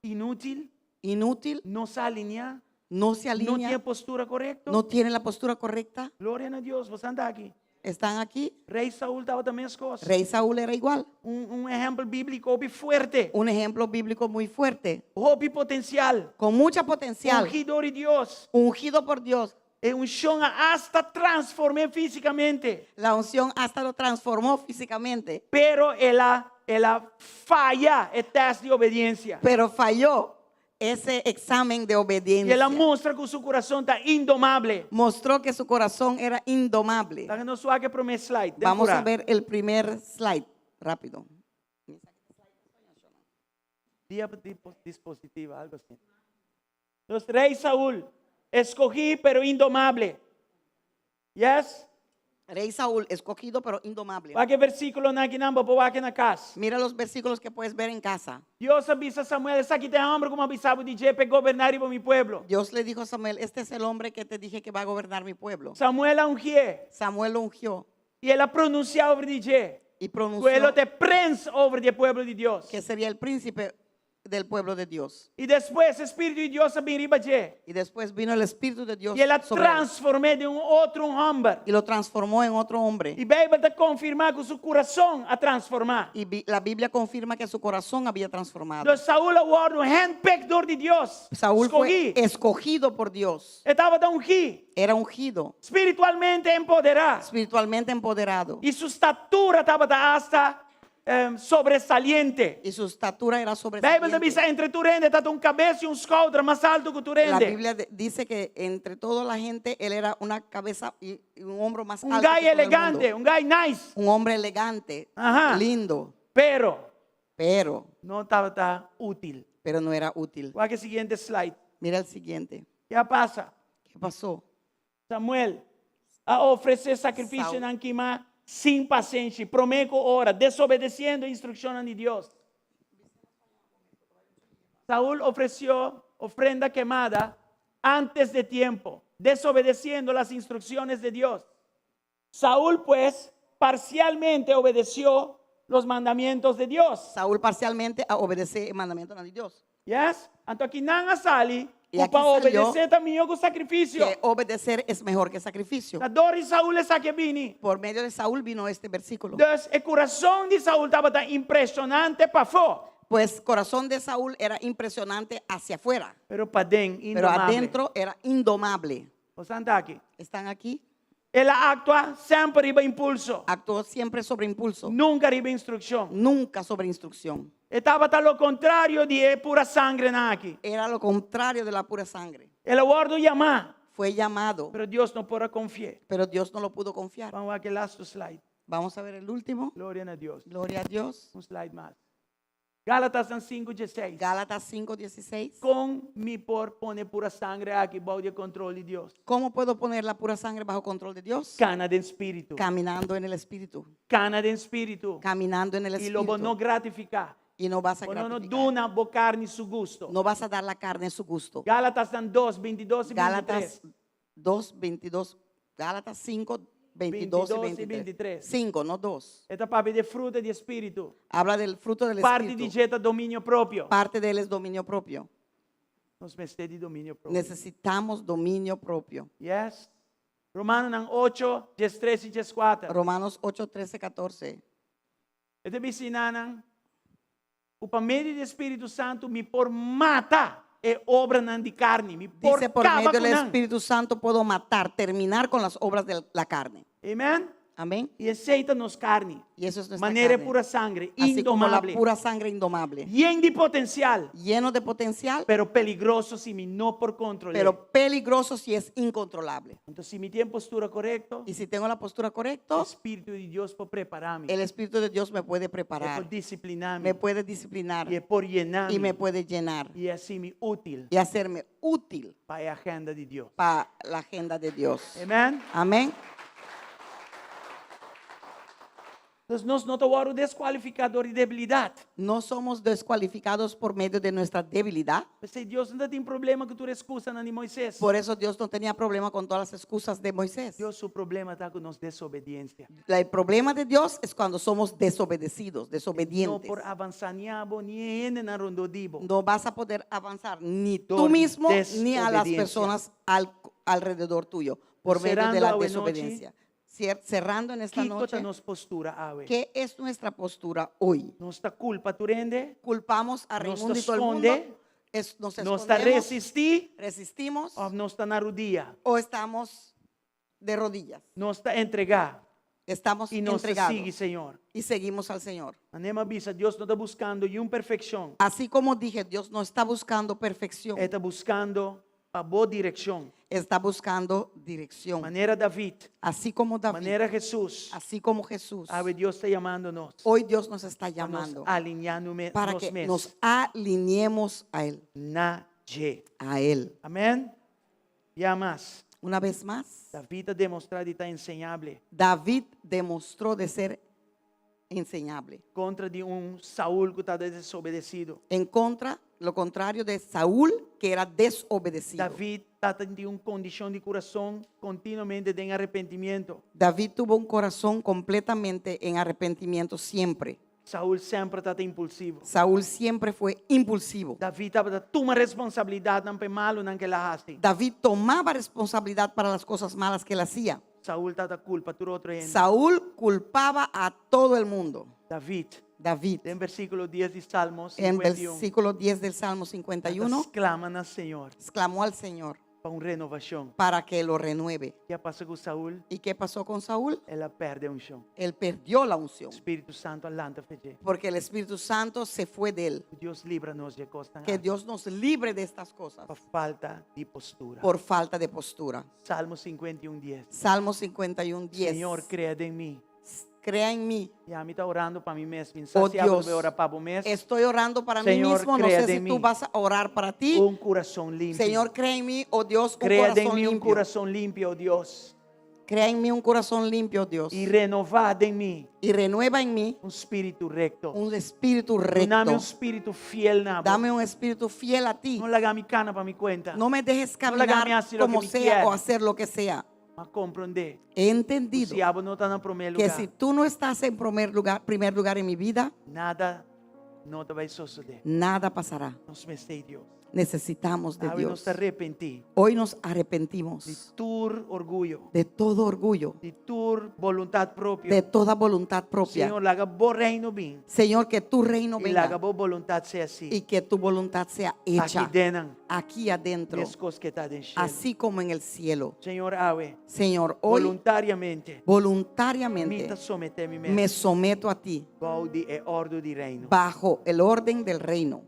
Inútil? Inútil, No sa alineá? no se No alinea, tin postura korekto? no tiene la postura correcta. Gloria na Dios, boso ta aki. ¿Están aquí? Rei Saul tabata meskos. Rey Saúl era igual. Un, un ehèmpel bíbliko hopi fuerte. Un ejemplo bíblico muy fuerte, Hopi potensial. con mucha potencial, Ungí dor di Dios. ungido por Dios. E unshon a asta transform'é físikamente. La unción hasta lo transformó físicamente, Pero el a, el a faya e tèst di obedensia. pero falló ese examen de I el a obediencia. mustra ku su kurason ta indomabel. Mostró que su corazón era indomable. Laga nos wak e promé slide. Den Vamos a purá. ver el primer slide, rápido. Diapositiva, algo asina. Entonces, Rei Saúl, eskohí pero indomabel. Yes? Rey Saúl, escogido pero indomable. Wak e versíkulonan akinan bo por wak na kas. Mira los versículos que puedes ver en casa. Dios a bisa Samuel, esaki ta e hòmber ku mi a bisa bo di dje p'e goberná riba mi pueblo. Dios le dijo a Samuel, este es el hombre que te dije que va a gobernar mi pueblo. Samuel a ungié Samuel lo ungió i el a pronunsiá over di dje. y Ku e lo pronunció ta prens over di pueblo di Dios. que sería el príncipe del pueblo de Dios. I despues e Spiritu di Dios a bin riba dje. Y después vino el Espíritu de Dios I el a sobre él transform'é den un otro hòmber. y lo transformó en otro hombre. I Beibel ta konfirmá ku su kurason a transformá. Y la Biblia confirma que su corazón había transformado. Dus Saul a wòrdu handpicked dor di Dios. Saúl fue Skohí. escogido por Dios. E tabata ungí. Era ungido, Spiritualmente empoderá. espiritualmente empoderado. I su statura tabata asta sobresaliente. Y su estatura era Beibel sobresaliente. ta bisa entre tur hende, e tabata un kabes i un skouder mas haltu ku La tur hende. Biblia dice que entre toda la gente él era una cabeza y un hombro más Un alto guy que todo el elegante, mundo. un guy nice. Un hombre elegante, Ajá. lindo, Pero pero, no tabata útil. pero no era útil. Wak e siguiente slide. Mira el siguiente. Ki a pasa? ¿Qué pasó? Samuel a ofresé sakrifisionan kimá sin pasenshi, promé ku ora, desobedesiendo instrukshonnan di Dios. Saúl ofreció ofrenda quemada antes de tiempo, desobedeciendo las instrucciones de Dios. Saúl, pues, parcialmente obedeció los mandamientos de Dios. Saúl parcialmente obedece el mandamiento de Dios. Yes? Anto akinan a sali, I aki pa salió obedesé ta mihó ku sakrifisio. Que obedecer es mejor que sacrificio. Ta dor di Saúl esaki a bini. Por medio de Saúl vino este versículo. Dus e kurason di Saúl tabata impreshonante pafó. Pues corazón de Saúl era impresionante hacia afuera, Pero paden, pero indomable. adentro era indomable. Boso ta aki. ¿Están aquí? El a aktua semper riba impulso. Actuó siempre sobre impulso, Nunka riba instrukshon. nunca sobre instrucción. E tabata lo kontrario di e pura sangernan aki. Era lo contrario de la pura sangre. El a wòrdu yamá, Fue llamado, pero Dios no por a konfi'é. pero Dios no lo pudo confiar. Ban wak e last slide. Vamos a ver el último. Gloria na Dios. Gloria a Dios. Un slide mas. Gálatasnan 5, 16. Gálatas 5:16. Kon mi por pone pura sangre aki bou di e kontrol di Dios? ¿Cómo puedo poner la pura sangre bajo control de Dios? Kana den spiritu. Caminando en el Espíritu. Kana den spiritu. Caminando en el I lo bo Espíritu. no gratifiká. Y no vas a Bo no no gratificar. duna bo karni su gusto. No vas a dar la carne su gusto. Gálatasnan 2, 22 i 23. Gálatas 2, 22. Gálatas 5, 22 y 22 y 23. 23. 5, no 2. E ta papia di fruta di spiritu. Habla del fruto del Parti di Espíritu. dje ta dominio propio. Parte de él es dominio propio. Nos mester di dominio propio. Necesitamos dominio propio. Yes. Romanonan 8, 13 i 14. Romanos 8, 13, 14. E ta bisa nan ku pa medio di Spiritu Santu mi por mata e obranan di karni, mi por Dice, por kaba medio ku del nan. Espíritu Santo puedo matar, terminar con las obras de la carne. Amen? Amén. I esei ta nos karni. Y eso es nuestra Manera e carne. pura sangre, Así como la indomable. pura sangre indomable. Yen di potensial, Lleno de potencial, pero peligroso si mi no por kontrol'é. pero peligroso si es incontrolable. Anto si mi tin postura korekto, Y si tengo la postura correcta, e Spiritu di Dios por prepará mi. el Espíritu de Dios me puede E por preparar, disipliná mi. me puede disciplinar I e por yená mi. y me puede llenar I hasi mi útil y hacerme útil pa e agenda di Dios. para la agenda de Dios. Amen? Amén. Entonces nos no ta wòrdu deskualifiká dor di debilidat. No somos descualificados por medio de nuestra debilidad. P'esei Dios no tin problema ku tur ekskusanan di Moises. Por eso Dios no tenía problema con todas las excusas de Moisés. Dios su problema ta ku nos desobediensia. El problema de Dios es cuando somos desobedecidos, No desobedientes. por avansá ni abo ni e hendenan rondó di bo. No vas a poder avanzar ni tú Dor mismo ni a las desobediencia. personas al- alrededor tuyo por medio de Cerrando la awe nochi, desobediencia. Cerrando en esta Kiko ta noche, nos postura awe? ¿qué es nuestra postura hoy? Nos ta kulpa tur hende? Culpamos a Nos Raimundo ta y todo el mundo. skonde? Es- nos Nos ta escondemos, resistí? resistimos Òf nos ta na rudia? o estamos de rodillas. Nos ta entregá Estamos i nos ta entregados sigui Señor. y seguimos al Señor. Manera mi a bisa, Dios no ta buskando niun perfekshon. Así como dije, Dios no está buscando perfección, E ta buskando pa bo direkshon. está buscando dirección. Manera David, Así como David, manera Jesús. así como Jesús. Awe Dios ta yamando nos. Hoy Dios nos está Pa nos llamando alineá nos para que mes. nos alineemos a Él. Na dje. A Él. Amèn. Ya mas. Una vez más, David a demostrá di ta enseñable. David demostró de ser enseñable. Kontra di un Saul ku tabata desobedesido. En contra, lo contrario de Saúl, que era desobedecido. David tabatin un kondishon di kurason kontinuamente den arepentimentu. David tuvo un corazón completamente en arrepentimiento siempre. Saul semper tabata impulsivo. Saúl siempre fue impulsivo. David tabata tuma responsabilidatnan pa e malunan ku el a hasi. David tomaba responsabilidad para las cosas malas que él hacía. Saul tabata kulpa tur otro hende. Saúl culpaba a todo el mundo. David, David, den versíkulo 10 di Salmo en 51, versículo 10 del Salmo 51, sklama na Señor exclamó al Señor pa un renovashon. para que lo renueve. Kiko a pasa ku Saul? ¿Y qué pasó con Saúl? El a pèrdè unshon. Él perdió la unción, Spiritu Santu a lanta for di dje. porque el Espíritu Santo se fue de él. Dios libra nos di e kosnan Que Dios nos libre de estas cosas pa falta di postura. por falta de postura. Salmo 51, 10. Salmo 51, 10. Señor, krea den mi. Crea en mí. Ya, mi ta orando pa mi mes. Mi Oh sa si abo Dios, ta ora pa bo mes. estoy orando para mí Señor, mismo. No crea sé de si mí tú vas a orar para ti. Un corazón limpio. Señor, crea en mí, oh Dios, un crea de corazón mí un limpio. corazón limpio, oh Dios. Crea en mí un corazón limpio, Dios. Y renová den mi Y renueva en mí un spiritu rekto. un espíritu Duna mi recto. un spiritu fiel na bo. Dame un espíritu fiel a ti. No laga mi kana pa mi kuenta. No me dejes No laga mi caminar hasi loke como mi sea kier. o hacer lo que sea. M'a komprondé. He entendido Si abo no ta na promé que lugá, si tú no estás en primer lugar, primer lugar en mi vida, nada no ta bai sosodé. nada pasará. Nos mester di Dios. Necesitamos de Awe Dios. nos ta arepentí. Hoy nos Di arrepentimos tur orguyo. de todo orgullo, Di tur boluntat propio. de toda voluntad propia. Señor, laga bo reino bin. Señor, que tu reino I laga venga bo boluntat sea hasí. y que tu voluntad sea hecha Aki den, aquí adentro, meskos ku ta den shelu. así como en el cielo. Señor, awe, Señor, hoy voluntariamente, mi voluntariamente ta someté mi mes me someto a ti bou di e òrdu di reino. bajo el orden del reino.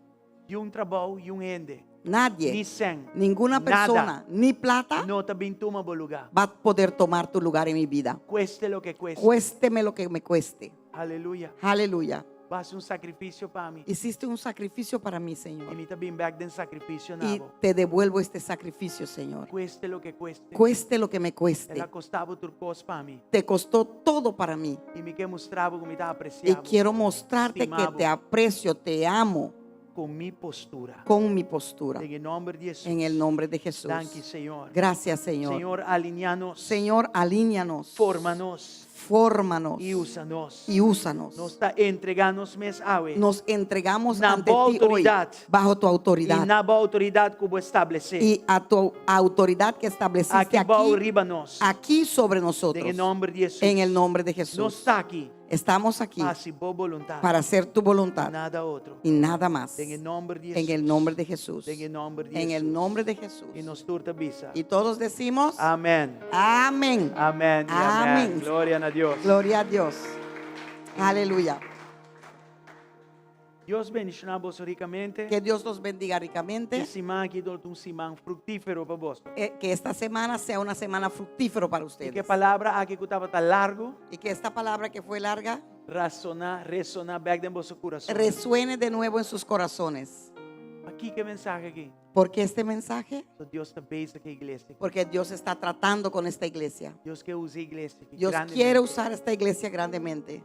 Niun trabou, niun hende, Nadie, ni sèn, ninguna nada, persona, ni plata no ta bin tuma bo lugá. va a poder tomar tu lugar en mi vida. Kueste loke kueste. Cuésteme lo que me cueste. Aleluya. Aleluya. Bo a hasi un sakrifisio pa mi. Hiciste un sacrificio para mí, I Señor. mi ta bin bèk den sakrifisio na Y bo. te devuelvo este sacrificio, Señor. Kueste loke kueste. Cueste lo que me El cueste. a kosta bo tur kos pa mi. Te costó todo para mí. I mi ke mustra bo ku mi ta Y apresiá bo quiero mostrarte que Stima bo. te aprecio, te amo ku mi postura. con mi postura. Den e nòmber di Hesus. En el nombre de Jesús. Danki, Señor. Gracias, Señor. Señor, alineá nos. Señor, alíñanos. Forma nos. Fórmanos. I usa nos. Y úsanos. Nos ta entregá nos mes awe. Nos entregamos Na ante bo ti hoy outoridat. bajo tu I autoridad na bo outoridat ku bo a establesé. y a tu autoridad que estableciste Aki bou aquí, riba nos. aquí sobre nosotros. Den e nòmber di Hesus. En el nombre de Nos Jesús. ta aki Estamos aquí pa hasi bo boluntat. para hacer tu voluntad Nada otro. y nada más. Den e nòmber di Hesus. En el nombre de Jesús. Den e nòmber di En el Hesus. nombre de Jesús. I nos tur ta bisa. Y todos decimos, Amèn. amén. Amèn. I amèn. Amèn. Gloria na Dios. Gloria a Dios. Aleluya. Dios bendishoná boso rikamente. Que Dios los bendiga E ricamente. siman aki lo ta un siman fruktífero pa boso. Que esta semana sea una semana fructífera para I ku e ustedes. palabra aki ku tabata largu, Y que esta palabra que fue larga resoná, resoná bèk den boso kurason. resuene de nuevo en sus corazones. Pakiko e mensahe aki? ¿Por qué este mensaje? So Dios ta bezig ku e iglesia. Porque Dios está tratando con esta iglesia. Dios ke usa e iglesia aki Dios grandemente. quiere usar esta iglesia grandemente.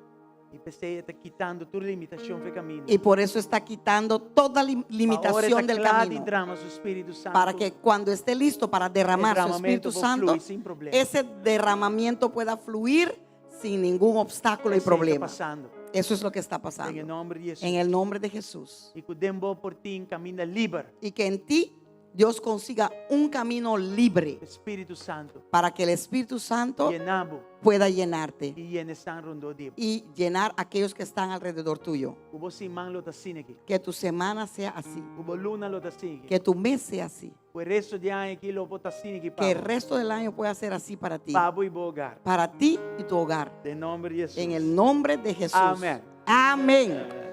I p'esei e ta kitando tur limitashon for di kaminda. Y por eso está quitando toda limitación del camino. Drama su Spiritu Santu. Para que cuando esté listo para derramar su derramamento Espíritu por Santo, fluir sin problema. ese derramamiento pueda fluir sin ningún obstáculo y Esei ta problema. pasando. Eso es lo que está Den e pasando. nòmber di Hesus. En el nombre de Jesús. I ku den bo por tin kaminda liber. Y que en ti Dios consiga un camino libre Spiritu Santu. para que el Espíritu Santo Yena bo pueda llenarte i yena esnan rondó di bo. y llenar aquellos que están alrededor tuyo. Ku bo siman lo ta asina aki. Que tu semana sea así, Ku bo luna lo ta asina aki. que tu mes sea así, Ku e resto di aña aki lo por ta asina aki que el resto del año pueda ser así para ti, Pa bo i bo hogar. para ti y tu hogar. Den nòmber di Hesus. En el nombre de Jesús. Amén. Amén.